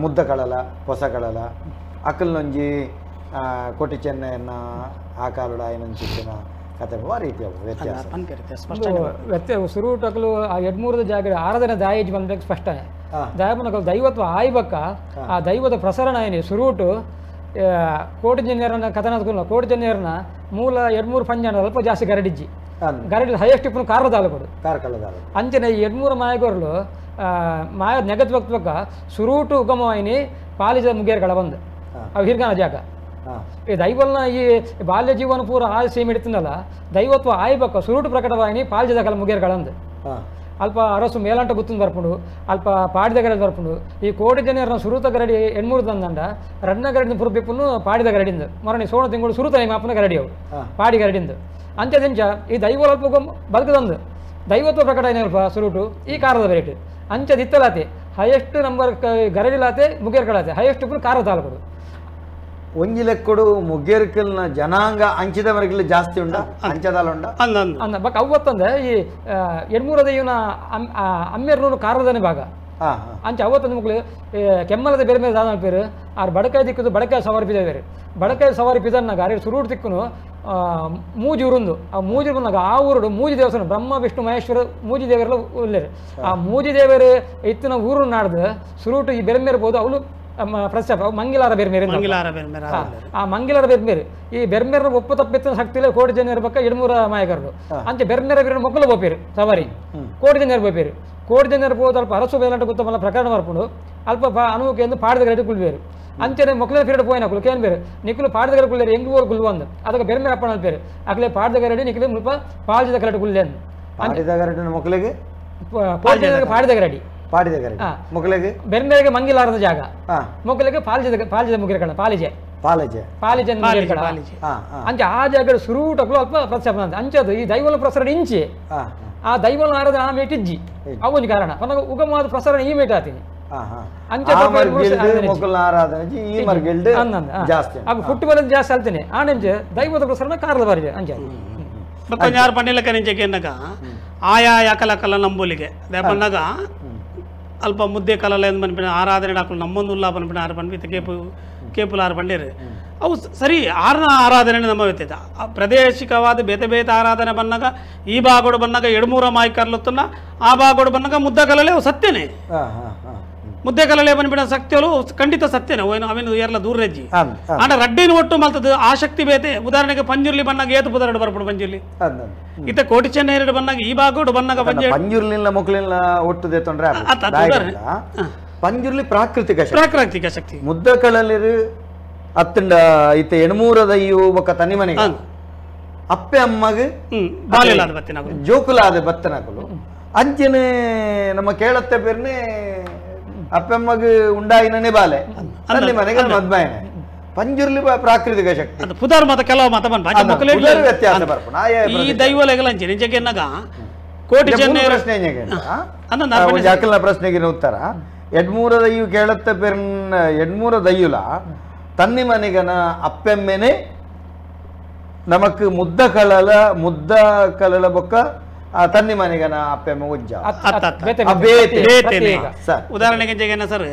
Speaker 1: ಮುದ್ದ ಕಳಲ ಹೊಸ ಕಳಲ ಅಕಲ್ನೊಂಜಿ ಕೋಟಿ ಚೆನ್ನೈಯನ್ನ ಆ ಕಾಲುಡ ಐನೊಂಚಿತ್ತಿನ ಕತೆ ಆ ರೀತಿಯ ವ್ಯತ್ಯಾಸ
Speaker 3: ವ್ಯತ್ಯಾಸ ಸುರುಟಕಲು ಆ ಎಡ್ಮೂರದ ಜಾಗ ಆರಾಧನೆ ದಾಯೇಜ್ ಬಂದಾಗ ಸ್ಪಷ್ಟನೆ ದಾಯಪನಕಲು ದೈವತ್ವ ಆಯ್ಬಕ್ಕ ಆ ದೈವದ ಪ್ರಸರಣ ಏನಿ ಸುರುಟು ಕೋಟಿ ಜನ್ಯರನ್ನ ಕಥನ ಕೋಟಿ ಜನ್ಯರನ್ನ ಮೂಲ ಎಡ್ಮೂರು ಪಂಜಾಣ ಅಲ್ಪ ಜಾಸ್ತಿ ಗರಡಿಜ್ಜಿ ಗರಡಿ ಹೈಯೆಸ್ಟ್ ಇಪ್ಪು ಕಾರ್ಲ ತಾಲೂಕು
Speaker 1: ಕಾರ್ಕಳ ತಾಲೂಕು
Speaker 3: ಅಂಚನೆ ಎಡ್ಮೂರು ಮಾಯಗೋರ್ಲು ಮಾಯ ನೆಗತ್ವಕ್ತ್ವಕ್ಕ ಸುರೂಟು ಉಗಮವಾಯಿನಿ ಪಾಲಿಜ ಮುಗೇರ್ಗಳ ಬಂದು ಅವು ಹಿರ್ಗಾನ ಜಾಗ ಈ ದೈವಲ್ನ ಈ ಬಾಲ್ಯ ಜೀವನ ಪೂರ ಆ ಸೀಮೆ ಇಡ್ತಿನಲ್ಲ ದೈವತ್ವ ಆಯ್ಬಕ್ಕ ಸುರೂಟು ಪ್ರಕಟವಾಯಿನಿ ಪಾಲಿಜದ ಕಲ ಮುಗೇರ್ಗಳಂದು ಅಲ್ಪ ಅರಸು ಮೇಲಂಟ ಗುತ್ತುಂದು ಬರ್ಪುಂಡು ಅಲ್ಪ ಪಾಡಿದ ಗರಡಿ ಬರ್ಪುಂಡು ಈ ಕೋಟಿ ಜನರ ಸುರುತ ಗರಡಿ ಎಣ್ಮೂರು ತಂದಂಡ ರಡ್ನ ಗರಡಿನ ಪುರುಪಿಪ್ಪುನು ಪಾಡಿದ ಗರಡಿಂದು ಮರಣಿ ಸೋಣ ತಿಂಗಳು ಸುರುತ ಮಾಪನ ಗರಡಿ ಅವು ಪಾಡಿ ಗರಡಿಂದು ಅಂಚದಿಂಚ ಈ ದೈವ ಅಲ್ಪ ಬದುಕದಂದು ದೈವತ್ವ ಪ್ರಕಟ ಏನಲ್ಪ ಸುರುಟು ಈ ಕಾರದ ರೇಟ್ ಅಂಚದಿತ್ತಲಾತೆ ಹೈಯೆಸ್ಟ್ ನಂಬರ್ ಗರಡಿಲಾತೆ ಮುಗೇರ್ಕಳಾತೆ ಹೈಯೆಸ್ಟ್ ಪುರು ಕಾರ ತಾಲೂಕು
Speaker 1: ಒಂಜಿ ಲೆಕ್ಕಡು ಮುಗೇರ್ಕಲ್ನ ಜನಾಂಗ ಅಂಚಿದ ಮರಗಿಲ್ಲ ಜಾಸ್ತಿ ಉಂಡ ಅಂಚದಾಲ ಉಂಡ
Speaker 3: ಅಂದ ಬಕ್ ಅವತ್ತಂದ್ರೆ ಈ ಎಡ್ಮೂರದ ಇವನ ಅಮ್ಮೆರ್ನೂರು ಕಾರದನೆ ಭಾಗ ಅಂಚ ಅವತ್ತೊಂದು ಮಕ್ಕಳು ಕೆಮ್ಮಲದ ಬೇರೆ ಬೇರೆ ದಾದ ಪೇರು ಆರು ಬಡಕಾಯಿ ದಿಕ್ಕದು ಬಡಕಾಯಿ ಸವಾರಿ ಪಿದ ಬೇರೆ ಬಡಕಾಯಿ ಸವಾರಿ ಪಿದನ್ನಾಗ ಅರೆ ಸುರೂರು ತಿಕ್ಕುನು ಮೂಜಿ ಊರುಂದು ಆ ಮೂಜಿ ಬಂದಾಗ ಆ ಊರುಡು ಮೂಜಿ ದೇವಸ್ಥಾನ ಬ್ರಹ್ಮ ವಿಷ್ಣು ಮಹೇಶ್ವರ ಮೂಜಿ ದೇವರೆಲ್ಲ ಉಲ್ಲೇರು ಆ ಮೂಜಿ ದೇವರು ಇತ್ತಿನ ಊರು ನಾಡ್ದು ಸುರೂಟು ಈ ಬೇರೆ ಬೇರೆ ಬೋದು ಅವಳು ಪ್ರಸ್ತಾಪ ಮಂಗಿಲಾರ ಬೇರ್ಮೇರೆ ಆ ಮಂಗಿಲಾರ ಬೇರ್ಮೇರು ಈ ಬೆರ್ಮೇರ ಒಪ್ಪು ತಪ್ಪಿತ್ತಿನ ಶಕ್ತಿಲೇ ಕೋಟಿ ಜನ ಇರ್ಬೇಕ ಎಡ್ಮೂರ ಮಾಯಕರು ಅಂಚೆ ಬೆರ್ಮೇರ ಬೇರೆ ಮಕ್ಕಳು ಬೋಪೇರು ಸವಾರಿ ಕೋಟಿ ಜನ ಬೋಪೇರು ಕೋಟಿ ಜನ ಇರ್ಬೋದು ಅಲ್ಪ ಅರಸು ಬೇಲಾಟ ಗೊತ್ತಮಲ್ಲ ಪ್ರಕರಣ ಬರ್ಪುಂಡು ಅಲ್ಪ ಅನುವು ಪಾಡಿದ ಗರಡಿ ಕುಲ್ಬೇರು ಅಂಚನೆ ಮೊಕ್ಕಲ ಪೀರಿಯಡ್ ಪೋಯಿನ ಕೇನ್ ಬೇರು ನಿಕ್ಕಲು ಪಾಡಿದ ಗರಡಿ ಕುಲ್ಲೇರು ಎಂಗ್ ಊರು ಕುಲ್ಲು ಅಂದು ಅದಕ್ಕೆ ಬೆರ್ಮೇರ ಅಪ್ಪಣ ಬೇರು ಅಕಲೆ ಪಾಡಿದ ಗರಡಿ ನಿಕ್ಕಲು ಮುಲ್ಪ ಪಾಲ್ಜಿದ ಕರಡಿ ಕುಲ್ಲೆ
Speaker 1: ಪಾಡಿದ ಗರಡಿ ಮಕ್ಕಳಿಗೆ
Speaker 3: ಪಾಡಿದ ಗರಡಿ
Speaker 1: ಪಾಡಿದ ಗರಡಿ ಮೊಕ್ಕಲಿಗೆ
Speaker 3: ಬೆರ್ಮೇರಿಗೆ ಮಂಗಿಲಾರದ ಜಾಗ ಮೊಕ್ಕಲಿಗೆ ಪಾಲ್ಜಿದ ಪಾಲ್ಜಿದ ಮುಗಿರ್ಕಣ ಪಾಲಿಜೆ
Speaker 1: ಪಾಲಜೆ
Speaker 3: ಪಾಲಿಜೆ ಅಂಚೆ ಆ ಜಾಗ ಸುರೂಟಕ್ಲು ಅಲ್ಪ ಪ್ರಸ್ತಾಪನ ಅಂಚದು ಈ ದೈವಲ ಪ್ರಸರಣ ಇಂಚೆ ಆ ದೈವಲ ಆರಾಧನೆ ಆ ಮೇಟ್ ಇಜ್ಜಿ ಅವೊಂದು ಕಾರಣ ಪನಗ ಉಗಮವಾದ ಪ್ರಸರಣ ಈ ಮೇಟ್ ಆತೀನಿ ಜಾಸ್ತಿ ಫುಟ್ಬಾಲ್ ಜಾಸ್ತಿ ಅಲ್ತೀನಿ ಆನೆಂಚೆ ದೈವದ ಪ್ರಸರಣ ಕಾರದ ಬಾರಿಗೆ ಅಂಚೆ
Speaker 2: ಯಾರು ಪಂಡಿಲಕ್ಕ ನಿಂಚೆ ಆಯಾ ಯಾಕಲಕ್ಕಲ್ಲ ನಂಬೋಲಿಗೆ ಪಂಡಾಗ ಅಲ್ಪ ಮುದ್ದೆ ಕಲಲ ಎಂದು ಪನ್ಪಿನ ಆರಾಧನೆ ಡಾಕ್ಲು ನಮ್ಮೊಂದುಲ್ಲ ಪನ್ಪಿನ ಆರು ಪನ್ಪಿ ಕೇಪು ಕೇಪುಲ ಆರು ಪಂಡೇರು ಅವು ಸರಿ ಆರನ ಆರಾಧನೆ ನಮ್ಮ ವ್ಯತ್ಯಾಸ ಪ್ರಾದೇಶಿಕವಾದ ಬೇತೆ ಬೇತೆ ಆರಾಧನೆ ಬಂದಾಗ ಈ ಭಾಗೋಡು ಬಂದಾಗ ಎಡ್ಮೂರ ಮಾಯ್ಕರ್ಲೊತ್ತನ್ನ ಆ ಭಾಗೋಡು ಬಂದಾಗ ಮುದ್ದ ಕಲಲೆ ಅವು ಸತ್ಯನೇ ಮುದ್ದೆ ಕಲಲೆ ಬಂದ್ಬಿಡ ಸತ್ಯಲು ಖಂಡಿತ ಸತ್ಯನೇ ಏನು ಅವೇನು ಏರ್ಲ ದೂರ ರಜ್ಜಿ ಆಂಡ ರಡ್ಡಿನ ಒಟ್ಟು ಮಲ್ತದ್ದು ಆ ಶಕ್ತಿ ಬೇತೆ ಉದಾಹರಣೆಗೆ ಪಂಜುರ್ಲಿ ಬಂದಾಗ ಏತು ಪುದರಡು ಬರ್ಪುಡು ಪಂಜುರ್ಲಿ ಇತ್ತ ಕೋಟಿ ಚೆನ್ನೈರಡು ಬಂದಾಗ ಈ ಭಾಗೋಡು ಬಂದಾಗ
Speaker 1: ಪಂಜುರ್ಲಿನ ಮೊಕ್ಕಲಿನ ಒಟ್ಟು ತೊಂದ್ರೆ ಪಂಜುರ್ಲಿ ಪ್ರಾಕೃತಿಕ
Speaker 2: ಪ್ರಾಕೃತಿಕ ಶಕ್ತಿ
Speaker 1: ಮುದ್ದ ಕಳಲಿರು ಅತ್ತಂಡ ಇತ್ತ ಎಣ್ಮೂರದಯ್ಯು ಬೊಕ್ಕ ತನಿ ಮನೆಗೆ ಅಪ್ಪೆ ಅಮ್ಮಗ ಜೋಕುಲಾದ ಬತ್ತನಕುಲು ಅಂಚನೆ ನಮ್ಮ ಕೇಳತ್ತೆ ಪೇರ್ನೆ ಅಪ್ಪಮ್ಮಗ ಉಂಡಾಯಿನೇ ಬಾಲೆ ತನ್ನಿ ಮನೆಗೆ ಮದ್ಮಾಯನೆ ಪಂಜುರ್ಲಿ ಪ್ರಾಕೃತಿಕ ಶಕ್ತಿ
Speaker 2: ಪುದಾರ್ ಮತ ಕೆಲವು ಮತ
Speaker 1: ವ್ಯತ್ಯಾಸ
Speaker 2: ಈ ದೈವಲೆಗಲ ಅಂಚೆ ನಿಜಕ್ಕೆ ಕೋಟಿ ಜನ
Speaker 1: ಪ್ರಶ್ನೆ ಅಕಲ್ನ ಪ್ರಶ್ನೆಗೆ ಉತ್ತರ ಎಡ್ಮೂರ ದಯ್ಯು ಕೇಳತ್ತ ಪೆರ್ನ ಎಡ್ಮೂರ ದಯ್ಯುಲ ತನ್ನಿ ಮನೆಗನ ಅಪ್ಪೆಮ್ಮೆನೆ ನಮಕ್ ಮುದ್ದ ಕಳಲ ಮುದ್ದ ಕಲಲ ಬೊಕ್ಕ ತನ್ನಿ ಮನೆಗನ ಅಪ್ಪೆಮ್ಮ ಉಜ್ಜ
Speaker 2: ಉದಾಹರಣೆಗೆ ಜಗನ್ನ ಸರ್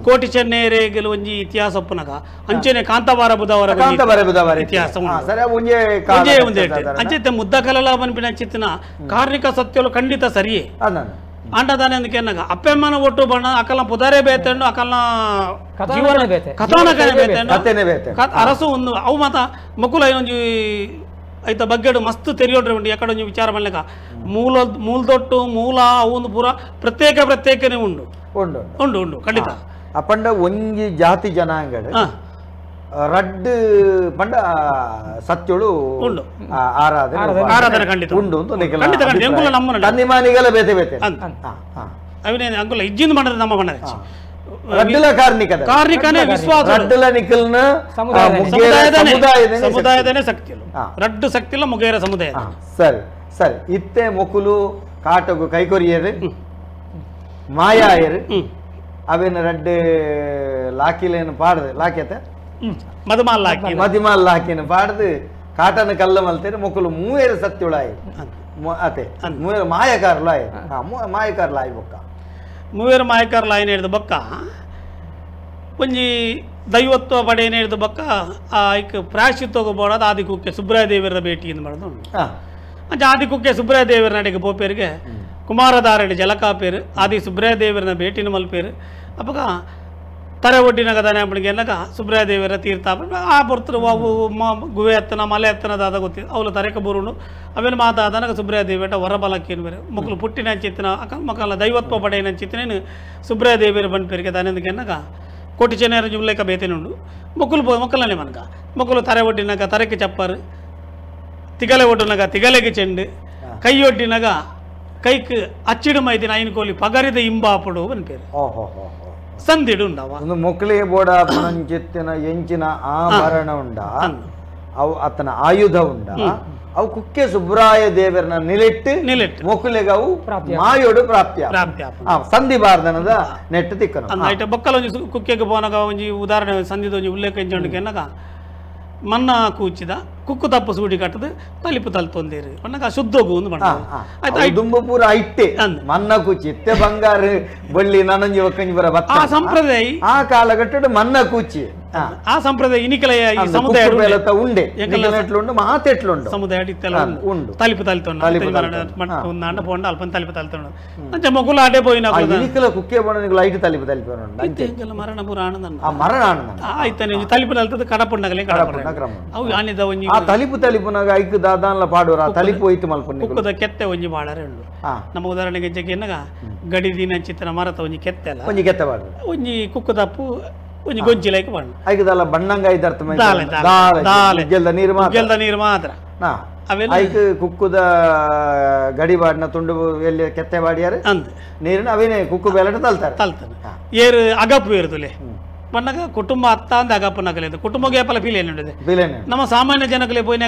Speaker 2: ಕೋಟಿ ಚೆನ್ನೇರೆಗೆ ಒಂಜಿ ಇತಿಹಾಸ ಒಪ್ಪುನಗ ಅಂಚೆನೆ ಕಾಂತಾಬಾರ ಬುಧವಾರ
Speaker 1: ಕಾಂತಾಬಾರ ಬುಧವಾರ
Speaker 2: ಇತಿಹಾಸ ಅಂಚೆ ಮುದ್ದ ಕಲಲ ಪನ್ಪಿನ ಅಂಚಿತ್ತಿನ ಕಾರ್ಣಿಕ ಸತ್ಯಲು ಖಂಡಿತ ಸರಿಯೇ ಅಂಡದಾನೆ ಅಂದಕೆನ್ನಗ ಅಪ್ಪೆಮ್ಮನ ಒಟ್ಟು ಬಣ್ಣ ಅಕಲ್ನ ಪುದಾರೆ ಬೇತೆಣ್ಣು ಅಕಲ್ನ ಜೀವನ ಕಥಾನಕನೇ ಬೇತೆಣ್ಣು ಅರಸು ಒಂದು ಅವು ಮಾತ ಮಕ್ಕಳು ಏನೊಂಜಿ ಐತ ಬಗ್ಗೆಡು ಮಸ್ತ್ ತೆರಿಯೋಡ್ರೆ ಉಂಟು ಎಕಡೆ ಒಂಜಿ ವಿಚಾರ ಮಾಡ್ಲಿಕ್ಕ ಮೂಲ ಮೂಲದೊಟ್ಟು ಮೂಲ ಅವು ಒಂದು ಪೂರ ಪ್ರತ್ಯೇಕ ಪ್ರತ್ಯೇಕನೇ ಉಂಡು
Speaker 1: ಉಂಡು
Speaker 2: ಉಂಡು ಉಂಡು ಖಂಡಿತ
Speaker 1: ಅಪಂಡ ಒಂಜಿ ಜಾತಿ ಜನಾಂಗಡ ರಡ್ಡ್ ಪಂಡ ಸತ್ಯಳು
Speaker 2: ಉಂಡು
Speaker 1: ಆರಾಧನೆ
Speaker 2: ಆರಾಧನೆ ಖಂಡಿತ
Speaker 1: ಉಂಡು ಅಂತ
Speaker 2: ಖಂಡಿತ ಖಂಡಿತ ಎಂಕುಲ ನಮ್ಮನ
Speaker 1: ತನ್ನಿಮಾನಿಗೆಲ್ಲ ಬೇತೆ ಬೇತೆ
Speaker 2: ಅವನೇ ಅಂಕುಲ ಇಜ್ಜಿಂದ ಮಾಡಿದ್ರೆ ನಮ್ಮ ಬಣ್ಣ
Speaker 1: ರಡ್ಡಲ ಕಾರ್ಣಿಕ
Speaker 2: ಕಾರ್ಣಿಕನೇ ವಿಶ್ವಾಸ
Speaker 1: ರಡ್ಡಲ ನಿಕಲ್ನ
Speaker 2: ಸಮುದಾಯದನೇ ಶಕ್ತಿ ರಡ್ಡು ಶಕ್ತಿ ಇಲ್ಲ ಮುಗೇರ ಸಮುದಾಯ
Speaker 1: ಸರಿ ಸರಿ ಇತ್ತೆ ಮೊಕುಲು ಕಾಟಗು ಕೈಕೊರಿಯರು ಮಾಯಾಯರು ಅವೇನು ರಡ್ಡು ಲಾಕಿಲೇನು ಪಾಡದು ಲಾಕ್ಯತೆ
Speaker 2: ಮಧುಮಾಲ್ ಲಾಕಿ
Speaker 1: ಮದಿಮಾಲ್ ಲಾಕಿನ ಪಾಡ್ದು ಕಾಟನ ಕಲ್ಲ ಮಲ್ತೇನೆ ಮೊಕುಲು ಮೂವೇರು ಸತ್ಯುಳಾಯಿ ಅತೆ ಮೂವೇರು ಮಾಯಕಾರ್ಲು ಆಯ್ ಮಾಯಕಾರ್ಲು ಆಯ್ ಬೊಕ್ಕ
Speaker 2: ಮೂವೇರು ಮಾಯಕಾರ್ಲು ಆಯ್ನ ಹಿಡಿದು ಬೊಕ್ಕ ಒಂಜಿ ದೈವತ್ವ ಪಡೆಯನ ಹಿಡಿದು ಬೊಕ್ಕ ಆ ಐಕ್ ಪ್ರಾಯಶ್ಚಿತ್ತೋಗ ಬೋಡಾದ ಆದಿಕುಕ್ಕೆ ಸುಬ್ರಾಯ ದೇವರ ಭೇಟಿ ಎಂದು ಮಾಡೋದು ಅಂಚೆ ಆದಿಕುಕ್ಕೆ ಸುಬ್ರಾಯ ದೇವರ ನಡೆಗೆ ಪೋಪೇರಿಗೆ ಕುಮಾರಧಾರಡಿ ಜಲಕಾಪೇರು ಆದಿ ಸುಬ್ರಾಯ ದೇವರನ ಭೇಟಿನ ಮಲ್ಪೇರು ಅಪ್ಪಗ ತರೆ ಒಡ್ಡಿನಾಗ ದನ ಅಪ್ಪಣಿಗೆ ಸುಬ್ರಾಯ ದೇವರ ತೀರ್ಥ ಆ ಬರ್ತರು ಅವು ಗುವೆ ಹತ್ತನ ಮಲೆ ಹತ್ತನ ದಾದ ಗೊತ್ತಿತ್ತು ಅವಳು ತರೆಕ ಬರುಣು ಅವೇನು ಮಾತಾದನಗ ಸುಬ್ರಾಯ ದೇವೇಟ ಹೊರಬಲಕ್ಕೇನು ಬೇರೆ ಮಕ್ಕಳು ಪುಟ್ಟಿನ ಚಿತ್ತಿನ ಅಕ್ಕ ಮಕ್ಕಳ ದೈವತ್ವ ಪಡೆಯನ ಚಿತ್ತಿನೇನು ಸುಬ್ರಾಯ ದೇವಿಯರ ಬಂಡ್ಪೇರಿಗೆ ದಾನೆಂದಕೆನ್ನಗ ಕೋಟಿ ಚೆನ್ನೇರ ಜುಮ್ಲೇಕ ಬೇತೇನುಂಡು ಮಕ್ಕಳು ಮಕ್ಕಳನೇ ಮನಕ ಮಕ್ಕಳು ತರೆ ಒಡ್ಡಿನಾಗ ತರೆಕ್ಕೆ ಚಪ್ಪಾರು ತಿಗಲೆ ಒಡ್ಡುನಾಗ ತಿಗಲೆಗೆ ಚೆಂಡು ಕೈ ಒಡ್ಡಿನಾಗ ಕೈಕ್ ಅಚ್ಚಿಡು ಮೈದಿನ ಐನ್ ಕೋಲಿ ಪಗರಿದ ಇಂಬಾಪುಡು ಪನ್ಪೇರು ಸಂದಿಡು ಉಂಡವ
Speaker 1: ಒಂದು ಮೊಕ್ಲಿ ಬೋಡ ಪುನಂಚಿತ್ತಿನ ಎಂಚಿನ ಆಭರಣ ಉಂಡ ಅವು ಆತನ ಆಯುಧ ಉಂಡ ಅವು ಕುಕ್ಕೆ ಸುಬ್ರಾಯ ದೇವರನ್ನ ನಿಲೆಟ್ಟು
Speaker 2: ನಿಲೆಟ್ಟು
Speaker 1: ಮೊಕ್ಕಲಿಗೆ ಅವು ಮಾಯೋಡು ಪ್ರಾಪ್ತಿ
Speaker 2: ಪ್ರಾಪ್ತಿ
Speaker 1: ಸಂಧಿ ಬಾರ್ದನದ ನೆಟ್ಟು ತಿಕ್ಕನು
Speaker 2: ಐಟ ಬೊಕ್ಕಲ ಒಂಜಿ ಕುಕ್ಕೆಗೆ ಪೋನಗ ಒಂಜಿ ಉದಾಹರಣೆ ಸಂಧಿದ ಒಂಜಿ ಉಲ್ಲೇಖ ಎಂಚುಂಡು ಮನ್ನ ಕೂಚಿದ ಕುಕ್ಕು ತಪ್ಪು ಸೂಡಿ ಕಟ್ಟದು ತಲಿಪು ತಲ್ತೊಂದೇರು ಪನ್ನಗ ಶುದ್ಧೋಗು ಒಂದು ಬಣ್ಣ
Speaker 1: ಆಯ್ತು ದುಂಬು ಪೂರ ಇಟ್ಟೆ ಮನ್ನ ಕೂಚಿ ಇತ್ತೆ ಬಂಗಾರ ಬಳ್ಳಿ ನನಂಜಿ ಒಕ್ಕಂಜಿ ಬರ
Speaker 2: ಆ ಸಂಪ್ರದಾಯ
Speaker 1: ಆ ಕಾಲಘಟ್ಟದ ಮನ್ನ ಕೂಚಿ
Speaker 2: ಆ ಸಂಪ್ರದಾಯ ಇನಿಕಲೆಯ ಈ ಸಮುದಾಯ
Speaker 1: ಉಂಡೆ ಎಟ್ಲುಂಡು ಮಾತೆಟ್ಲುಂಡು
Speaker 2: ಸಮುದಾಯ ಇತ್ತೆಲ್ಲ ಉಂಡು ತಲಿಪು ತಲ್ತೊಂಡು ಉಂಡು ಪೋಂಡ ಅಲ್ಪ ತಲಿಪು ತಲ್ತೊಂಡು ಅಂಚ ಮೊಗುಲ ಆಟೆ ಪೋಯಿನ
Speaker 1: ಇನಿಕಲ ಕುಕ್ಕೆ ಬೋಣ ಲೈಟ್ ತಲಿಪು ತಲಿಪು
Speaker 2: ಮರಣ ಪೂರ ಆನಂದ
Speaker 1: ಆ ಮರಣ ಆನಂದ
Speaker 2: ಆಯ್ತಾನೆ ತಲಿಪು ತಲ್ತದ ಕಡಪುಂಡಗಲೇ ಕಡಪುಂಡ ಅವು ಆನಿದ ಒಂಜಿ
Speaker 1: ಆ ತಲಿಪು ತಲಿಪುನಾಗ ಐಕ್ ದಾದಾನ್ಲ ಪಾಡೋರ ಆ ತಲಿಪು ಹೋಯ್ತು ಮಲ್ಪುಂಡು
Speaker 2: ಕುಕ್ಕದ ಕೆತ್ತೆ ಒಂಜಿ ಬಾಳರೆ ಉಂಡು ನಮ್ಮ ಉದಾಹರಣೆಗೆ ಜಗ್ಗೆನಗ ಗಡಿ ದಿನ ಚಿತ್ರ ಮರತ ಒಂಜಿ ಕೆತ್ತೆ ಅಲ್ಲ
Speaker 1: ಒಂಜಿ ಕೆತ್ತೆ ಬಾಡ
Speaker 2: ಒಂಜಿ ಕುಕ್ಕು ತಪ್ಪು ಒಂಜಿ ಗೊಂಚಿ ಲೈಕ್ ಬಣ್ಣ
Speaker 1: ಐಕ್ ದಾಲ ಬಣ್ಣಂಗ ಐದರ್ಥ
Speaker 2: ದಾಲೆ ದಾಲೆ
Speaker 1: ಗೆಲ್ದ ನೀರು ಮಾತ್ರ
Speaker 2: ಗೆಲ್ದ ನೀರು ಮಾತ್ರ
Speaker 1: ಅವೆಲ್ಲ ಐಕ್ ಕುಕ್ಕುದ ಗಡಿ ಬಾಡಿನ ತುಂಡು ಎಲ್ಲಿ ಕೆತ್ತೆ ಬಾಡಿಯಾರು
Speaker 2: ಅಂದ್
Speaker 1: ನೀರಿನ ಅವೇನೆ ಕುಕ್ಕು ಬೇಲಟ ತಲ್ತಾರೆ
Speaker 2: ತಲ್ತಾನೆ ಏರು ಅಗಪ್ಪು ಏರುದುಲೆ ಪನ್ನಗ ಕುಟುಂಬ ಅತ್ತ ಅಂದ ಅಗಪ್ಪು ನಗಲೇದು ಕುಟುಂಬ ಏಪಲ ಫೀಲ್ ನಮ್ಮ ಸಾಮಾನ್ಯ ಜನಕಲೆ ಪೋಯಿನ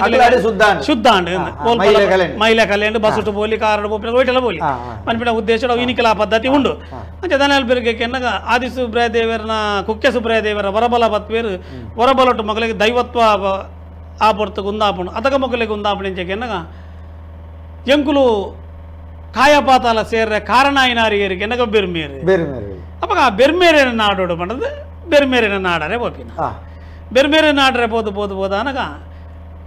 Speaker 2: ಶುದ್ಧ ಮೈಲೆ ಕಲೆಂಡು ಬಸ್ಸುಟು ಬೋಲಿ ಕಾರಡು ಬೋಪಿನ ಹೋಯ್ಟೆಲ್ಲ ಬೋಲಿ ಪನ್ಪಿನ ಉದ್ದೇಶ ಇನಿಕಲ ಪದ್ಧತಿ ಉಂಡು ಅಂಚ ದನಲ್ ಬೆರಗೆ ಕೆನ್ನಗ ಆದಿ ಸುಬ್ರಾಯ ದೇವರನ ಕುಕ್ಕೆ ಸುಬ್ರಾಯ ದೇವರ ವರಬಲ ಬತ್ವೇರು ವರಬಲಟು ಮಗಳಿಗೆ ದೈವತ್ವ ಆ ಪೊರ್ತುಗು ಉಂದಾಪುಂಡು ಅದಗ ಮಗಳಿಗೆ ಉಂದಾಪುಣಿ ಕೆನ್ನಗ ಎಂಕುಲು ಕಾಯಪಾತಾಲ ಸೇರ್ರೆ ಕಾರಣ ಐನಾರಿಗರಿಗೆ ಕೆನ್ನಗ ಬೆರ್ಮೇರು
Speaker 1: ಬೆರ್ಮೇರು
Speaker 2: ಅಪ್ಪ ಆ ಬೆರ್ಮೇರಿನ ನಾಡೋಡು ಪಂಡದು ಬೆರ್ಮೇರಿನ ನಾಡರೆ ಪೋಪಿನ ಬೆರ್ಮೇರೆ ನಾಡರೆ ಪೋದು ಪೋದು ಪೋದು ಅನಗ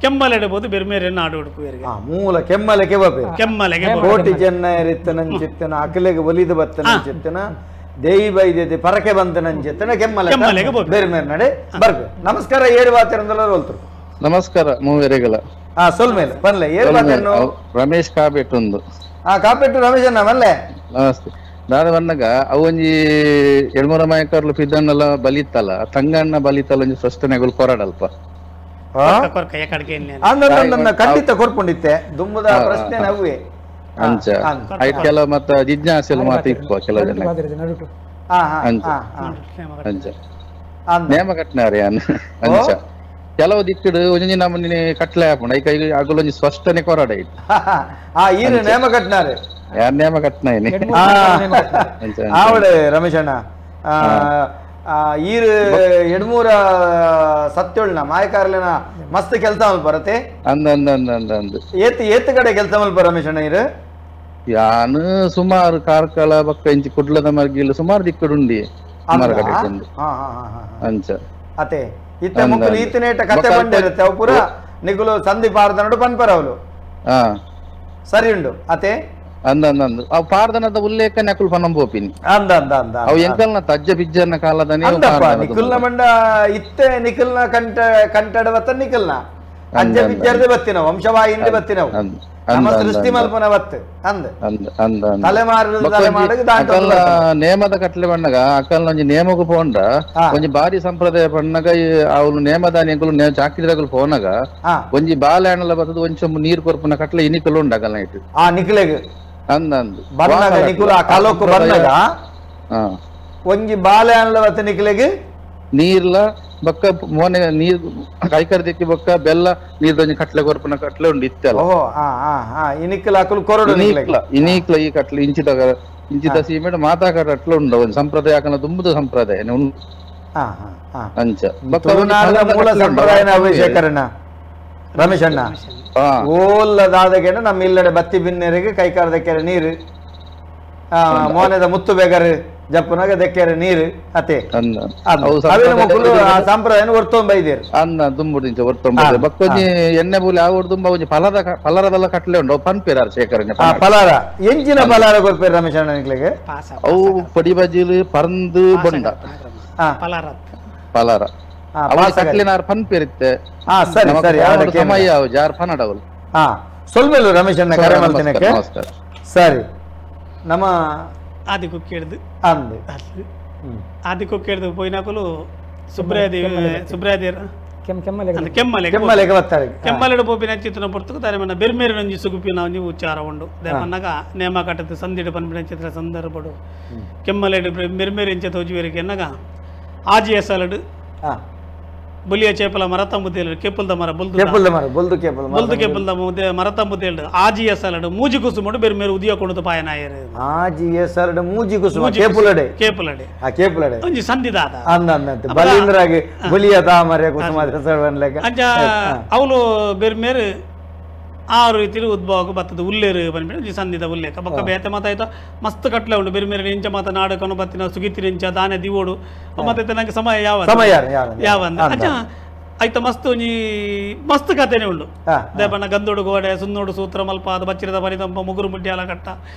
Speaker 2: ಕೆಮ್ಮಲೆಡೆ ಪೋದು ಬೆರ್ಮೇರೆ ನಾಡು ಹುಡುಕುವೇರಿಗೆ
Speaker 1: ಮೂಲ ಕೆಮ್ಮಲೆಗೆ
Speaker 2: ಕೆಮ್ಮಲೆಗೆ
Speaker 1: ಕೋಟಿ ಚೆನ್ನೈರಿತ್ತನಂಚಿತ್ತನ ಅಖಿಲೆಗೆ ಒಲಿದು ಬತ್ತನಂಚಿತ್ತನ ದೇಯಿ ಬೈದೇತಿ ಪರಕೆ ಬಂತನಂಚಿತ್ತನ ಕೆಮ್ಮಲೆ
Speaker 2: ಕೆಮ್ಮಲೆಗೆ
Speaker 1: ಬೆರ್ಮೇರೆ ನಡೆ ಬರ್ಬೇಕು. ನಮಸ್ಕಾರ ಏಳು ಬಾತಿರಂದಲ್ಲ ಹೋಲ್ತರು.
Speaker 4: ನಮಸ್ಕಾರ ಮೂವೆರೆಗಳ.
Speaker 1: ಹಾ ಸೊಲ್ಮೇಲೆ ಪನ್ಲೆ ಏಳು ಬಾತಿರನ್ನು
Speaker 4: ರಮೇಶ್ ಕಾಪೆಟ್ಟು.
Speaker 1: ಹಾ ಕಾಪೆಟ್ಟು ರಮೇಶ್ ಅಣ್ಣ ಮಲ್ಲೆ
Speaker 4: ನಮಸ್ತೆ. ದಾದ ಬಂದಾಗ ಅವು ಒಂಜಿ ಎಳ್ಮೂರ ಮಾಯಕರ್ಲು ಪಿದ್ದಣ್ಣಲ ಬಲಿತಲ್ಲ ತಂಗಣ್ಣ ಬಲಿತಲ್ಲ ಒಂಜಿ ಸ್ಪಷ್ಟನೆಗಳು ಕೊರಡಲ್ಪ
Speaker 1: ಖಂಡಿತ ಕೊರ್ಕೊಂಡಿತ್ತೆ ದುಂಬುದ ಪ್ರಶ್ನೆ ನವ್ವೆ
Speaker 4: ಅಂಚ ಐಟ್ ಕೆಲವು ಮತ್ತ ಜಿಜ್ಞಾಸೆಲು ಮಾತ ಇಪ್ಪ ಕೆಲವು ಜನ ಅಂಚ ಅಂಚ ನೇಮ ಕಟ್ನಾರೆ ಅಂಚ ಕೆಲವು ದಿಕ್ಕಡು ಒಂಜಿ ನಮ್ಮನೆ ಕಟ್ಲೆ ಹಾಪುಂಡು ಐಕ ಅಗುಲು ಒಂಜಿ ಸ್ಪಷ್ಟನೆ ಕೊರಡ ಐಟ್
Speaker 1: ನೇಮ ಕಟ್ನಾರೆ
Speaker 4: ಯಾರ್ ನೇಮ ಕಟ್ನ
Speaker 1: ಆವಡೆ ರಮೇಶ್ ಅಣ್ಣ ಈರು ಎಡ್ಮೂರ ಸತ್ಯೊಳ್ನ ಮಾಯಕಾರ್ಲೆನ ಮಸ್ತ್ ಕೆಲಸ ಮಲ್ಪ
Speaker 4: ಅಂದ ಅಂದ ಅಂದ ಅಂದ ಅಂದ
Speaker 1: ಏತ್ ಏತ್ ಕಡೆ ಕೆಲಸ ಮಲ್ಪ ರಮೇಶ್ ಅಣ್ಣ ಈರು
Speaker 4: ಯಾನು ಸುಮಾರು ಕಾರ್ಕಳ ಬಕ್ಕ ಇಂಚಿ ಕುಡ್ಲದ ಮರ್ಗಿಲ್ ಸುಮಾರು ದಿಕ್ಕಡುಂಡಿ ಸುಮಾರು ಕಡೆ ಅಂಚ
Speaker 1: ಅತೆ ಇತ್ತ ಮುಕ್ಕಲು ಈತನೇಟ ಕತೆ ಬಂದಿರುತ್ತೆ ಅವು ಪೂರ ನಿಗುಲು ಸಂಧಿ ಪಾರ್ದ ನೋಡು ಪನ್ಪರ ಅವಳು ಸರಿ ಉಂಡು ಅತೆ
Speaker 4: ಅಂದ ಅಂದ ಅಂದ ಅವು ಪಾರ್ದನದ ಉಲ್ಲೇಖನೆ ಅಕುಲ್ ಪನಂಬೋಪಿನಿ
Speaker 1: ಅಂದ ಅಂದ ಅಂದ
Speaker 4: ಅವು ಎಂಕಲ್ನ ತಜ್ಜ ಬಿಜ್ಜನ ಕಾಲದನೆ
Speaker 1: ಅಂದಪ್ಪ ನಿಖಲ್ನ ಮಂಡ ಇತ್ತೆ ನಿಖಲ್ನ ಕಂಠ ಕಂಠಡವತ್ತ ನಿಖಲ್ನ ಅಜ್ಜ ಬಿಜ್ಜರ್ದೆ ಬತ್ತಿನ ವಂಶವಾಹಿಂದೆ ಬತ್ತಿನವು ನಮ್ಮ ಸೃಷ್ಟಿ ಮಲ್ಪನ ಬತ್ತು ಅಂದ
Speaker 4: ಅಂದ
Speaker 1: ತಲೆಮಾರು ತಲೆಮಾರು
Speaker 4: ಅಕಲ್ನ ನೇಮದ ಕಟ್ಲೆ ಬಣ್ಣಗ ಅಕಲ್ನ ಒಂಜಿ ನೇಮಗು ಪೋಂಡ ಒಂಜಿ ಬಾರಿ ಸಂಪ್ರದಾಯ ಪಣ್ಣಗ ಅವನು ನೇಮದಾನಿ ಅಂಕುಲು ಚಾಕಿರಿದಗಳು ಪೋನಗ ಒಂಜಿ ಬಾಲೆ ಹಣ್ಣಲ ಬತ್ತದ ಒಂಜಿ ಚೊಂಬು ನೀರು ಕೊರ್ಪುನ ಕಟ್ಲೆ ಇನಿಕಲು ಉಂಡು ಅಕಲ್ನ ಇಟ್ಟು
Speaker 1: ಆ ನಿಖಲೆಗ್
Speaker 4: ಅಂದ ಅಂದ
Speaker 1: ಬಂದಾಗ ನಿಕುಲ ಕಾಲೋಕು ಬಂದಾಗ ಒಂಜಿ ಬಾಲೆ ಹಣ್ಣಲ ಬತ್ತ ನಿಖಲೆಗ್
Speaker 4: ನೀರ್ಲ ಬೊಕ್ಕ ಮೋನೆ ನೀರ್ ಕೈಕರ್ದಿಕ್ಕಿ ಬೊಕ್ಕ ಬೆಲ್ಲ ನೀರ್ದೊಂಜಿ ಕಟ್ಲೆ ಕೊರ್ಪುನ ಕಟ್ಲೆ ಉಂಡು ಇತ್ತೆಲ್ಲ
Speaker 1: ಇನಿಕ್ಲ ಅಕುಲು ಕೊರಡು
Speaker 4: ಇನಿಕ್ಲ ಇನಿಕ್ಲ ಈ ಕಟ್ಲೆ ಇಂಚಿದ ಇಂಚಿದ ಸೀಮೆಡ್ ಮಾತಾ ಕಟ್ಲೆ ಉಂಡು ಒಂದು ಸಂಪ್ರದಾಯ ಅಕನ ತುಂಬುದ ಸಂಪ್ರದಾಯ ಉಂಡು ಅಂಚ
Speaker 1: ಮೂಲ ಸಂಪ್ರದಾಯನ ಅಭಿಷೇಕರಣ ರಮೇಶ್ ಅಣ್ಣ ಓಲ್ಲ ದಾದಗೆನ ನಮ್ಮ ಇಲ್ಲಡೆ ಬತ್ತಿ ಬಿನ್ನೆರಿಗೆ ಕೈಕಾರದಕ್ಕೆರೆ ನೀರು ಮೋನೆದ ಮುತ್ತು ಬೇಗರು ಜಪ್ಪನಾಗ ದೆಕ್ಕೆರೆ ನೀರು ಅತೆ ಆ ಸಂಪ್ರದಾಯ ಒರ್ತೊಂಬ ಇದೀರಿ
Speaker 4: ಅಂದ ದುಂಬುದಿಂಚ ಒರ್ತೊಂಬ ಬಕ್ಕೊಂಜಿ ಎಣ್ಣೆ ಬೂಲಿ ಆವಡ್ ತುಂಬ ಒಂಜಿ ಫಲದ ಫಲರದೆಲ್ಲ ಕಟ್ಲೆ ಉಂಡು ಪನ್ಪೇರಾರ್ ಶೇಖರಣೆ
Speaker 1: ಫಲಾರ ಎಂಚಿನ ಫಲಾರ ಕೊರ್ಪೇರು ರಮೇಶ್ ಅಣ್ಣ ನಿಕ್ಲೆಗೆ
Speaker 4: ಅವು ಪೊಡಿ ಬಜಿಲು ಪರಂದು ಬೊಂಡ
Speaker 2: ಫಲಾರ
Speaker 4: ಫಲಾರ ಕಟ್ಲಿನಾರ್ ಪನ್ಪೇರಿತ್ತೆ.
Speaker 1: ಸರಿ ಸರಿ
Speaker 4: ಸಮಯ ಜಾರ್ ಪನಡವಲ್.
Speaker 1: ಸೊಲ್ಮೇಲು ರಮೇಶ್ ಅಣ್ಣ ಕರೆ ಮಾಡ್ತೇನೆ. ಸರಿ ನಮ್ಮ
Speaker 2: ಆದಿ ಕುಕ್ಕಿಡ್ದು
Speaker 1: ಅಂದು
Speaker 2: ಆದಿ ಕುಕ್ಕಿಡ್ದು ಪೋಯಿನಕುಲು ಸುಬ್ರಾಯ ದೇವಿ ಸುಬ್ರಾಯ ದೇವರ ಕೆಮ್ಮಲೆಗೆ ಬರ್ತಾರೆ. ಕೆಮ್ಮಲೆಡು ಪೋಪಿನ ಚಿತ್ರನ ಪೊರ್ತುಕು ದಾನೆ ಮನ್ನ ಬೆರ್ಮೇರು ಒಂಜಿ ಸುಗುಪಿನ ಒಂಜಿ ಉಚ್ಚಾರ ಉಂಡು. ದೇಪನ್ನಗ ನೇಮ ಕಟ್ಟದ ಸಂದಿಡು ಪನ್ಪಿನ ಚಿತ್ರ ಸಂದರ್ಭಡು ಕೆಮ್ಮಲೆಡು ಬೆರ್ಮೇರು ಇಂಚ ತೋಜುವೆರಿಗೆ ಎನ್ನಗ ಆಜಿ ಎಸಲಡು ಬುಲಿಯ ಚೇಪಲ ಮರತಂಬುದೇಳು ಕೆಪ್ಪಲ್ದ ಮರ ಬುಲ್ದು
Speaker 1: ಕೆಪ್ಪಲ್ದ ಮರ ಬುಲ್ದು ಕೇಪಲ್
Speaker 2: ಬುಲ್ದು ಕೆಪ್ಪಲ್ದ ಮುದೆ ಮರತಂಬುದೇಳು ಆಜಿ ಎಸಲಡು ಮೂಜಿ ಕುಸುಮಡು ಬೆರ್ಮೇರು ಉದಿಯ ಕೊಡುದು ಪಾಯನಾಯರು.
Speaker 1: ಆಜಿ ಎಸಲಡು ಮೂಜಿ ಕುಸುಮ ಕೇಪುಲಡೆ
Speaker 2: ಕೇಪುಲಡೆ
Speaker 1: ಆ ಕೇಪುಲಡೆ
Speaker 2: ಒಂಜಿ ಸಂಧಿದಾದ
Speaker 1: ಅಂದ ಅಂದ ಬಲೀಂದ್ರಾಗಿ ಬುಲಿಯ ತಾಮರೆ ಕುಸುಮ ಹೆಸರು
Speaker 2: ಅಂಚ ಅವಳು ಬೆರ್ಮೇರು ಆ ರೀತಿಲಿ ಉದ್ಭವಕ್ಕೆ ಬರ್ತದೆ ಉಲ್ಲೇರು ಬಂದ್ಬಿಟ್ಟು ಒಂಜಿ ಸಂಧಿದ ಉಲ್ಲೇಖ. ಬೊಕ್ಕ ಬೇತೆ ಮಾತಾಯ್ತು ಮಸ್ತ್ ಕಟ್ಲೆ ಉಂಡು ಬೆರ್ಮೇರು ಇಂಚ ಮಾತ ನಾಡು ಕಣು ಬತ್ತಿನ ಸುಗಿತಿನ ಇಂಚ ದಾನೆ ದಿವೋಡು ಮತ್ತೆ ನಂಗೆ ಸಮಯ ಯಾವ ಯಾವ ಅಂಚ ಆಯ್ತ ಮಸ್ತ್ ಒಂಜಿ ಮಸ್ತ್ ಕಥೆನೆ ಉಂಡು. ದೇಪಣ್ಣ ಗಂದೋಡು ಗೋಡೆ ಸುನ್ನೋಡು ಸೂತ್ರ ಮಲ್ಪಾದ ಬಚ್ಚಿರದ ಪರಿತಂಪ ಮುಗುರು ಮುಡ್ಯಾಲ ಕಟ್ಟ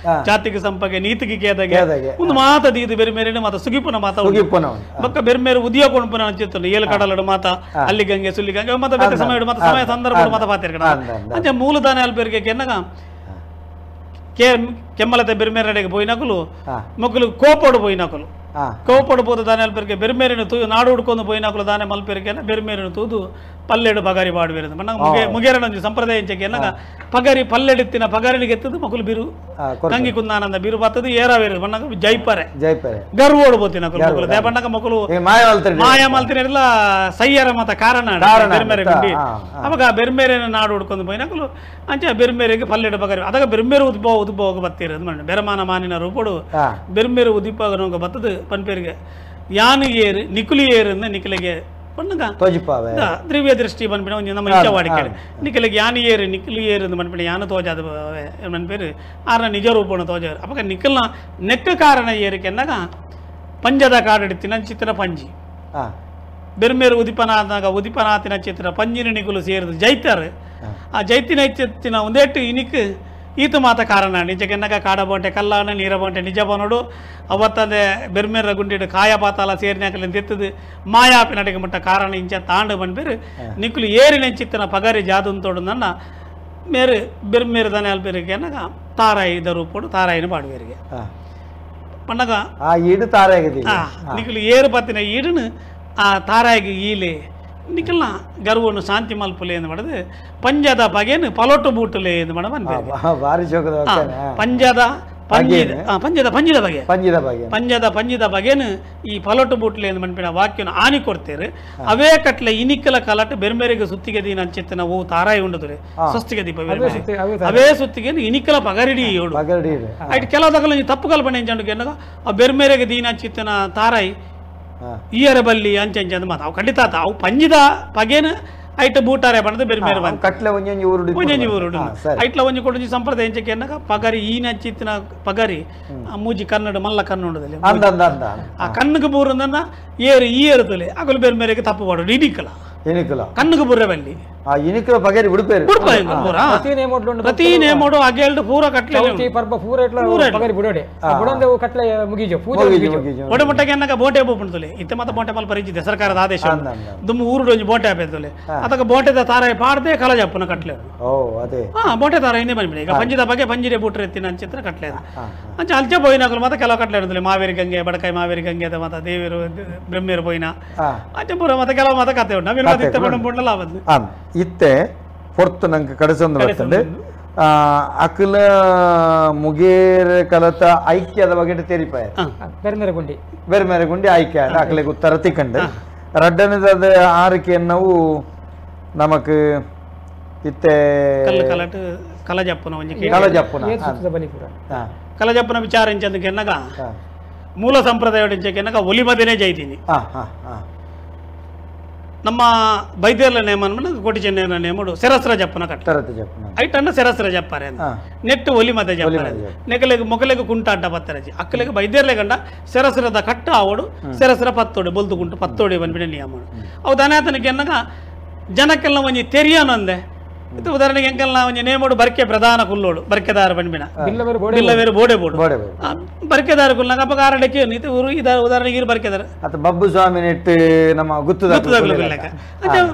Speaker 2: ಜಾತಿಗೆ ಸಂಪಗೆ ನೀತಿಗೆ ಕೇದಗೆ ಒಂದು ಮಾತ ದೀದು ಬೆರ್ಮೇರಿನ ಮಾತ ಸುಗಿಪುನ ಮಾತ ಬೊಕ್ಕ ಬೆರ್ಮೇರು ಉದಿಯ ಕೊಂಡ್ಪುನ ಅಂಚಿತ್ತು ಏಳು ಕಡಲಡು ಮಾತ ಅಲ್ಲಿ ಗಂಗೆ ಸುಲ್ಲಿ ಗಂಗೆ ಮಾತ ಬೇತೆ ಸಮಯ ಮಾತ ಸಮಯ ಸಂದರ್ಭ ಮಾತ ಪಾತಿರ್ಕಣ ಅಂಚ ಮೂಲದಾನೆ ಅಲ್ಪೇರಿಗೆ ಕೆನ್ನಗ ಕೆಮ್ಮಲತೆ ಬೆರ್ಮೇರಡೆಗೆ ಪೋಯಿನಕುಲು ಮೊಕ್ಕಲು ಕೋಪೋಡು ಪೋಯಿನಕುಲು ಕೋಪಡು ಪೋದು ದಾನೆ ಅಲ್ಪೇರಿಗೆ ಬೆರ್ಮೇರಿನ ತೂ ನಾಡು ಹುಡ್ಕೊಂಡು ಪೋಯಿನಕುಲು ದಾನೆ ಮಲ್ಪೇರಿಗೆ ಬೆರ್ಮೇರಿನ ತೂದು ಪಲ್ಲೆಡು ಪಗಾರಿ ಬಾಡುವೇರು ಮಣ್ಣ ಮುಗೇರನ ಸಂಪ್ರದಾಯ ಇಂಚಕ್ಕೆ ಎನ್ನಗ ಪಗರಿ ಪಲ್ಲೆಡಿತ್ತಿನ ಪಗಾರಿನಿಗೆ ಎತ್ತದು ಮಕ್ಕಳು ಬಿರು ಕಂಗಿ ಕುಂದಾನಂದ ಬಿರು ಬತ್ತದು ಏರಾವೇರು ಬಣ್ಣಗ ಜೈಪರೆ
Speaker 1: ಜೈಪರೆ
Speaker 2: ಗರ್ವೋಡು ಬೋತಿನ ಮಕ್ಕಳು ದೇಪಣ್ಣಗ ಮಕ್ಕಳು ಮಾಯ ಮಲ್ತಿನ ಸಯ್ಯರ ಮತ ಕಾರಣ ಬೆರ್ಮೇರೆ ಗುಂಡಿ. ಅವಾಗ ಬೆರ್ಮೇರಿನ ನಾಡು ಹುಡ್ಕೊಂಡು ಪೋಯಿನಕುಲು ಅಂಚ ಬೆರ್ಮೇರಿಗೆ ಪಲ್ಲೆಡು ಪಗಾರಿ ಅದಾಗ ಬೆರ್ಮೇರು ಉದ್ಭವ ಉದ್ಭವ ಬತ್ತಿರೋದು ಮಣ್ಣ ಬೆರಮಾನ ಮಾನಿನ ರೂಪಡು ಬೆರ್ಮೇರು ಉದಿಪಾಗ ಬತ್ತದು ಪನ್ಪೇರಿಗೆ ಯಾನು ಏರು ನಿಕುಲಿ ಏರು ನಿಕಲಿಗೆ ಪಣ್ಣಗ ದ್ರವ್ಯ ದೃಷ್ಟಿ ಬಂದ್ಬಿಡ ಒಂಜಿ ನಮ್ಮ ಇಚ್ಛ ವಾಡಿಕೆ ನಿಕಲಿಗೆ ಯಾನು ಏರು ನಿಕಲಿ ಏರು ಬಂದ್ಬಿಡ ಯಾನು ತೋಜಾದ ಮನ್ಪೇರು ಆರ್ನ ನಿಜ ರೂಪಣ ತೋಜಾರು. ಅವಾಗ ನಿಕಲ್ನ ನೆಕ್ಕ ಕಾರಣ ಏರಿಕೆನ್ನಾಗ ಪಂಜದ ಕಾಡಿಡ್ತಿನ ಚಿತ್ರ ಪಂಜಿ ಬೆರ್ಮೇರು ಉದಿಪನಾದಾಗ ಉದಿಪನಾತಿನ ಚಿತ್ರ ಪಂಜಿನ ನಿಕುಲು ಸೇರಿದು ಜೈತಾರೆ. ಆ ಜೈತಿನ ಚಿತ್ತಿನ ಒಂದೇಟು ಇನಿಕ್ ಈತ ಮಾತ ಕಾರಣ ನಿಜಕ್ಕೆನ್ನಗ ಕಾಡ ಬೋಂಟೆ ಕಲ್ಲಾಣ ನೀರ ಬೋಂಟೆ ನಿಜ ಬನೋಡು ಅವತ್ತಂದೆ ಬೆರ್ಮೇರ ಗುಂಡಿಡು ಕಾಯ ಪಾತಾಲ ಸೇರಿನಾಕಲಿ ತೆತ್ತದು ಮಾಯಾಪಿ ನಟಿಗೆ ಮುಟ್ಟ ಕಾರಣ ಇಂಚ ತಾಂಡು ಬಂದ್ಬೇರು ನಿಕ್ಕುಲು ಏರಿ ನೆಂಚಿತ್ತನ ಪಗರಿ ಜಾದುಂತೋಡು ನನ್ನ ಮೇರು ಬೆರ್ಮೇರು ದನೆ ಅಲ್ಪೇರಿಗೆ ಅನ್ನಗ ತಾರಾಯಿ ರೂಪೋಡು ತಾರಾಯಿನ ಪಾಡುವೇರಿಗೆ ಪಣ್ಣಗ
Speaker 1: ಆ ಈಡು ತಾರಾಯಿಗೆ
Speaker 2: ನಿಕ್ಕುಲು ಏರು ಪತ್ತಿನ ಈಡುನು ಆ ತಾರಾಯಿಗೆ ಈಲೆ ನಿಕಲ್ನ ಗರ್ವನು ಶಾಂತಿ ಮಲ್ಪುಲೆ ಎಂದು ಮಾಡೋದು ಪಂಜದ ಬಗೆನು ಪಲೋಟು ಬೂಟುಲೆ ಎಂದು ಮಾಡ ಪಂಜದ ಪಂಜಿದ ಪಂಜದ ಪಂಜಿದ ಬಗೆ
Speaker 1: ಪಂಜಿದ ಬಗೆ
Speaker 2: ಪಂಜದ ಪಂಜಿದ ಬಗೆನು ಈ ಪಲೋಟು ಬೂಟ್ಲೆ ಎಂದು ಮನ್ಪಿನ ವಾಕ್ಯನ ಆನಿ ಕೊಡ್ತೇರು. ಅವೇ ಕಟ್ಲೆ ಇನಿಕಲ ಕಲಟ ಬೆರ್ಮೇರಿಗೆ ಸುತ್ತಿಗೆ ದೀನ ಅಂಚಿತ್ತಿನ ಓ ತಾರಾಯಿ ಉಂಡದುರೆ ಸ್ವಸ್ತಿಗೆ ದೀಪ ಅವೇ ಸುತ್ತಿಗೆ ಇನಿಕಲ ಪಗರಿಡಿ ಏಳು ಐಟ್ ಕೆಲವು ದಗಲ ತಪ್ಪು ಕಲ್ಪನೆ ಎಂಚಂಡು ಎನ್ನಗ ಆ ಬೆರ್ಮೇರಿಗೆ ದೀನ ಅಂಚಿತ್ತಿನ ತಾರಾಯಿ ಈಯರ ಬಲ್ಲಿ ಅಂಚೆ ಅಂಚೆ ಅಂದ್ ಮಾತು ಅವು ಖಂಡಿತ ಆತ ಅವು ಪಂಜಿದ ಪಗೇನು ಐಟ ಬೂಟಾರೆ ಬಣ್ಣದ ಬೇರೆ ಬೇರೆ ಬಂದು
Speaker 1: ಕಟ್ಲೆ ಒಂಜೊಂಜಿ ಊರುಡು
Speaker 2: ಒಂಜೊಂಜಿ ಊರುಡು ಐಟ್ಲ ಒಂಜಿ ಕೊಡೊಂಜಿ ಸಂಪ್ರದಾಯ ಎಂಚಕ್ಕೆ ಎನ್ನಗ ಪಗರಿ ಈನ ಚಿತ್ತಿನ ಪಗರಿ ಮೂಜಿ ಕನ್ನಡ ಮಲ್ಲ ಕಣ್ಣುಂಡದಲ್ಲಿ ಆ ಕಣ್ಣುಗೆ ಬೂರಂದನ್ನ ಏರು ಈ ಏರುತ್ತಲೆ ಅಗಲು ಬೇರೆ ಮೇರೆಗೆ ತಪ್ಪು ಪಾಡು ಇನಿಕಲ
Speaker 1: ಇನಿಕಲ
Speaker 2: ಕಣ್ಣುಗೆ ಬುರ್ರೆ ಬಲ್ಲಿ
Speaker 1: ಆ ಇನಿಕಲ ಪಗರಿ ಬಿಡುಪೇರು
Speaker 2: ಬಿಡುಪೇರು ಪೂರ ಪ್ರತಿ ನೇಮೋಡು ಅಗೇಲ್ಡು ಪೂರ ಕಟ್ಲೆ
Speaker 3: ಚೌತಿ ಪರ್ಬ ಪೂರ ಇಟ್ಲ ಪಗರಿ ಬಿಡೋಡೆ ಬುಡಂದೆ ಕಟ್ಲೆ ಮುಗಿಜೋ ಪೂಜೆ ಮುಗಿಜೋ
Speaker 2: ಒಡೆ ಮುಟ್ಟಗೆ ಅನ್ನಕ ಬೋಟೆ ಬೋಪುಂಡುಲೆ ಇತ್ತೆ ಮತ್ತ ಬೋಟೆ ಮಲ್ಪ ಪರಿಚಿತ ಸರ್ಕಾರದ ಆದೇಶ ದುಮ್ಮು ಊರುಡು ಒಂಜಿ ಬೋಟೆ ಆಪೆತ್ತಲೆ ಅದಕ್ಕೆ ಬೋಟೆದ ತಾರಾಯಿ ಪಾಡ್ದೆ ಕಲ ಜಪ್ಪನ ಕಟ್ಲೆ
Speaker 1: ಓ ಅದೇ
Speaker 2: ಹಾ ಬೋಟೆ ತಾರಾಯಿ ಇನ್ನೇ ಬಂದ್ಬಿಡಿ ಈಗ ಪಂಜಿದ ಬಗ್ಗೆ ಪಂಜಿರೆ ಬೂಟ್ರೆ ಎತ್ತಿನ ಅಂಚಿತ್ರ ಕಟ್ಲೆ ಅಂಚೆ ಅಲ್ಚೆ ಪೋಯಿನಕಲು ಮತ್ತೆ ಕೆಲವು ಕಟ್ಲೆ ಇಡುದಿಲ್ಲ ಮಾವೇರಿ ಗಂಗೆ ಬಡಕಾಯಿ ಮಾವೇರಿ ಗಂಗೆ ಅದ ಮಾತ ದೇವರು ಬ್ರಹ್ಮೇರು ಪೋಯಿನ ಅಂಚೆ ಪೂರ ಮತ್ತೆ ಕೆಲವು ಮಾತ ಕತೆ ಉಂಟು ನವೀನ ಇತ್ತೆ ಬಣ್ಣ ಬುಂಡಲ ಅವತ್ತು
Speaker 1: ಇತ್ತೆ ಪೊರ್ತು ನಂಗೆ ಕಡಸೊಂದು ಬರ್ತಂಡೆ ಅಕಲ ಮುಗೇರ ಕಲತ ಐಕ್ಯದ ಬಗ್ಗೆ ತೆರಿಪಾಯ
Speaker 3: ಬೇರೆ ಗುಂಡಿ
Speaker 1: ಬೇರೆ ಬೇರೆ ಗುಂಡಿ ಐಕ್ಯ ಅಕಲೆಗೆ ಉತ್ತರ ತಿಕ್ಕಂಡು ರಡ್ಡನೇದಾದ ಆರಿಕೆ ನಾವು ನಮಕ್ ಇತ್ತೆ
Speaker 2: ಕಲಜಪ್ಪನ
Speaker 1: ಕಲಜಪ್ಪನ
Speaker 2: ಕಲಜಪ್ಪನ ವಿಚಾರ ಎಂಚಂದಕ್ಕೆ ಮೂಲ ಸಂಪ್ರದಾಯ ಎಂಚಕ್ಕೆ ಒಲಿಮದನೇ ಜೈತೀನಿ ನಮ್ಮ ಬೈದೇರ್ಲ ನೇಮ ಕೋಟಿ ಚೆನ್ನೇರ ನೇಮಡು ಸೆರಸ್ರ ಜಪ್ಪನ ಕಟ್ಟ ಐಟನ್ನ ಸೆರಸ್ರ ಜಪ್ಪಾರೆ ನೆಟ್ಟು ಒಲಿ ಮದ ಜಪ್ಪಾರೆ ನೆಕಲೆಗೆ ಮೊಕಲೆಗೆ ಕುಂಟಾಟ ಬತ್ತರಜಿ ಅಕ್ಕಲೆಗೆ ಬೈದೇರ್ಲೆ ಗಂಡ ಸೆರಸ್ರದ ಕಟ್ಟ ಆವಡು ಸೆರಸ್ರ ಪತ್ತೋಡು ಬೊಲ್ದು ಕುಂಟು ಪತ್ತೋಡಿ ಬಂದ್ಬಿಡ ನಿಯಮ ಅವು ದನಾತನಿಗೆ ಎನ್ನಗ ಜನಕ್ಕೆಲ್ಲ ಒಂಜಿ ತೆರಿಯನೊಂದೆ ಇದು ಉದಾಹರಣೆಗೆ ಎಂಕಲ್ನ ಒಂಜಿ ನೇಮೋಡು ಬರ್ಕೆ ಪ್ರಧಾನ ಕುಲ್ಲೋಡು ಬರ್ಕೆದಾರ ಬಂದ್ಬಿನ ಬಿಲ್ಲವೇರು ಬೋಡೆ ಬೋಡು ಬರ್ಕೆದಾರ ಕುಲ್ನಾಗ ಅಪ್ಪ ಕಾರಡಕ್ಕೆ ಉದಾಹರಣೆಗೆ ಇರು ಬರ್ಕೆದಾರ
Speaker 1: ಅತ ಬಬ್ಬು ಸ್ವಾಮಿ ನೆಟ್ಟು ನಮ್ಮ ಗುತ್ತದ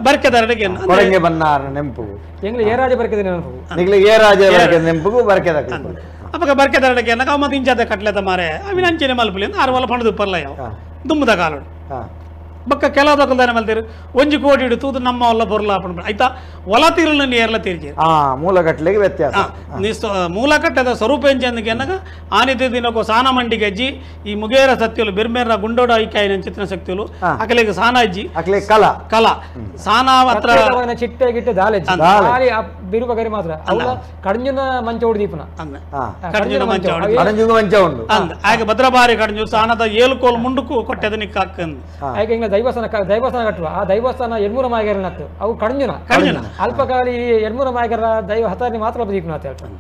Speaker 2: ಬರ್ಕೆದಾರಡಕ್ಕೆ
Speaker 1: ಕೊರಂಗೆ ಬನ್ನಾರ ನೆಂಪು
Speaker 3: ಎಂಗ್ಲ ಏ ರಾಜ ಬರ್ಕೆದ ನೆನಪು
Speaker 1: ನಿಗ್ಲ ಏ ರಾಜ ಬರ್ಕೆ ನೆಂಪುಗು ಬರ್ಕೆದ
Speaker 2: ಅಪ್ಪಗ ಬರ್ಕೆದಾರಡಕ್ಕೆ ಅನ್ನಕ ಅವ ಮತ್ತೆ ಇಂಚಾದ ಕಟ್ಲೆದ ಮಾರೆ ಅವಿನ ಅಂಚೆನೆ ಮಲ್ಪುಲಿ ಆರು ವಲ ಪಣದು ಪರ್ಲ ಯಾವ ದುಮ್ಮದ ಕಾಲೋಡು ಬೊಕ್ಕ ಕೆಲವದಕ್ಕಲ್ದಾನೆ ಮಲ್ತೇರು ಒಂಜಿ ಕೋಟಿ ಇಡು ತೂದು ನಮ್ಮ ಒಲ್ಲ ಬೊರ್ಲ ಪಂಡ ಆಯ್ತಾ ಒಲ ತೀರಲು ನೇರ್ಲ ತೀರ್ಜಿ
Speaker 1: ಮೂಲಕಟ್ಟಲೆಗೆ ವ್ಯತ್ಯಾಸ
Speaker 2: ಮೂಲಕಟ್ಟದ ಸ್ವರೂಪ ಎಂಚಂದಕ್ಕೆ ಎನ್ನಗ ಆನಿತ ದಿನಕ್ಕೂ ಸಾನ ಮಂಡಿಗೆ ಅಜ್ಜಿ ಈ ಮುಗೇರ ಸತ್ಯಲು ಬಿರ್ಮೇರ ಗುಂಡೋಡ ಐಕಾಯಿನ ಚಿತ್ರ ಶಕ್ತಿಲು ಅಕಲೆಗೆ ಸಾನ ಅಜ್ಜಿ
Speaker 1: ಅಕಲೆ ಕಲಾ ಕಲಾ
Speaker 2: ಸಾನ ಹತ್ರ
Speaker 3: ಚಿಟ್ಟೆ ಗಿಟ್ಟೆ ದಾಲೆ ಬಿರುಬಗರಿ ಮಾತ್ರ ಅಲ್ಲ ಕಡಂಜುನ ಮಂಚೋಡು ದೀಪನ
Speaker 2: ಕಡಂಜುನ ಮಂಚೋಡು
Speaker 1: ಕಡಂಜುನ ಮಂಚ ಉಂಡು
Speaker 2: ಅಂದ ಆಗ ಭದ್ರಬಾರಿ ಕಡಂಜು ಸಾನದ ಏಳು ಕೋಲು ಮುಂಡುಕು ಕೊಟ್ಟೆದ ನಿಕ್ಕ ಹಾಕಂದು
Speaker 3: ಆಗ ಹಿಂಗ ದೈವಸ್ಥಾನ ದೈವಸ್ಥಾನ ಕಟ್ಟುವ ಆ ದೈವಸ್ಥಾನ ಎಡ್ಮೂರ ಮಾಯಗರನತ್ತು ಅವು ಕಡಂಜುನ
Speaker 2: ಕಡಂಜುನ
Speaker 3: ಅಲ್ಪಕಾಲಿ ಎಡ್ಮೂರ ಮಾಯಗರ ದೈವ ಹತಾರಿ ಮಾತ್ರ ದೀಪನ ಅಂತ ಹೇಳ್ತಾನೆ.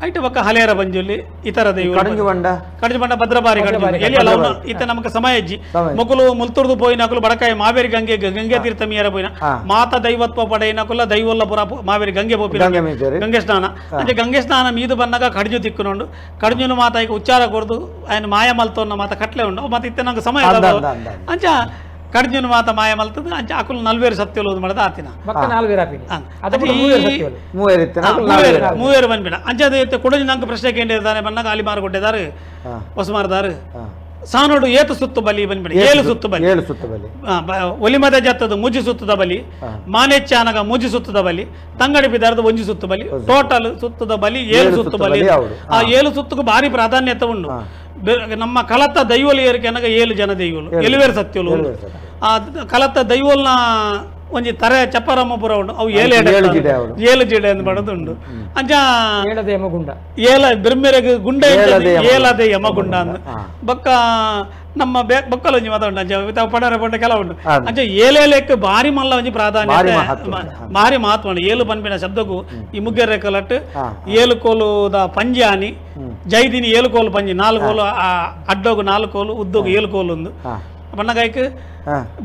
Speaker 2: ಐಟ ಬಕ್ಕ ಹಲೇರ ಬಂಜುಲಿ ಇತರ ದೈವ
Speaker 1: ಕಡಂಜು ಬಂಡ
Speaker 2: ಕಡಂಜು ಬಂಡ ಭದ್ರಬಾರಿ ಕಡಂಜು ಎಲ್ಲಿ ಅಲ್ಲ ಇತ್ತ ನಮಕ ಸಮಯ ಅಜ್ಜಿ ಮೊಕಲು ಮುಲ್ತುರ್ದು ಪೋಯಿನಕುಲು ಬಡಕಾಯಿ ಮಾವೇರಿ ಗಂಗೆ ಗಂಗೆ ತೀರ್ಥ ಮೀರ ಪೋಯಿನ ಮಾತ ದೈವತ್ವ ಪಡೆಯಿನಕುಲ ದೈವಲ್ಲ ಪುರ ಮಾವೇರಿ ಗಂಗೆ ಪೋಪಿನ ಗಂಗೆ ಸ್ನಾನ ಅಂದ್ರೆ ಗಂಗೆ ಸ್ನಾನ ಮೀದು ಬನ್ನಾಗ ಕಡಜು ತಿಕ್ಕುನುಂಡು ಕಡಜುನು ಮಾತ ಈಗ ಉಚ್ಚಾರ ಕೊರ್ದು ఆయన ಮಾಯ ಮಲ್ತೋನ್ನ ಮಾತ ಕಟ್ಲೆ ಉಂಡು ಮತ್ತೆ ಇತ್ತ ನಂಗೆ ಸಮಯ ಅಂಚ ಕಡ್ಜುನ ಮಾತ ಮಾಯ ಮಲ್ತದ ಅಂಚ ಅಕುಲು ನಲ್ವೇರು ಸತ್ಯಲು ಮಾಡದ ಆತಿನ ಮೂವೇರು ಬಂದ್ಬಿಡ ಅಂಚ ಅದೇ ಕೊಡಜು ನಂಗೆ ಪ್ರಶ್ನೆ ಕೇಂದ್ರ ಬನ್ನಾಗ ಅಲ್ಲಿ ಮಾರುಕೊಟ್ಟಿದ್ದಾರೆ ಹೊಸಮಾರದಾರು ಸಾನೋಡು ಏತು ಸುತ್ತು ಬಲಿ ಬಂದ್ಬಿಡ ಏಳು ಸುತ್ತು ಬಲಿ
Speaker 1: ಏಳು ಸುತ್ತು ಬಲಿ
Speaker 2: ಒಲಿಮದ ಜತ್ತದ ಮುಜಿ ಸುತ್ತದ ಬಲಿ ಮಾನೆಚ್ಚಾನಗ ಮುಜಿ ಸುತ್ತದ ಬಲಿ ತಂಗಡಿ ಬಿದಾರದ ಒಂಜಿ ಸುತ್ತು ಬಲಿ ಟೋಟಲ್ ಸುತ್ತದ ಬಲಿ ಏಳು ಸುತ್ತು ಬಲಿ. ಆ ಏಳು ಸುತ್ತಕ್ಕೂ ಭಾರಿ ಪ್ರಾಧಾನ್ಯತೆ ಉಂಡು. ನಮ್ಮ ಕಲತ್ತ ದೈವಲು ಏರಿಕೆ ಅನ್ನಗ ಏಳು ಜನ ದೈವಲು ಎಲುವೇರು ಸತ್ಯಲು ಆ ಕಲತ್ತ ದೈವಲ್ನ ಒಂಜಿ ತರೆ ಚಪ್ಪರಮ್ಮಪುರ ಉಂಡು ಅವು ಏಳು ಏಳು ಜಿಡೆ ಅಂತ ಮಾಡೋದು ಉಂಡು. ಅಂಚ
Speaker 3: ಯಮಗುಂಡ
Speaker 2: ಏಲ ಬಿರ್ಮೆರೆಗ್ ಗುಂಡ ಏಲದೆ ಯಮಗುಂಡ ಅಂದ ಬೊಕ್ಕ ನಮ್ಮ ಬೊಕ್ಕಲ ಒಂಜಿ ಮಾತ ಉಂಡು ಅಂಚ ಪಡರೆ ಪಂಡ ಕೆಲವು ಉಂಡು. ಅಂಚ ಏಲೇಲೆಕ್ ಭಾರಿ ಮಲ್ಲ ಒಂಜಿ ಪ್ರಾಧಾನ್ಯತೆ ಭಾರಿ ಮಹತ್ವ ಉಂಡು. ಏಳು ಪನ್ಪಿನ ಶಬ್ದಕ್ಕೂ ಈ ಮುಗ್ಗೆರೆ ಕಲಟ್ಟು ಏಳು ಕೋಲುದ ಪಂಜಾನಿ ಜೈದಿನಿ ಏಳು ಕೋಲು ಪಂಜಿ ನಾಲ್ಕು ಕೋಲು ಅಡ್ಡೋಗು ನಾಲ್ಕು ಕೋಲು ಉದ್ದೋಗು ಏಳು ಕೋಲು ಒಂದು ಬಣ್ಣಗಾಯ್ಕ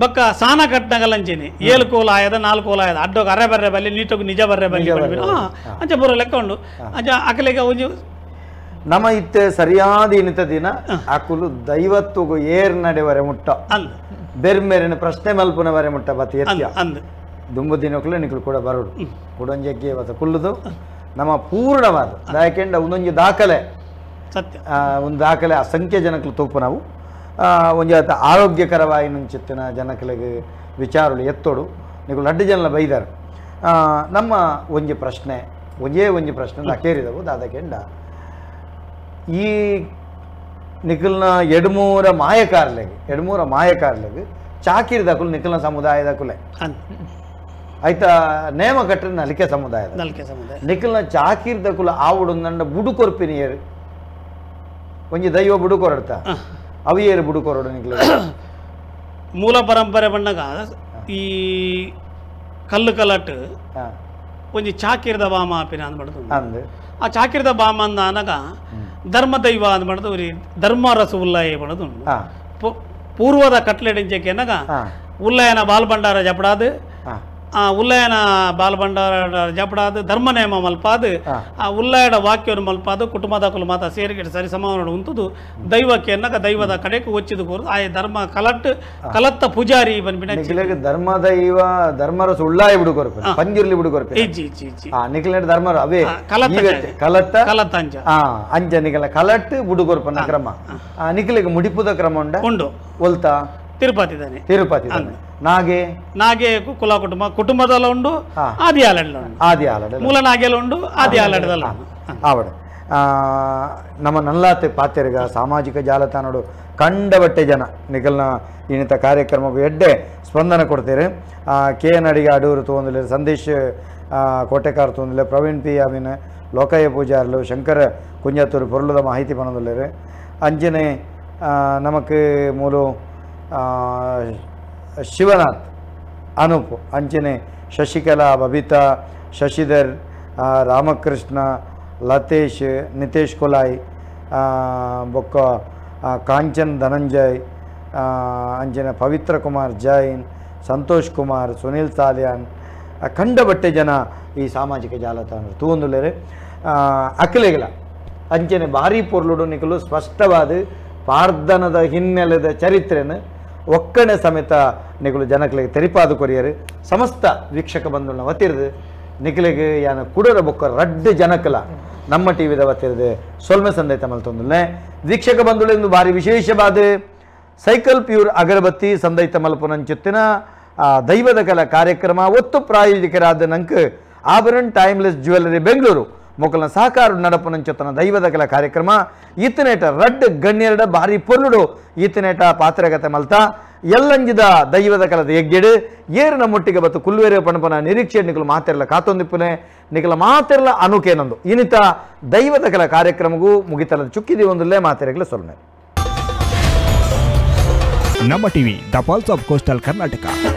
Speaker 2: ಬೊಕ್ಕ ಸಾನ ಕಟ್ಟನಾಗಲ್ಲ ಅಂಚೇನಿ ಏಳು ಕೋಲು ಆಯದ ನಾಲ್ಕು ಕೋಲು ಆಯದ ಅಡ್ಡೋಗ ಅರೆ ಬರ್ರೆ ಬಲ್ಲಿ ನೀಟೋಗು ನಿಜ ಬರ್ರೆ ಬಲ್ಲಿ ಅಂಚ ಬರೋ ಲೆಕ್ಕ ಉಂಡು. ಅಂಚ ಅಕಲೆಗೆ ಒಂಜಿ
Speaker 1: ನಮ್ಮ ಇತ್ತೆ ಸರಿಯಾದ ಇನಿತ ದಿನ ಅಕುಲು ದೈವತ್ವಗು ಏರ್ ನಡೆವರೆ ಮುಟ್ಟ ಬೆರ್ಮೆರಿನ ಪ್ರಶ್ನೆ ಮಲ್ಪುನವರೆ ಮುಟ್ಟ ಬತ್ತಿ ಎತ್ಯ ದುಂಬು ದಿನಕ್ಕೂ ನಿಕಲು ಕೂಡ ಬರೋಡು ಕುಡೊಂಜಕ್ಕೆ ಬತ್ತ ಕುಲ್ಲುದು ನಮ್ಮ ಪೂರ್ಣವಾದ ಯಾಕೆಂಡ ಒಂದೊಂದು ದಾಖಲೆ
Speaker 2: ಸತ್ಯ
Speaker 1: ಒಂದು ದಾಖಲೆ ಅಸಂಖ್ಯ ಜನಕ್ಕಲು ತೂಪು ನಾವು ಒಂಜಿ ಆತ ಆರೋಗ್ಯಕರವಾಗಿ ನಂಚಿತ್ತಿನ ಜನಕಲಿಗೆ ವಿಚಾರಗಳು ಎತ್ತೋಡು ನೀವು ಲಡ್ಡು ಜನಲ ಬೈದಾರೆ. ನಮ್ಮ ಒಂಜಿ ಪ್ರಶ್ನೆ ಒಂಜೇ ಒಂಜಿ ಪ್ರಶ್ನೆ ಅಕೇರಿದವು ದಾದಕೆಂಡ ಈ ನಿಖಲ್ನ ಎಡ್ಮೂರ ಮಾಯಕಾರ್ಲೆಗೆ ಎಡ್ಮೂರ ಮಾಯಕಾರ್ಲೆಗೆ ಚಾಕಿರಿದಕುಲು ನಿಖಲ್ನ ಸಮುದಾಯದಕುಲೆ ಆಯ್ತಾ ನೇಮ ಕಟ್ಟರೆ ನಲಿಕೆ ಸಮುದಾಯದ
Speaker 2: ನಲಿಕೆ ಸಮುದಾಯ
Speaker 1: ನಿಖಲ್ನ ಚಾಕಿರಿದಕುಲು ಆವುಡುಂದಂಡ ಬುಡು ಕೊರ್ಪಿನಿಯರು ಒಂಜಿ ದೈವ ಬುಡು ಕೊರಡ್ತಾ ಅವಿಯೇರು ಬುಡು ಕೊರಡು ನಿಖಲ
Speaker 2: ಮೂಲ ಪರಂಪರೆ ಬಣ್ಣಗ ಈ ಕಲ್ಲು ಕಲಟ್ ಒಂಜಿ ಚಾಕಿರದ ಬಾಮ ಆಪಿನ ಅಂದ್ಬಾರ್ದು
Speaker 1: ಅಂದು
Speaker 2: ಆ ಚಾಕಿರದ ಬಾಮ ಅಂದ ಅನಗ ಧರ್ಮ ದೈವ ಅಂದ್ಬಾರ್ದು ಉರಿ ಧರ್ಮ ರಸ ಉಲ್ಲಾಯ ಬಣ್ಣದು ಪೂರ್ವದ ಕಟ್ಲೆಡಿಂಚಕ್ಕೆ ಅನಗ ಉಲ್ಲಯನ ಬಾಲ್ಭಂಡಾರ ಜಪಡಾದು ಆ ಉಲ್ಲಯನ ಬಾಲ್ಭಂಡಾರ ಜಪಡಾದು ಧರ್ಮ ನೇಮ ಮಲ್ಪಾದು ಆ ಉಲ್ಲಯಡ ವಾಕ್ಯವನ್ನು ಮಲ್ಪಾದು ಕುಟುಂಬದಾಕಲು ಮಾತ ಸೇರಿಕೆ ಸರಿ ಸಮಾನ ಉಂಟುದು ದೈವಕ್ಕೆ ಅನ್ನಕ ದೈವದ ಕಡೆಗೆ ಒಚ್ಚಿದು ಕೋರು ಆ ಧರ್ಮ ಕಲಟ್ ಕಲತ್ತ ಪೂಜಾರಿ ಬಂದ್ಬಿಡ
Speaker 1: ಧರ್ಮ ದೈವ ಧರ್ಮರಸ ಉಳ್ಳಾಯ ಬಿಡುಕೊರ್ಪೆ ಪಂಜಿರ್ಲಿ ಬಿಡುಕೊರ್ಪೆ
Speaker 2: ಇಜ್ಜಿ ಇಜ್ಜಿ ಇಜ್ಜಿ
Speaker 1: ಆ ನಿಖಲ ಧರ್ಮರ ಅವೇ ಕಲತ್ತ
Speaker 2: ಕಲತ್ತ ಅಂಜ
Speaker 1: ಅಂಜ ನಿಖಲ ಕಲಟ್ ಬುಡುಕೊರ್ಪನ ಕ್ರಮ ಆ ನಿಖಲಿಗೆ ಮುಡಿಪುದ ಕ್ರಮ ಉಂಡ
Speaker 2: ಉಂಡು
Speaker 1: ಒಲ್ತಾ
Speaker 2: ತಿರುಪತಿ ತಾನೆ
Speaker 1: ತಿರುಪತಿ ನಾಗೆ
Speaker 2: ನಾಗೆ ಕುಲ ಕುಟುಂಬ ಕುಟುಂಬದಲ್ಲ ಉಂಡು ಆದಿ ಆಲಡ ಉಂಡು
Speaker 1: ಆದಿ ಆಲಡ
Speaker 2: ಮೂಲ ನಾಗೆಲ್ಲ ಉಂಡು ಆದಿ ಆಲಡದಲ್ಲ ಉಂಡು
Speaker 1: ಆವಡ ನಮ್ಮ ನಲ್ಲಾತೆ ಪಾತೆರ್ಗ ಸಾಮಾಜಿಕ ಜಾಲತಾಣಡು ಕಂಡಬಟ್ಟೆ ಜನ ನಿಖಲ್ನ ಇನ್ನಿತ ಕಾರ್ಯಕ್ರಮಕ್ಕೂ ಎಡ್ಡೆ ಸ್ಪಂದನ ಕೊಡ್ತೀರಿ. ಕೆ ಎನ್ ಅಡಿಗೆ ಅಡೂರು ತೋಂದಿಲ್ಲ, ಸಂದೇಶ್ ಕೋಟೆಕಾರ್ ತೋಂದಿಲ್ಲ, ಪ್ರವೀಣ್ ಪಿ ಅಮೀನ್, ಲೋಕಯ್ಯ ಪೂಜಾರ್ಲು, ಶಂಕರ ಕುಂಜಾತೂರು ಪೊರುಳದ ಮಾಹಿತಿ ಪಣದಲ್ಲಿರು. ಅಂಜನೆ ನಮಕ್ ಮೂಲು ಶಿವನಾಥ್ ಅನೂಪ್, ಅಂಚನೆ ಶಶಿಕಲಾ, ಬಬಿತಾ, ಶಶಿಧರ್, ರಾಮಕೃಷ್ಣ, ಲತೇಶ್, ನಿತೇಶ್ ಕೊಲಾಯ್, ಬೊಕ್ಕ ಕಾಂಚನ್ ಧನಂಜಯ್, ಅಂಚನೆ ಪವಿತ್ರ ಕುಮಾರ್ ಜೈನ್, ಸಂತೋಷ್ ಕುಮಾರ್, ಸುನೀಲ್ ಸಾಲಿಯಾನ್, ಕಂಡಬಟ್ಟೆ ಜನ ಈ ಸಾಮಾಜಿಕ ಜಾಲತಾಣ ತೂಂದುಲೇರು ಅಕ್ಕಲೆಗಳ ಅಂಚನೆ ಭಾರಿ ಪೊರ್ಲುಡು ನಿಕಲು ಸ್ಪಷ್ಟವಾದ ಪಾರ್ದನದ ಹಿನ್ನೆಲೆದ ಚರಿತ್ರೆನ ಒಕ್ಕಣೆ ಸಮೇತ ನಿಕಲು ಜನಕಲಿಗೆ ತೆರಿಪಾದು ಕೊರಿಯರು. ಸಮಸ್ತ ವೀಕ್ಷಕ ಬಂಧುನ ವತಿರ್ದು ನಿಕಲಿಗೆ ಯಾನ ಕುಡರ ಬೊಕ್ಕ ರಡ್ಡು ಜನಕಲ ನಮ್ಮ ಟಿವಿದ ವತಿರ್ದು ಸೊಲ್ಮೆ ಸಂದೇತ ಮಲ್ತೊಂದುಲ್ಲೆ. ವೀಕ್ಷಕ ಬಂಧುಗಳು ಇಂದು ಭಾರಿ ವಿಶೇಷವಾದ ಸೈಕಲ್ ಪ್ಯೂರ್ ಅಗರಬತ್ತಿ ಸಂದೈತ ಮಲ್ಪುನಂಚುತ್ತಿನ ದೈವದ ಕಲ ಕಾರ್ಯಕ್ರಮ ಒತ್ತು ಪ್ರಾಯೋಜಕರಾದ ನಂಕ್ ಆಭರಣ ಟೈಮ್ಲೆಸ್ ಜ್ಯುವೆಲರಿ ಬೆಂಗಳೂರು ಮೊಕಲ್ನ ಸಹಕಾರ ನಡಪುನಂಚುತ್ತನ ದೈವದ ಕಲ ಕಾರ್ಯಕ್ರಮ ಈತನೇಟ ರಡ್ಡ್ ಗಣ್ಯರಡ ಭಾರಿ ಪೊರ್ಲುಡು ಈತನೇಟ ಪಾತ್ರಗತೆ ಮಲ್ತ ಎಲ್ಲಂಜಿದ ದೈವದ ಕಲದ ಎಗ್ಗೆಡು ಏರು ನಮ್ಮೊಟ್ಟಿಗೆ ಬತ್ತು ಕುಲ್ವೇರೆ ಪಣಪನ ನಿರೀಕ್ಷೆ ನಿಕಲು ಮಾತೆರ್ಲ ಕಾತೊಂದಿಪ್ಪುನೆ ನಿಕಲ ಮಾತೆರ್ಲ ಅನುಕೇನೊಂದು ಇನಿತ ದೈವದ ಕಲ ಕಾರ್ಯಕ್ರಮಗೂ ಮುಗಿತಲದ ಚುಕ್ಕಿದಿ ಒಂದುಲ್ಲೇ ಮಾತೆರಗಲ ಸೊಲ್ಮೆ.
Speaker 7: ನಮ್ಮ TV, the pulse of coastal Karnataka.